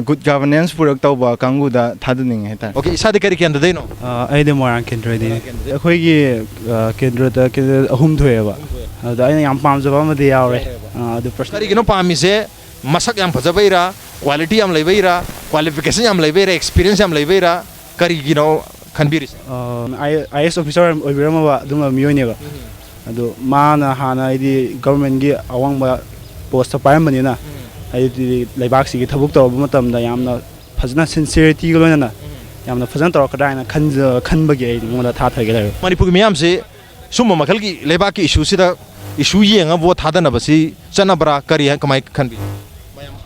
ꯒꯨꯗ ꯒꯚꯔꯅꯦꯟꯁ ꯄꯨꯔꯛꯇꯧꯕ ꯀꯥꯡꯕꯨꯗ ꯊꯥꯗꯅꯤꯡꯉꯤ ꯍꯥꯏꯇꯥꯔꯦ꯫ ꯑꯣꯀꯦ, ꯏꯁꯥꯗꯤ ꯀꯔꯤ ꯀꯦꯟꯗ꯭ꯔꯗꯩꯅꯣ? ꯑ, ꯑꯩꯗꯤ ꯃꯣꯏꯔꯥꯡ ꯀꯦꯟꯗ꯭ꯔꯗꯩꯅꯤ꯫ ꯑꯩꯈꯣꯏꯒꯤ, ꯑ, ꯀꯦꯟꯗ꯭ꯔꯗ ꯀꯦꯟꯗꯤꯗꯦꯠ ꯑꯍꯨꯝ ꯊꯣꯛꯑꯦꯕ꯫ ꯑꯗꯨꯗ ꯑꯩꯅ ꯌꯥꯝ ꯄꯥꯝꯖꯕ ꯑꯃꯗꯤ ꯌꯥꯎꯔꯦ꯫ ꯑ, ꯑꯗꯨ ꯄꯔꯁ- ꯀꯔꯤꯒꯤꯅꯣ ꯄꯥꯝꯃꯤꯁꯦ? ꯃꯁꯛ ꯌꯥꯝ ꯐꯖꯕꯩꯔꯥ, ꯀ꯭ꯋꯥꯂꯤꯇꯤ ꯌꯥꯝ ꯂꯩꯕꯩꯔꯥ, ꯀ꯭ꯋꯥꯂꯤꯐꯤꯀꯦꯁꯟ ꯌꯥꯝ ꯂꯩꯕꯩꯔꯥ, ꯑꯦꯛꯁꯄꯤꯔꯤꯌꯦꯟꯁ ꯌꯥꯝ ꯂꯩꯕꯩꯔꯥ, ꯀꯔꯤꯒꯤꯅꯣ ꯈꯟꯕꯤꯔꯤꯁꯦ? ꯑ, ꯑꯥꯏ ꯑꯦ ꯑꯦꯁ ꯑꯣꯐꯤꯁꯥꯔ ꯑꯣꯏꯕꯤꯔꯝꯃꯕ ꯑꯗꯨꯝꯕ ꯃꯤꯑꯣꯏꯅꯦꯕ꯫ ꯑꯗꯣ ꯃꯥꯅ ꯍꯥꯟꯅ ꯍꯥꯏꯗꯤ ꯒꯚꯔꯟꯃꯦꯟꯒꯤ ꯑꯋꯥꯡꯕ ꯄꯣꯁꯇ ꯄꯥꯏꯔꯝꯕꯅꯤꯅ, ꯍꯥꯏꯗꯤ ꯂꯩꯕꯥꯛꯁꯤꯒꯤ ꯊꯕꯛ ꯇꯧꯔꯛꯄ ꯃꯇꯝꯗ ꯌꯥꯝꯅ ꯐꯖꯅ ꯁꯤꯟꯁꯤꯌꯔꯤꯇꯤꯒ ꯂꯣꯏꯅꯅ ꯌꯥꯝꯅ ꯐꯖꯅ ꯇꯧꯔꯛꯀꯗ꯭ꯔꯥ ꯍꯥꯏꯅ ꯈꯟꯖ-, ꯈꯟꯕꯒꯤ ꯑꯩ ꯃꯉꯣꯟꯗ ꯊꯥꯊꯒꯦ ꯂꯩꯔꯦ꯫ ꯃꯅꯤꯄꯨꯔꯒꯤ ꯃꯤꯌꯥꯝꯁꯤ ꯁꯨꯝꯕ ꯃꯈꯜꯒꯤ ꯂꯩꯕꯥꯛꯀꯤ ꯏꯁꯨꯁꯤꯗ, ꯏꯁꯨ ꯌꯦꯡꯉ ꯚꯣꯠ ꯊꯥꯗꯅꯕꯁꯤ ꯆꯠꯅꯕ꯭ꯔꯥ? ꯀꯔꯤ ꯍꯥꯏ, ꯀꯃꯥꯏ ꯈꯟꯕꯤ?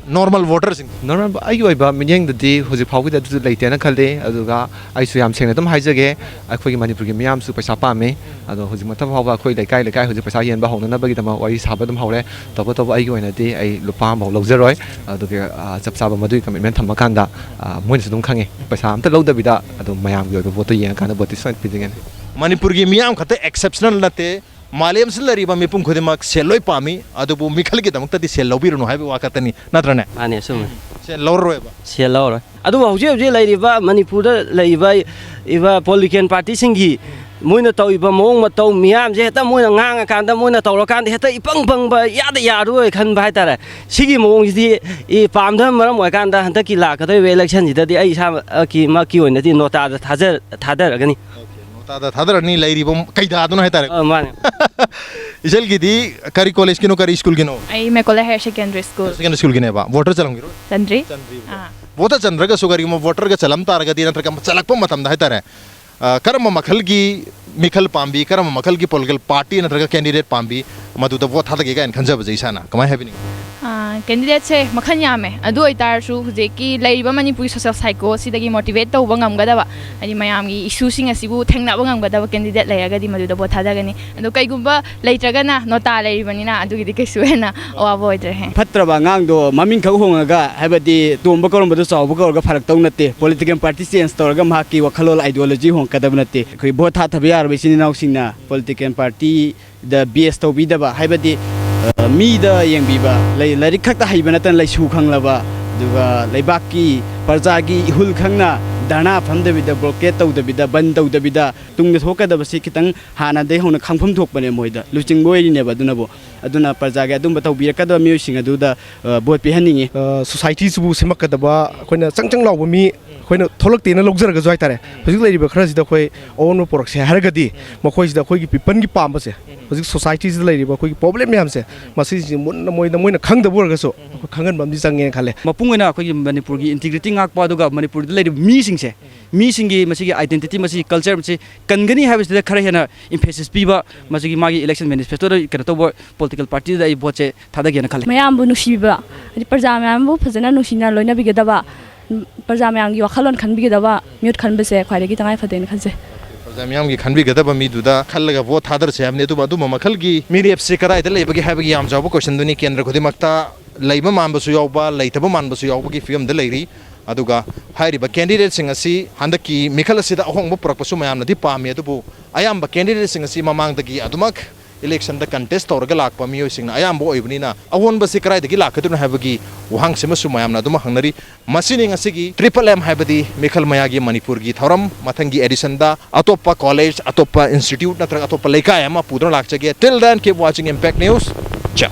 ꯅꯣꯔꯃꯦꯜ ꯚꯣꯇꯔꯁꯤꯡ? ꯅꯣꯔꯃꯦꯜ, ꯑꯩꯒꯤ ꯑꯣꯏꯕ ꯃꯤꯠꯌꯦꯡꯗꯗꯤ ꯍꯧꯖꯤꯛ ꯐꯥꯎꯒꯤꯗꯤ ꯑꯗꯨꯗꯤ ꯂꯩꯇꯦꯅ ꯈꯜꯂꯤ꯫ ꯑꯗꯨꯒ ꯑꯩꯁꯨ ꯌꯥꯝ ꯁꯦꯡꯅ ꯑꯗꯨꯝ ꯍꯥꯏꯖꯒꯦ, ꯑꯩꯈꯣꯏꯒꯤ ꯃꯅꯤꯄꯨꯔꯒꯤ ꯃꯤꯌꯥꯝꯁꯨ ꯄꯩꯁꯥ ꯄꯥꯝꯃꯤ꯫ ꯑꯗꯣ ꯍꯧꯖꯤꯛ ꯃꯇꯝ ꯐꯥꯎꯕ ꯑꯩꯈꯣꯏ ꯂꯩꯀꯥꯏ ꯂꯩꯀꯥꯏ ꯍꯧꯖꯤꯛ ꯄꯩꯁꯥ ꯌꯦꯟꯕ ꯍꯧꯅꯅꯕꯒꯤꯗꯃꯛ ꯋꯥꯔꯤ ꯁꯥꯕ ꯑꯗꯨꯝ ꯍꯧꯔꯦ꯫ ꯇꯧꯕꯇꯕꯨ ꯑꯩꯒꯤ ꯑꯣꯏꯅꯗꯤ ꯑꯩ ꯂꯨꯄꯥ ꯑꯃꯐꯥꯎ ꯂꯧꯖꯔꯣꯏ꯫ ꯑꯗꯨꯒ, ꯑ, ꯆꯞ ꯆꯥꯕ ꯃꯗꯨꯒꯤ ꯀꯃꯤꯠꯃꯦꯟ ꯊꯝꯃꯀꯥꯟꯗ, ꯑ, ꯃꯣꯏꯅꯁꯨ ꯑꯗꯨꯝ ꯈꯪꯉꯤ, ꯄꯩꯁꯥ ꯑꯝꯇ ꯂꯧꯗꯕꯤꯗ ꯑꯗꯨꯝ ꯃꯌꯥꯝꯒꯤ ꯑꯣꯏꯕ ꯚꯣꯠꯇꯣ ꯌꯦꯡꯉꯀꯥꯟꯗ ꯚꯣꯠꯇꯤ ꯁꯣꯏꯅ ꯄꯤꯖꯒꯅꯤ꯫ ꯃꯅꯤꯄꯨꯔꯒꯤ ꯃꯤꯌꯥꯝ ꯈꯛꯇ ꯑꯦꯛꯁꯦꯞꯁꯅꯦꯜ ꯅꯠꯇꯦ, ꯃꯥꯂꯦꯝꯁꯤꯗ ꯂꯩꯔꯤꯕ ꯃꯤꯄꯨꯝ ꯈꯨꯗꯤꯡꯃꯛ ꯁꯦꯜ ꯂꯣꯏ ꯄꯥꯝꯃꯤ, ꯑꯗꯨꯕꯨ ꯃꯤꯈꯜꯒꯤꯗꯃꯛꯇꯗꯤ ꯁꯦꯜ ꯂꯧꯕꯤꯔꯨꯅꯨ ꯍꯥꯏꯕ ꯋꯥ ꯈꯛꯇꯅꯤ, ꯅꯠꯇ꯭ꯔꯅꯦ? ꯃꯥꯅꯦ, ꯑꯆꯨꯝꯕꯅꯤ꯫ ꯁꯦꯜ ꯂꯧꯔꯔꯣꯏꯕ? ꯁꯦꯜ ꯂꯧꯔꯣꯏ꯫ ꯑꯗꯨꯕꯨ ꯍꯧꯖꯤꯛ ꯍꯧꯖꯤꯛ ꯂꯩꯔꯤꯕ ꯃꯅꯤꯄꯨꯔꯗ ꯂꯩꯔꯤꯕ, ꯏꯕ ꯄꯣꯂꯤꯇꯤꯀꯦꯜ ꯄꯥꯔꯇꯤꯁꯤꯡꯒꯤ ꯃꯣꯏꯅ ꯇꯧꯔꯤꯕ ꯃꯑꯣꯡ ꯃꯇꯧ ꯃꯤꯌꯥꯝꯁꯦ ꯍꯦꯛꯇ ꯃꯣꯏꯅ ꯉꯥꯡꯉꯀꯥꯟꯗ, ꯃꯣꯏꯅ ꯇꯧꯔꯀꯥꯟꯗ ꯍꯦꯛꯇ ꯏꯄꯪ ꯄꯪꯕ, ꯏꯌꯥꯗ ꯌꯥꯔꯣꯏ ꯈꯟꯕ ꯍꯥꯏꯇꯥꯔꯦ꯫ ꯁꯤꯒꯤ ꯃꯑꯣꯡꯁꯤꯗꯤ, ꯏ, ꯄꯥꯝꯗꯕꯅ ꯃꯔꯝ ꯑꯣꯏꯔꯀꯥꯟꯗ ꯍꯟꯗꯛꯀꯤ ꯂꯥꯛꯀꯗꯧꯔꯤꯕ ꯏꯂꯦꯛꯁꯟꯁꯤꯗꯗꯤ ꯑꯩ ꯏꯁꯥꯃꯛꯀꯤ, ꯃꯛꯀꯤ ꯑꯣꯏꯅꯗꯤ ꯅꯣꯇꯥꯗ ꯊꯥꯖ-, ꯊꯥꯗꯔꯒꯅꯤ꯫ ꯅꯣꯇꯥꯗ ꯊꯥꯗꯔꯅꯤ, ꯂꯩꯔꯤꯕ ꯀꯩꯗꯥꯗꯨꯅ ꯍꯥꯏꯇꯥꯔꯦ꯫ ꯑ, ꯃꯥꯅꯦ꯫ ꯏꯆꯜꯒꯤꯗꯤ ꯀꯔꯤ ꯀꯣꯂꯦꯖꯀꯤꯅꯣ, ꯀꯔꯤ ꯁ꯭ꯀꯨꯜꯒꯤꯅꯣ? ꯑꯩ ꯃꯦꯀꯣꯂꯦ ꯍꯥꯌꯔ ꯁꯦꯀꯦꯟꯗꯔꯤ ꯁ꯭ꯀꯨꯜ꯫ ꯁꯦꯀꯦꯟꯗꯔꯤ ꯁ꯭ꯀꯨꯜꯒꯤꯅꯦꯕ꯫ ꯚꯣꯇꯔ ꯆꯜꯂꯝꯈꯤꯔꯣꯏ? ꯆꯟꯗ꯭ꯔꯤ꯫ ꯆꯟꯗ꯭ꯔꯤꯕꯀꯣ꯫ ꯑꯥ꯫ ꯚꯣꯇꯔ ꯆꯟꯗ꯭ꯔꯒꯁꯨ ꯀꯔꯤꯒꯨꯝꯕ ꯚꯣꯇꯔꯒ ꯆꯜꯂꯝ ꯇꯥꯔꯒꯗꯤ, ꯅꯠꯇ꯭ꯔꯒ ꯆꯜꯂꯛꯄ ꯃꯇꯝꯗ ꯍꯥꯏꯇꯥꯔꯦ, ꯑ, ꯀꯔꯝꯕ ꯃꯈꯜꯒꯤ ꯃꯤꯈꯜ ꯄꯥꯝꯕꯤ, ꯀꯔꯝꯕ ꯃꯈꯜꯒꯤ ꯄꯣꯂꯤꯇꯤꯀꯦꯜ ꯄꯥꯔꯇꯤ ꯅꯠꯇ꯭ꯔꯒ ꯀꯦꯟꯗꯤꯗꯦꯠ ꯄꯥꯝꯕꯤ, ꯃꯗꯨꯗ ꯚꯣꯠ ꯊꯥꯗꯒꯦ ꯀꯥꯏꯅ ꯈꯟꯖꯕꯁꯦ ꯏꯁꯥꯅ ꯀꯃꯥꯏꯅ ꯍꯥꯏꯕꯤꯅꯤꯡꯉꯤ? ꯑꯥ, ꯀꯦꯟꯗꯤꯗꯦꯠꯁꯦ ꯃꯈꯜ ꯌꯥꯝꯃꯦ꯫ ꯑꯗꯨ ꯑꯣꯏꯇꯥꯔꯁꯨ ꯍꯧꯖꯤꯛꯀꯤ ꯂꯩꯔꯤꯕ ꯃꯅꯤꯄꯨꯔꯒꯤ ꯁꯣꯁꯤꯌꯦꯜ ꯁꯥꯏꯀꯣꯁꯤꯗꯒꯤ ꯃꯣꯇꯤꯚꯦꯠ ꯇꯧꯕ ꯉꯝꯒꯗꯕ, ꯍꯥꯏꯗꯤ ꯃꯌꯥꯝꯒꯤ ꯏꯁꯨꯁꯤꯡ ꯑꯁꯤꯕꯨ ꯊꯦꯡꯅꯕ ꯉꯝꯒꯗꯕ ꯀꯦꯟꯗꯤꯗꯦꯠ ꯂꯩꯔꯒꯗꯤ ꯃꯗꯨꯗ ꯚꯣꯠ ꯊꯥꯗꯒꯅꯤ꯫ ꯑꯗꯣ ꯀꯩꯒꯨꯝꯕ ꯂꯩꯇ꯭ꯔꯒꯅ, ꯅꯣꯇꯥ ꯂꯩꯔꯤꯕꯅꯤꯅ, ꯑꯗꯨꯒꯤꯗꯤ ꯀꯩꯁꯨ ꯍꯦꯟꯅ ꯑꯋꯥꯕ ꯑꯣꯏꯗ꯭ꯔꯦ꯫ ꯐꯠꯇ꯭ꯔꯕ ꯑꯉꯥꯡꯗꯣ ꯃꯃꯤꯡ ꯈꯛ ꯍꯣꯡꯉꯒ, ꯍꯥꯏꯕꯗꯤ ꯇꯣꯝꯕ ꯀꯧꯔꯝꯕꯗꯣ ꯆꯥꯎꯕ ꯀꯧꯔꯒ ꯐꯔꯛꯇꯧ ꯅꯠꯇꯦ꯫ ꯄꯣꯂꯤꯇꯤꯀꯦꯜ ꯄꯥꯔꯇꯤ ꯆꯦꯟꯖ ꯇꯧꯔꯒ ꯃꯍꯥꯛꯀꯤ ꯋꯥꯈꯜꯂꯣꯟ, ꯑꯥꯏꯗꯤꯌꯣꯂꯣꯖꯤ ꯍꯣꯡꯉꯛꯀꯗꯕ ꯅꯠꯇꯦ꯫ ꯑꯩꯈꯣꯏ ꯚꯣꯠ ꯊꯥꯊꯕ ꯌꯥꯔꯕ ꯏꯆꯤꯟ ꯏꯅꯥꯎꯁꯤꯡꯅ ꯄꯣꯂꯤꯇꯤꯀꯦꯜ ꯄꯥꯔꯇꯤꯗ ꯕꯦꯁ ꯇꯧꯕꯤꯗꯕ, ꯍꯥꯏꯕꯗꯤ, ꯑ, ꯃꯤꯗ ꯌꯦꯡꯕꯤꯕ, ꯂꯩ-, ꯂꯥꯏꯔꯤꯛ ꯈꯛꯇ ꯍꯩꯕ ꯅꯠꯇꯅ ꯂꯩꯁꯨ ꯈꯪꯂꯕ, ꯑꯗꯨꯒ ꯂꯩꯕꯥꯛꯀꯤ ꯄ꯭ꯔꯖꯥꯒꯤ ꯏꯍꯨꯜ ꯈꯪꯅ ꯙꯔꯅꯥ ꯐꯝꯗꯕꯤꯗ, ꯕ꯭ꯂꯣꯀꯦꯠ ꯇꯧꯗꯕꯤꯗ, ꯕꯟ ꯇꯧꯗꯕꯤꯗ ꯇꯨꯡꯗ ꯊꯣꯛꯀꯗꯕꯁꯤ ꯈꯤꯇꯪ ꯍꯥꯟꯅꯗꯒꯤ ꯍꯧꯅ ꯈꯪꯐꯝ ꯊꯣꯛꯄꯅꯦ ꯃꯣꯏꯗ꯫ ꯂꯨꯆꯤꯡꯕ ꯑꯣꯏꯔꯤꯅꯦꯕ ꯑꯗꯨꯅꯕꯨ꯫ ꯑꯗꯨꯅ ꯄ꯭ꯔꯖꯥꯒꯤ ꯑꯗꯨꯝꯕ ꯇꯧꯕꯤꯔꯛꯀꯗꯕ ꯃꯤꯑꯣꯏꯁꯤꯡ ꯑꯗꯨꯗ, ꯑ, ꯚꯣꯠ ꯄꯤꯍꯟꯅꯤꯡꯉꯤ꯫ ꯑ, ꯁꯣꯁꯥꯏꯇꯤꯁꯤꯕꯨ ꯁꯦꯝꯃꯛꯀꯗꯕ ꯑꯩꯈꯣꯏꯅ ꯆꯪ ꯆꯪ ꯂꯥꯎꯕ ꯃꯤ, ꯑꯩꯈꯣꯏꯅ ꯊꯣꯛꯂꯛꯇꯦꯅ ꯂꯧꯖꯔꯒꯁꯨ ꯍꯥꯏꯇꯥꯔꯦ, ꯍꯧꯖꯤꯛ ꯂꯩꯔꯤꯕ ꯈꯔꯁꯤꯗ ꯑꯩꯈꯣꯏ ꯑꯑꯣꯟꯕ ꯄꯨꯔꯛꯁꯦ ꯍꯥꯏꯔꯒꯗꯤ, ꯃꯈꯣꯏꯁꯤꯗ ꯑꯩꯈꯣꯏꯒꯤ ꯄꯤꯄꯜꯒꯤ ꯄꯥꯝꯕꯁꯦ, ꯍꯧꯖꯤꯛ ꯁꯣꯁꯥꯏꯇꯤꯁꯤꯗ ꯂꯩꯔꯤꯕ ꯑꯩꯈꯣꯏꯒꯤ ꯄ꯭ꯔꯣꯕ꯭ꯂꯦꯝ ꯃꯌꯥꯝꯁꯦ, ꯃꯁꯤꯁꯤ ꯃꯨꯟꯅ ꯃꯣꯏꯗ, ꯃꯣꯏꯅ ꯈꯪꯗꯕ ꯑꯣꯏꯔꯒꯁꯨ ꯑꯩꯈꯣꯏ ꯈꯪꯍꯟꯕ ꯑꯃꯗꯤ ꯆꯪꯉꯦꯅ ꯈꯜꯂꯦ꯫ ꯃꯄꯨꯡ ꯑꯣꯏꯅ ꯑꯩꯈꯣꯏꯒꯤ ꯃꯅꯤꯄꯨꯔꯒꯤ ꯏꯟꯇꯤꯒ꯭ꯔꯤꯇꯤ ꯉꯥꯛꯄ, ꯑꯗꯨꯒ ꯃꯅꯤꯄꯨꯔꯗ ꯂꯩꯔꯤꯕ ꯃꯤꯁꯤꯡꯁꯦ, ꯃꯤꯁꯤꯡꯒꯤ ꯃꯁꯤꯒꯤ ꯑꯥꯏꯗꯦꯟꯇꯤꯇꯤ, ꯃꯁꯤꯒꯤ ꯀꯜꯆꯔ, ꯃꯁꯤ ꯀꯟꯒꯅꯤ ꯍꯥꯏꯕꯁꯤꯗ ꯈꯔ ꯍꯦꯟꯅ ꯏꯝꯐꯦꯁꯤꯁ ꯄꯤꯕ, ꯃꯁꯤꯒꯤ ꯃꯥꯒꯤ ꯏꯂꯦꯛꯁꯟ ꯃꯦꯅꯤꯐꯦꯁꯇꯣꯗ ꯀꯩꯅꯣ ꯇꯧꯕ ꯄꯣꯂꯤꯇꯤꯀꯦꯜ ꯄꯥꯔꯇꯤꯗ ꯑꯩ ꯚꯣꯠꯁꯦ ꯊꯥꯗꯒꯦꯅ ꯈꯜꯂꯦ꯫ ꯃꯌꯥꯝꯕꯨ ꯅꯨꯡꯁꯤꯕꯤꯕ, ꯍꯥꯏꯗꯤ ꯄ꯭ꯔꯖꯥ ꯃꯌꯥꯝꯕꯨ ꯐꯖꯅ ꯅꯨꯡꯁꯤꯅ ꯂꯣꯏꯅꯕꯤꯒꯗꯕ, ꯄ꯭ꯔꯖꯥ ꯃꯌꯥꯝꯒꯤ ꯋꯥꯈꯜꯂꯣꯟ ꯈꯟꯕꯤꯒꯗꯕ ꯃꯤꯍꯨꯠ ꯈꯟꯕꯁꯦ ꯈ꯭ꯋꯥꯏꯗꯒꯤ ꯇꯉꯥꯏ ꯐꯗꯦꯅ ꯈꯟꯖꯩ꯫ ꯄ꯭ꯔꯖꯥ ꯃꯤꯌꯥꯝꯒꯤ ꯈꯟꯕꯤꯒꯗꯕ ꯃꯤꯗꯨꯗ ꯈꯜꯂꯒ ꯚꯣꯠ ꯊꯥꯗꯔꯁꯦ ꯍꯥꯏꯕꯅꯤ꯫ ꯑꯗꯨꯕꯨ ꯑꯗꯨꯝꯕ ꯃꯈꯜꯒꯤ ꯃꯤꯔꯦꯞꯁꯦ ꯀꯗꯥꯏꯗ ꯂꯩꯕꯒꯦ ꯍꯥꯏꯕꯒꯤ ꯌꯥꯝ ꯆꯥꯎꯕ ꯀꯣꯏꯁꯟꯗꯨꯅꯤ꯫ ꯀꯦꯟꯗ꯭ꯔ ꯈꯨꯗꯤꯡꯃꯛꯇ ꯂꯩꯕ ꯃꯥꯟꯕꯁꯨ ꯌꯥꯎꯕ, ꯂꯩꯇꯕ ꯃꯥꯟꯕꯁꯨ ꯌꯥꯎꯕꯒꯤ ꯐꯤꯕꯝꯗ ꯂꯩꯔꯤ꯫ ꯑꯗꯨꯒ ꯍꯥꯏꯔꯤꯕ ꯀꯦꯟꯗꯤꯗꯦꯠꯁꯤꯡ ꯑꯁꯤ ꯍꯟꯗꯛꯀꯤ ꯃꯤꯈꯜ ꯑꯁꯤꯗ ꯑꯍꯣꯡꯕ ꯄꯨꯔꯛꯄꯁꯨ ꯃꯌꯥꯝꯅꯗꯤ ꯄꯥꯝꯃꯤ, ꯑꯗꯨꯕꯨ ꯑꯌꯥꯝꯕ ꯀꯦꯟꯗꯤꯗꯦꯠꯁꯤꯡ ꯑꯁꯤ ꯃꯃꯥꯡꯗꯒꯤ ꯑꯗꯨꯃꯛ ꯏꯂꯦꯛꯁꯟꯗ ꯀꯟꯇꯦꯁ ꯇꯧꯔꯒ ꯂꯥꯛꯄ ꯃꯤꯑꯣꯏꯁꯤꯡꯅ ꯑꯌꯥꯝꯕ ꯑꯣꯏꯕꯅꯤꯅ, ꯑꯑꯣꯟꯕꯁꯤ ꯀꯗꯥꯏꯗꯒꯤ ꯂꯥꯛꯀꯗꯣꯏꯅꯣ ꯍꯥꯏꯕꯒꯤ ꯋꯥꯍꯪꯁꯤꯃꯁꯨ ꯃꯌꯥꯝꯅ ꯑꯗꯨꯃꯛ ꯍꯪꯅꯔꯤ꯫ ꯃꯁꯤꯅꯤ ꯉꯁꯤꯒꯤ ꯇ꯭ꯔꯤꯄꯜ ꯑꯦꯝ, ꯍꯥꯏꯕꯗꯤ ꯃꯤꯈꯜ ꯃꯌꯥꯒꯤ ꯃꯅꯤꯄꯨꯔꯒꯤ ꯊꯧꯔꯝ꯫ ꯃꯊꯪꯒꯤ ꯑꯦꯗꯤꯁꯟꯗ ꯑꯇꯣꯞꯄ ꯀꯣꯂꯦꯖ, ꯑꯇꯣꯞꯄ ꯏꯟꯁꯇꯤꯇ꯭ꯌꯨꯠ ꯅꯠꯇ꯭ꯔꯒ ꯑꯇꯣꯞꯄ ꯂꯩꯀꯥꯏ ꯑꯃ ꯄꯨꯗꯨꯅ ꯂꯥꯛꯆꯒꯦ꯫ Till then, keep watching Impact News. ꯆꯥ꯫